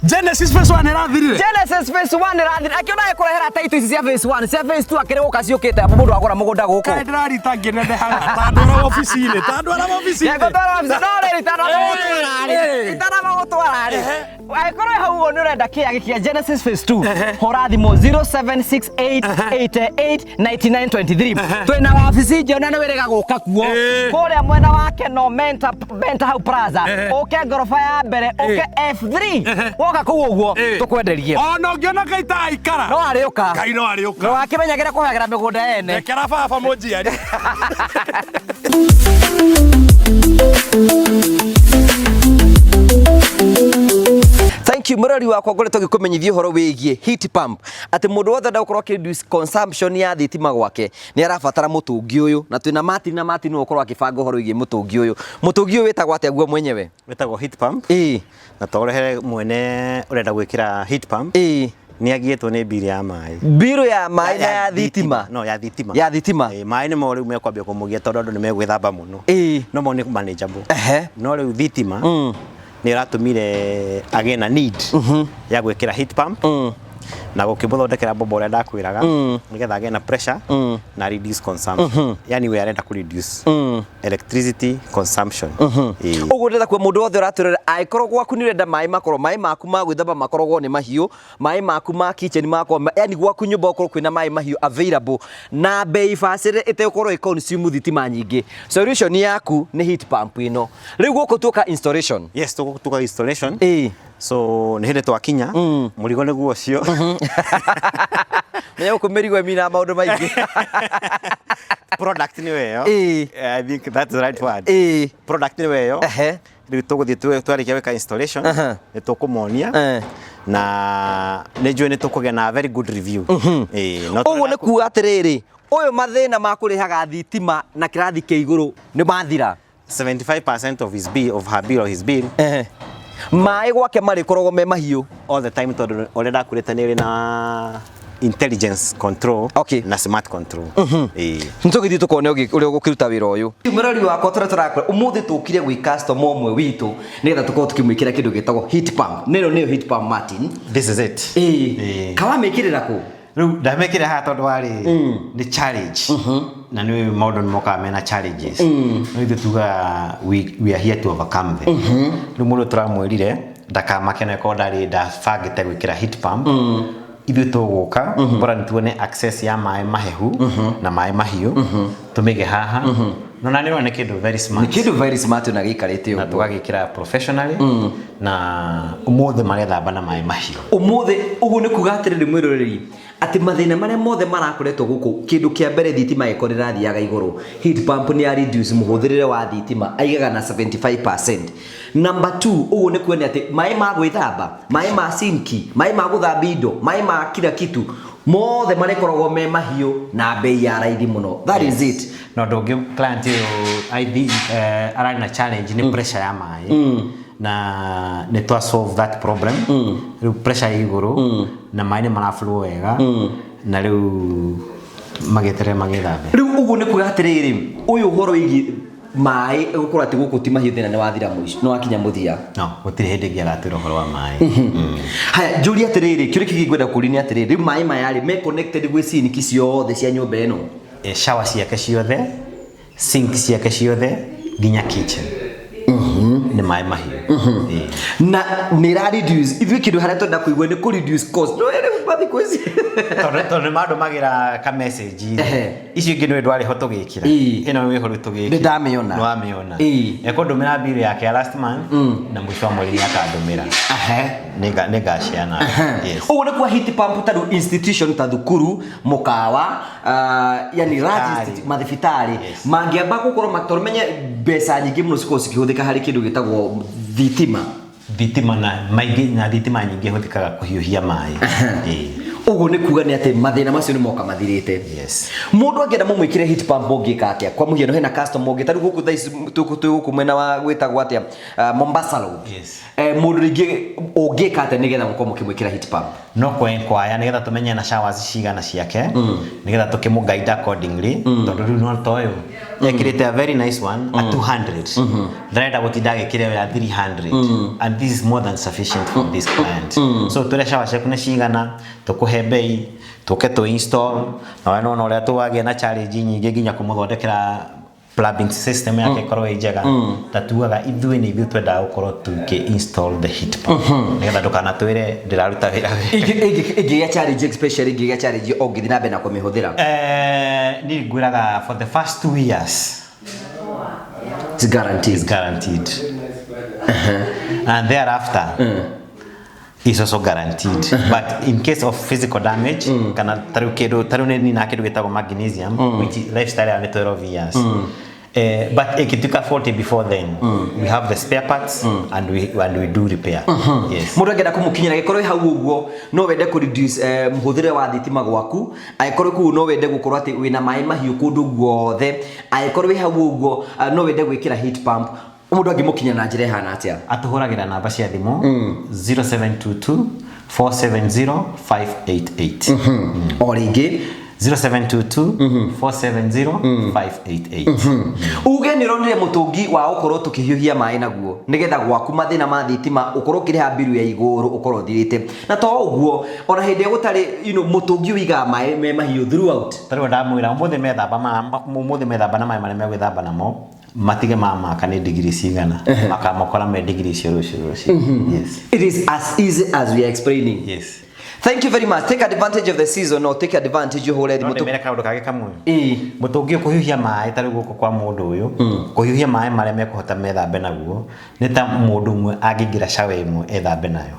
Genesis phase 1 ĩrathirire. Genesis phase 1 ĩrathira. Akĩona ĩkũrehera title ici cia phase 1, cia phase 2 akĩrĩ gũka ciũkĩte mũndũ agũra mũgũnda gũkũ. Kaĩ ndĩrarita ngĩnenehaga ta ndwara wabici-inĩ, ta ndwara wabici-inĩ. Ngũtwara wabici, no rĩrĩ itanamba gũtwara rĩ, angĩkorwo hau ũguo nĩ ũrenda kĩaya gĩkĩ kĩa Genesis phase 2, hũra thimũ 0768889923. Twĩna wabici njerũ na nĩ wĩrĩga gũka kuo Ĩ. kũrĩa mwena wa Keno Menta, Menta hau Plaza, Ehe. ũke ngoroba ya mbere, ũke F3, woka kũu ũguo Ĩ. tũkwenderie. Ona ũngĩona Ngai ta aikara. No arĩũka. Ngai no arĩũka. No akĩmenyagĩra kũhagĩra mĩgũnda ene. Rekera baba mũnjiari. Thank you murori wakwa ngoretwo ngĩkũmenyithia ũhoro wĩgiĩ heat pump atĩ mũndũ wothe enda gũkorwo akĩ reduce consumption ya thitima gwake nĩ arabatara mũtũngi ũyũ, na twĩna Martin, na Martin nĩwe ũkorwo akĩbanga ũhoro wĩgiĩ mũtũngi ũyũ. Mũtũngi ũyũ wĩtagwo atĩa guo mwenyewe? Wĩtagwo heat pump. Ĩĩ. Na to ũrehere mwene ũrenda gwĩkĩra heat pump Ĩĩ. nĩ agiĩtwo nĩ mbirũ ya maĩ. Mbirũ ya maĩ na ya thitima. No, ya thitima. Ya thitima. Ĩĩ, maĩ nĩmo rĩu mekwambia kũmũgia tondũ andũ nĩ megwĩthamba mũno. Ĩĩ. No mo nĩ manageable. Ehe. No rĩu thitima nĩ ĩratũmire agĩe na need ya gwĩkĩra heat pump na gũkĩmũthondekera mbombo ũrĩa ndakwĩraga nĩgetha agĩe na pressure na reduce consumption. Yani we arenda kũ reduce electricity consumption. Ĩĩ. Ũguo ndĩrenda kuga mũndũ wothe ũratwĩrora angĩkorwo gwaku nĩ ũrenda maĩ makorwo maĩ maku ma gwĩthamba makoragwo nĩ mahiũ, maĩ maku ma kitchen makorwo, yani gwaku nyũmba gũkorwo kwĩna maĩ mahiũ available na bei bacĩrĩre ĩtegũkorwo ĩ consume thitima nyingĩ, solution yaku nĩ heat pump ĩno. Rĩu gũkũ tuoka installation. Yes, tuka installation. Ĩĩ. So nĩ hĩndĩ twakinya mũrigo nĩguo ũcio. Menya gũkũ mĩrigo ĩmina maũndũ maingĩ. Product nĩyo ĩyo. Ĩĩ. I think that's the right word. Ĩĩ. Product nĩyo ĩyo. Ehe. Rĩu tũgũthiĩ twarĩkia gwĩka installation nĩ tũkũmonia na nĩ njũĩ nĩ tũkũgĩa na very good review. Ĩĩ, no Ũguo nĩ kuga atĩrĩrĩ, ũyũ mathĩna ma kũrĩhaga thitima na kĩrathi kĩa igũrũ nĩ mathira. 75% of his bill, of her bill or his bill. Ehe. Maĩ gwake marĩkoragwo me mahiũ all the time tondũ ũrĩa ndakwĩrĩte nĩ ĩrĩ na intelligence control Okay. na smart control. Ĩĩ. Nĩtũgĩthiĩ tũkone ũrĩa ũgũkĩruta wĩra ũyũ. Mũrori wakwa tũrĩa tũrakora ũmũthĩ tũkire gwĩ customer ũmwe witũ nĩgetha tũkorwo tũkĩmwĩkĩra kĩndũ gĩtagwo heat pump. Nĩno nĩyo heat pump, Martin. This is it. Ĩĩ. Ĩĩ. Kawamĩkĩrĩra kũ? Rĩu ndamĩkĩra haha tondũ warĩ nĩ challenge na nĩ maũndũ nĩ mokaga mena challenges, no ithuĩ tugaga we are here to overcome them. Rĩu mũndũ tũramwĩrire ndakamake na korwo ndarĩ ndabangĩte gwĩkĩra heat pump, ithuĩ tũgũka bora nĩ tuone access ya maĩ mahehu na maĩ mahiũ tũmĩige haha, no na nĩ ũrona nĩ kĩndũ very Nĩ smart kĩndũ very smart na gĩikarĩte na ũguo. tũgagĩkĩra professionally na ũmũthĩ marethamba na maĩ mahiũ. Ũmũthĩ ũguo nĩ kuga atĩrĩrĩ mwĩroreri, Atĩ mathĩna marĩa mothe marakoretwo gũkũ, kĩndũ kĩa mbere thitima ĩkorwo ĩrathiaga igũrũ, heat pump nĩ ya reduce mũhũthĩrĩre wa thitima aigaga na 75%. Number 2, ũguo nĩ kuonania atĩ maĩ ma gwĩthamba, maĩ ma sinki, maĩ ma gũthambia indo, maĩ ma kila kitu mothe marĩkoragwo me mahiũ na bei ya raithi mũno. That is it. Na ũndũ ũngĩ, client ũyũ, I think, ararĩ na challenge nĩ pressure ya maĩ, na nĩ twa solve that problem. Rĩu pressure ĩ igũrũ na maĩ nĩ maraflow wega, na rĩu magĩeterere magĩthambe. Rĩu ũguo nĩ kuga atĩrĩrĩ, ũyũ ũhoro wĩgiĩ maĩ gũkorwo atĩ gũkũ ti mahiũ, thĩna nĩ wathira mũico, nĩ wakinya mũthia. No gũtirĩ hĩndĩ ĩngĩ agatwĩra ũhoro wa maĩ. Haya, njũrie atĩrĩrĩ, kĩũria kĩngĩ ngwenda kũũria nĩ atĩrĩrĩ, rĩu maĩ maya rĩ, me connected gwĩ sinki ciothe cia nyũmba ĩno? Shower ciake ciothe, sink ciake ciothe, nginya kitchen nĩ maĩ mahiũ. Ĩĩ. Na nĩ ra reduce, ithuĩ kĩndũ harĩa twenda kũigua nĩ kũ reduce cost, no ere mathikũ ici. Tondũ nĩ mandũmagĩra ka message. Icio ingĩ nĩ ndwarĩ ho tũgĩkĩra. Ĩno wĩho rĩu tũgĩkĩra. Nĩ ndamĩona. Nĩ wamĩona. Ekũndũmĩra bill yake ya last month, na mũico wa mweri nĩ akandũmĩra. Nĩ ngaciana. Yes. Ũguo nĩ kwa heat pump ta rĩu institution ta thukuru, mũkawa, yani large Thibitarĩ. Mathibitarĩ mangĩamba gũkorwo tondũ menye mbeca nyingĩ mũno cikoragwo cikĩhũthĩka harĩ kĩndũ gĩtagwo thitima. Thitima na maingĩ, na thitima nyingĩ ihũthĩkaga kũhiũhia maĩ. Ĩĩ. Ũguo nĩ kuga nĩ atĩ mathĩna macio nĩ moka mathirĩte. Yes. Mũndũ angĩenda mũmwĩkĩre heat pump ũngĩka atĩa? Kwa mũhiano hena customer ũngĩ ta rĩu gũkũ thaa ici twĩ gũkũ mwena wa gwĩtagwo atĩa, Mombasa Road. Yes. Mũndũ rĩngĩ ũngĩka atĩa nĩgetha mũkorwo mũkĩmwĩkĩra heat pump? No kwenkwaya nĩgetha tũmenye na showers cigana ciake, nĩgetha tũkĩmũ guide accordingly, tondũ rĩu no ta ũyũ ekĩrĩte a very nice one a 200, ndarenda gũtinda agĩkĩra ĩyo ya 300, and this is more than sufficient for this client. So tũrĩa shower ciaku nĩ cigana, tũkũhe bei, tũke tũ install, na we nĩwona ũrĩa tũwagĩa na challenge nyingĩ nginya kũmũthondekera plumbing system yake ĩkorwo ĩ njega. Ta tugaga ithuĩ nĩ ithuĩ twendaga gũkorwo tũkĩ install the heat pump nĩgetha ndũkanatwĩre ndĩraruta wĩra wega. Ĩngĩgĩa challenge, especially ĩngĩgĩa challenge ũngĩthiĩ na mbere na kũmĩhũthĩra? Niĩ ngwĩraga for the first 2 years It's guaranteed. It's guaranteed. And thereafter is also guaranteed. But in case of physical damage, kana tarĩu kĩndũ tarĩu nĩ nina kĩndũ gĩtagwo magnesium, which is lifestyle ya nĩ 12 years. But ikituka 40 before then, we have the spare parts and we do repair. Yes. Mũndũ angĩenda kũmũkinyĩra, angĩkorwo wĩ hau ũguo no wende kũ reduce mũhũthĩre wa thitima gwaku, angĩkorwo kũu no wende gũkorwo atĩ wĩna maĩ mahiũ kũndũ guothe, angĩkorwo wĩ hau ũguo no wende gwĩkĩra heat pump, mũndũ angĩmũkinya na njĩra ĩhana atĩa? Atũhũragĩra namba cia thimũ 0722 470 588. O rĩngĩ? 0722 470 588. Uge nĩ ũronire mũtũngi wa gũkorwo tũkĩhiũhia maĩ naguo nĩgetha gwaku mathĩna ma thitima ũkorwo ũkĩrĩha mbiru ya igũrũ ũkorwo ũthirĩte, na to ũguo, ona hĩndĩ ĩrĩa gũtarĩ mũtũngi ũigaga maĩ me mahiũ throughout. Tarĩu ndamwĩra ũmũthĩ methamba na maĩ marĩa megwĩthamba namo, matige mamaka nĩ digiri cigana, makamakora me digiri icio rũciũ rũciũ. Yes. It is as easy as we are explaining. Yes. Thank you very much. Take advantage of the season or take advantage ũhũre No thimũ. ndĩmere kaũndũ kangĩ kamwe. Ĩĩ. Mũtũngi ũkũhiũhia maĩ tarĩu gũkũ kwa mũndũ ũyũ, kũhiũhia maĩ marĩa mekũhota methambe naguo nĩ ta mũndũ ũmwe angĩingĩra shower ĩmwe ethambe nayo.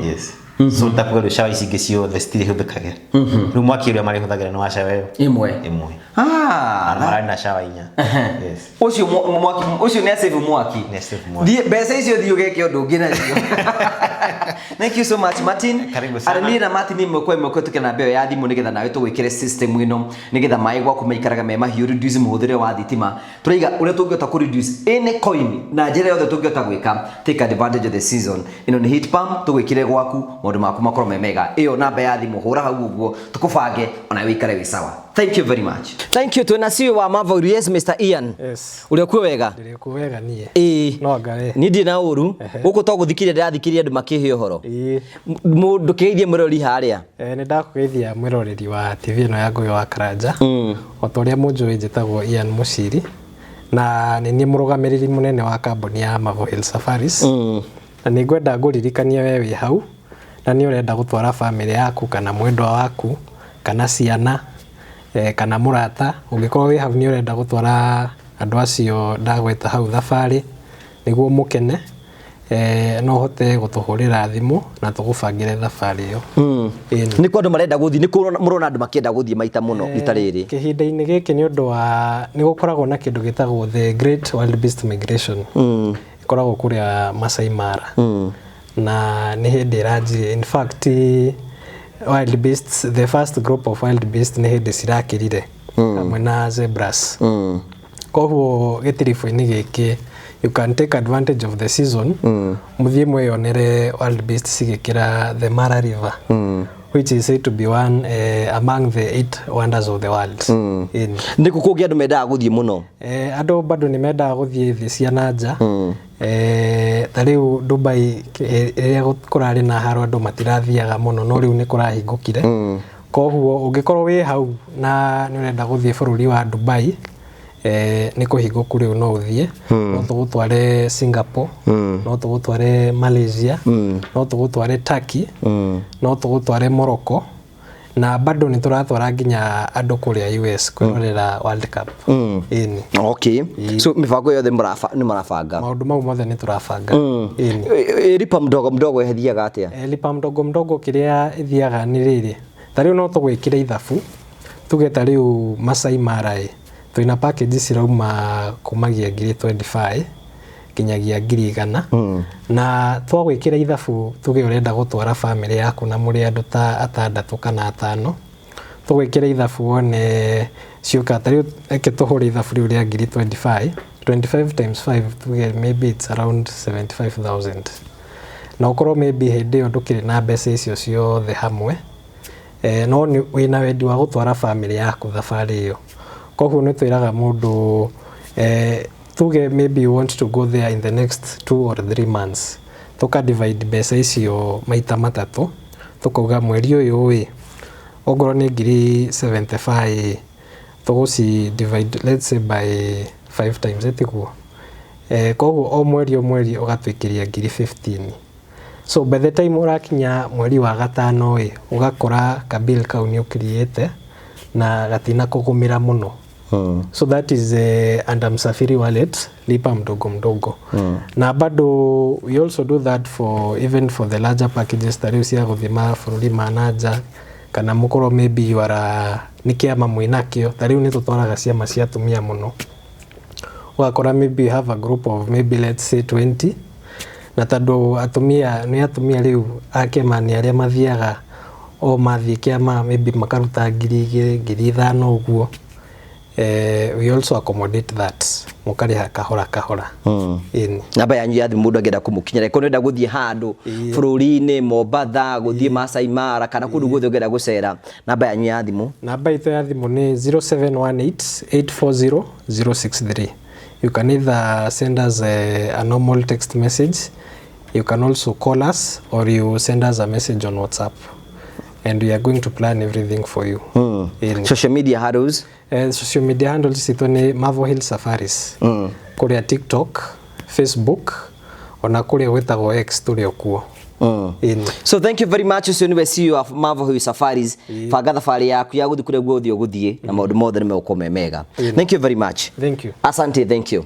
Yes. So ta kuga rĩu shower ici ingĩ ciothe citirĩhũthĩkage. Rĩu mwaki ũrĩa marĩhũthagĩra nĩ wa shower ĩyo Ĩmwe. ĩmwe. Ah. Na mararĩ na shower inya. Yes. Ũcio mwaki ũcio nĩ asave mwaki. Nĩ asave mwaki. Thiĩ mbeca icio, thiĩ ũgeke ũndũ ũngĩ nacio. Thank you so much, Martin. Karibu sana. Arĩ niĩ na Martin ĩmwe kwa ĩmwe kũhetũkĩra namba ĩyo ya thimũ nĩgetha nawe tũgwĩkĩre system ĩno nĩgetha maĩ gwaku maikaraga me mahiũ, reduce mũhũthĩre wa thitima. Tũraiga ũrĩa tũngĩhota kũ reduce any coin na njĩra yothe tũngĩhota gwĩka. Take advantage of the season. Ĩno nĩ heat pump tũgwĩkĩre gwaku maũndũ maku makorwo me mega. Ĩyo namba ya thimũ hũra hau ũguo tũkũbange ona wĩikare wĩ sawa. Thank you very much. Thank you. Twĩna CEO wa Marvel. Yes, Mr. Ian. Yes. Ũrĩa kuo wega? Ndĩrĩ kuo wega niĩ. Ĩĩ. No anga we. Niĩ ndirĩ na ũru. Gũkũ to gũthikĩrĩria ndĩrathikĩrĩria andũ makĩhe ũhoro. Ĩĩ. Mũndũ kĩgeithie mũrori harĩa. Nĩ ndakũgeithia mwĩroreri wa TV ĩno ya Ngũgĩ wa Karanja. O ta ũrĩa mũnjũĩ, njĩtagwo Ian Mũciri na nĩ niĩ mũrũgamĩrĩri mũnene wa kambuni ya Marvel Hill Safaris. Na nĩ ngwenda ngũririkanie we wĩ hau na nĩ ũrenda gũtwara bamĩrĩ yaku kana mwendwa waku kana ciana, kana mũrata, ũngĩkorwo wĩ hau nĩ ũrenda gũtwara andũ acio ndagweta hau thabarĩ nĩguo mũkene. No ũhote gũtũhũrĩra thimũ na tũgũbangĩre thabarĩ ĩyo. Ĩni. Nĩ kũ andũ marenda gũthiĩ? Nĩ kũ mũrona andũ makĩenda gũthiĩ maita mũno rita rĩrĩ? Kĩhinda-inĩ gĩkĩ, nĩ ũndũ wa nĩ gũkoragwo na kĩndũ gĩtagwo the Great Wildebeest Migration. Ĩkoragwo kũrĩa Masai Mara na nĩ hĩndĩ ĩranjirie. In fact, wildebeests, the first group of wildebeest, nĩ hĩndĩ cirakĩrire hamwe na zebras. Koguo gĩtiribũ-inĩ gĩkĩ you can take advantage of the season, mũthiĩ mwĩyonere wildebeest cigĩkĩra the Mara River, which is said to be one among the eight wonders of the world. Ĩni. Nĩ kũ kũngĩ andũ mendaga gũthiĩ mũno? Andũ bado nĩ mendaga gũthiĩ thĩ cia na nja. Ta rĩu Dubai, rĩrĩa kũrarĩ na haro andũ matirathiaga mũno, no rĩu nĩ kũrahingũkire. Koguo ũngĩkorwo wĩ hau na nĩ ũrenda gũthiĩ bũrũri wa Dubai, nĩ kũhingũku rĩu, no ũthiĩ. No tũgũtware Singapore, no tũgũtware Malaysia, no tũgũtware Turkey, no tũgũtware Morocco, na bado nĩ tũratwara nginya andũ kũrĩa US kwĩrorera World Cup. Ĩni. Okay, so mĩbango yothe nĩ mũrabanga? Maũndũ mau mothe nĩ tũrabanga. Ĩni. Lipa mdogo mdogo ĩthiaga atĩa? Lipa mdogo mdogo kĩrĩa ĩthiaga nĩ rĩrĩ, ta rĩu no tũgwĩkĩre ithabu, tuge ta rĩu Masai Mara ĩ twĩna package cirauma kumagia ngiri 25 nginyagia 100,000. Na twagwĩkĩra ithabu, tuge ũrenda gũtwara family yaku na mũrĩ andũ ta atandatũ kana atano, tũgwĩkĩra ithabu wone ciũka. Ta rĩu reke tũhũre ithabu rĩu rĩa ngiri 25. 25 times 5, tuge maybe it's around 75,000. Na ũkorwo maybe hĩndĩ ĩyo ndũkĩrĩ na mbeca icio ciothe hamwe, no nĩ wĩna wendi wa gũtwara family yaku thabarĩ ĩyo. Koguo nĩ twĩraga mũndũ, tuge maybe you want to go there in the next 2 or 3 months, tũka divide mbeca icio maita matatũ, tũkauga mweri ũyũ ĩ ongorwo nĩ ngiri 75, tũgũci divide, let's say, by 5 times, ĩtiguo? Koguo o mweri ũgatwĩkĩria ngiri 15. So by the time ũrakinya mweri wa gatano ĩ, ũgakora kabill kau nĩ ũkiriĩte na gatina kũgũmĩra mũno. So that is under Msafiri Wallet lipa mdogo mdogo. Na bado we also do that for even for the larger packages, ta rĩu cia gũthiĩ mabũrũri ma na nja, kana mũkorwo maybe you are nĩ kĩama mwĩnakĩo. Ta rĩu nĩ tũtwaraga ciama cia atumia mũno, ũgakora maybe you have a group of maybe, let's say, 20, na tondũ atumia nĩ atumia rĩu a kĩama nĩ arĩa mathiaga o mathiĩ kĩama maybe makaruta 2,000, 5,000 ũguo. We also accommodate that, mũkarĩha kahora kahora. Ĩni. Namba yanyu ya thimũ, mũndũ angĩenda kũmũkinyĩra, korwo nĩenda gũthiĩ handũ bũrũri-inĩ, Mombatha, gũthiĩ Masai Mara, kana kũndũ guothe ũngĩenda gũcera, namba yanyu ya thimũ? Namba itũ ya thimũ nĩ 0718 840 063. You can either send us a normal text message, you can also call us, or you send us a message on WhatsApp, and we are going to plan everything for you. Ĩni. Social media handles? Social media handles citũ nĩ Marvel Hill Safaris kũrĩa TikTok, Facebook, ona kũrĩa gwĩtagwo X tũrĩ o kuo. Ĩni. So thank you very much. Ũcio nĩwe CEO of Marvel Hill Safaris. Banga thabarĩ yaku ya gũthiĩ kũrĩa guothe ũgũthiĩ na maũndũ mothe nĩ megũkorwo me mega. Thank you very much. Thank you. Asante, thank you.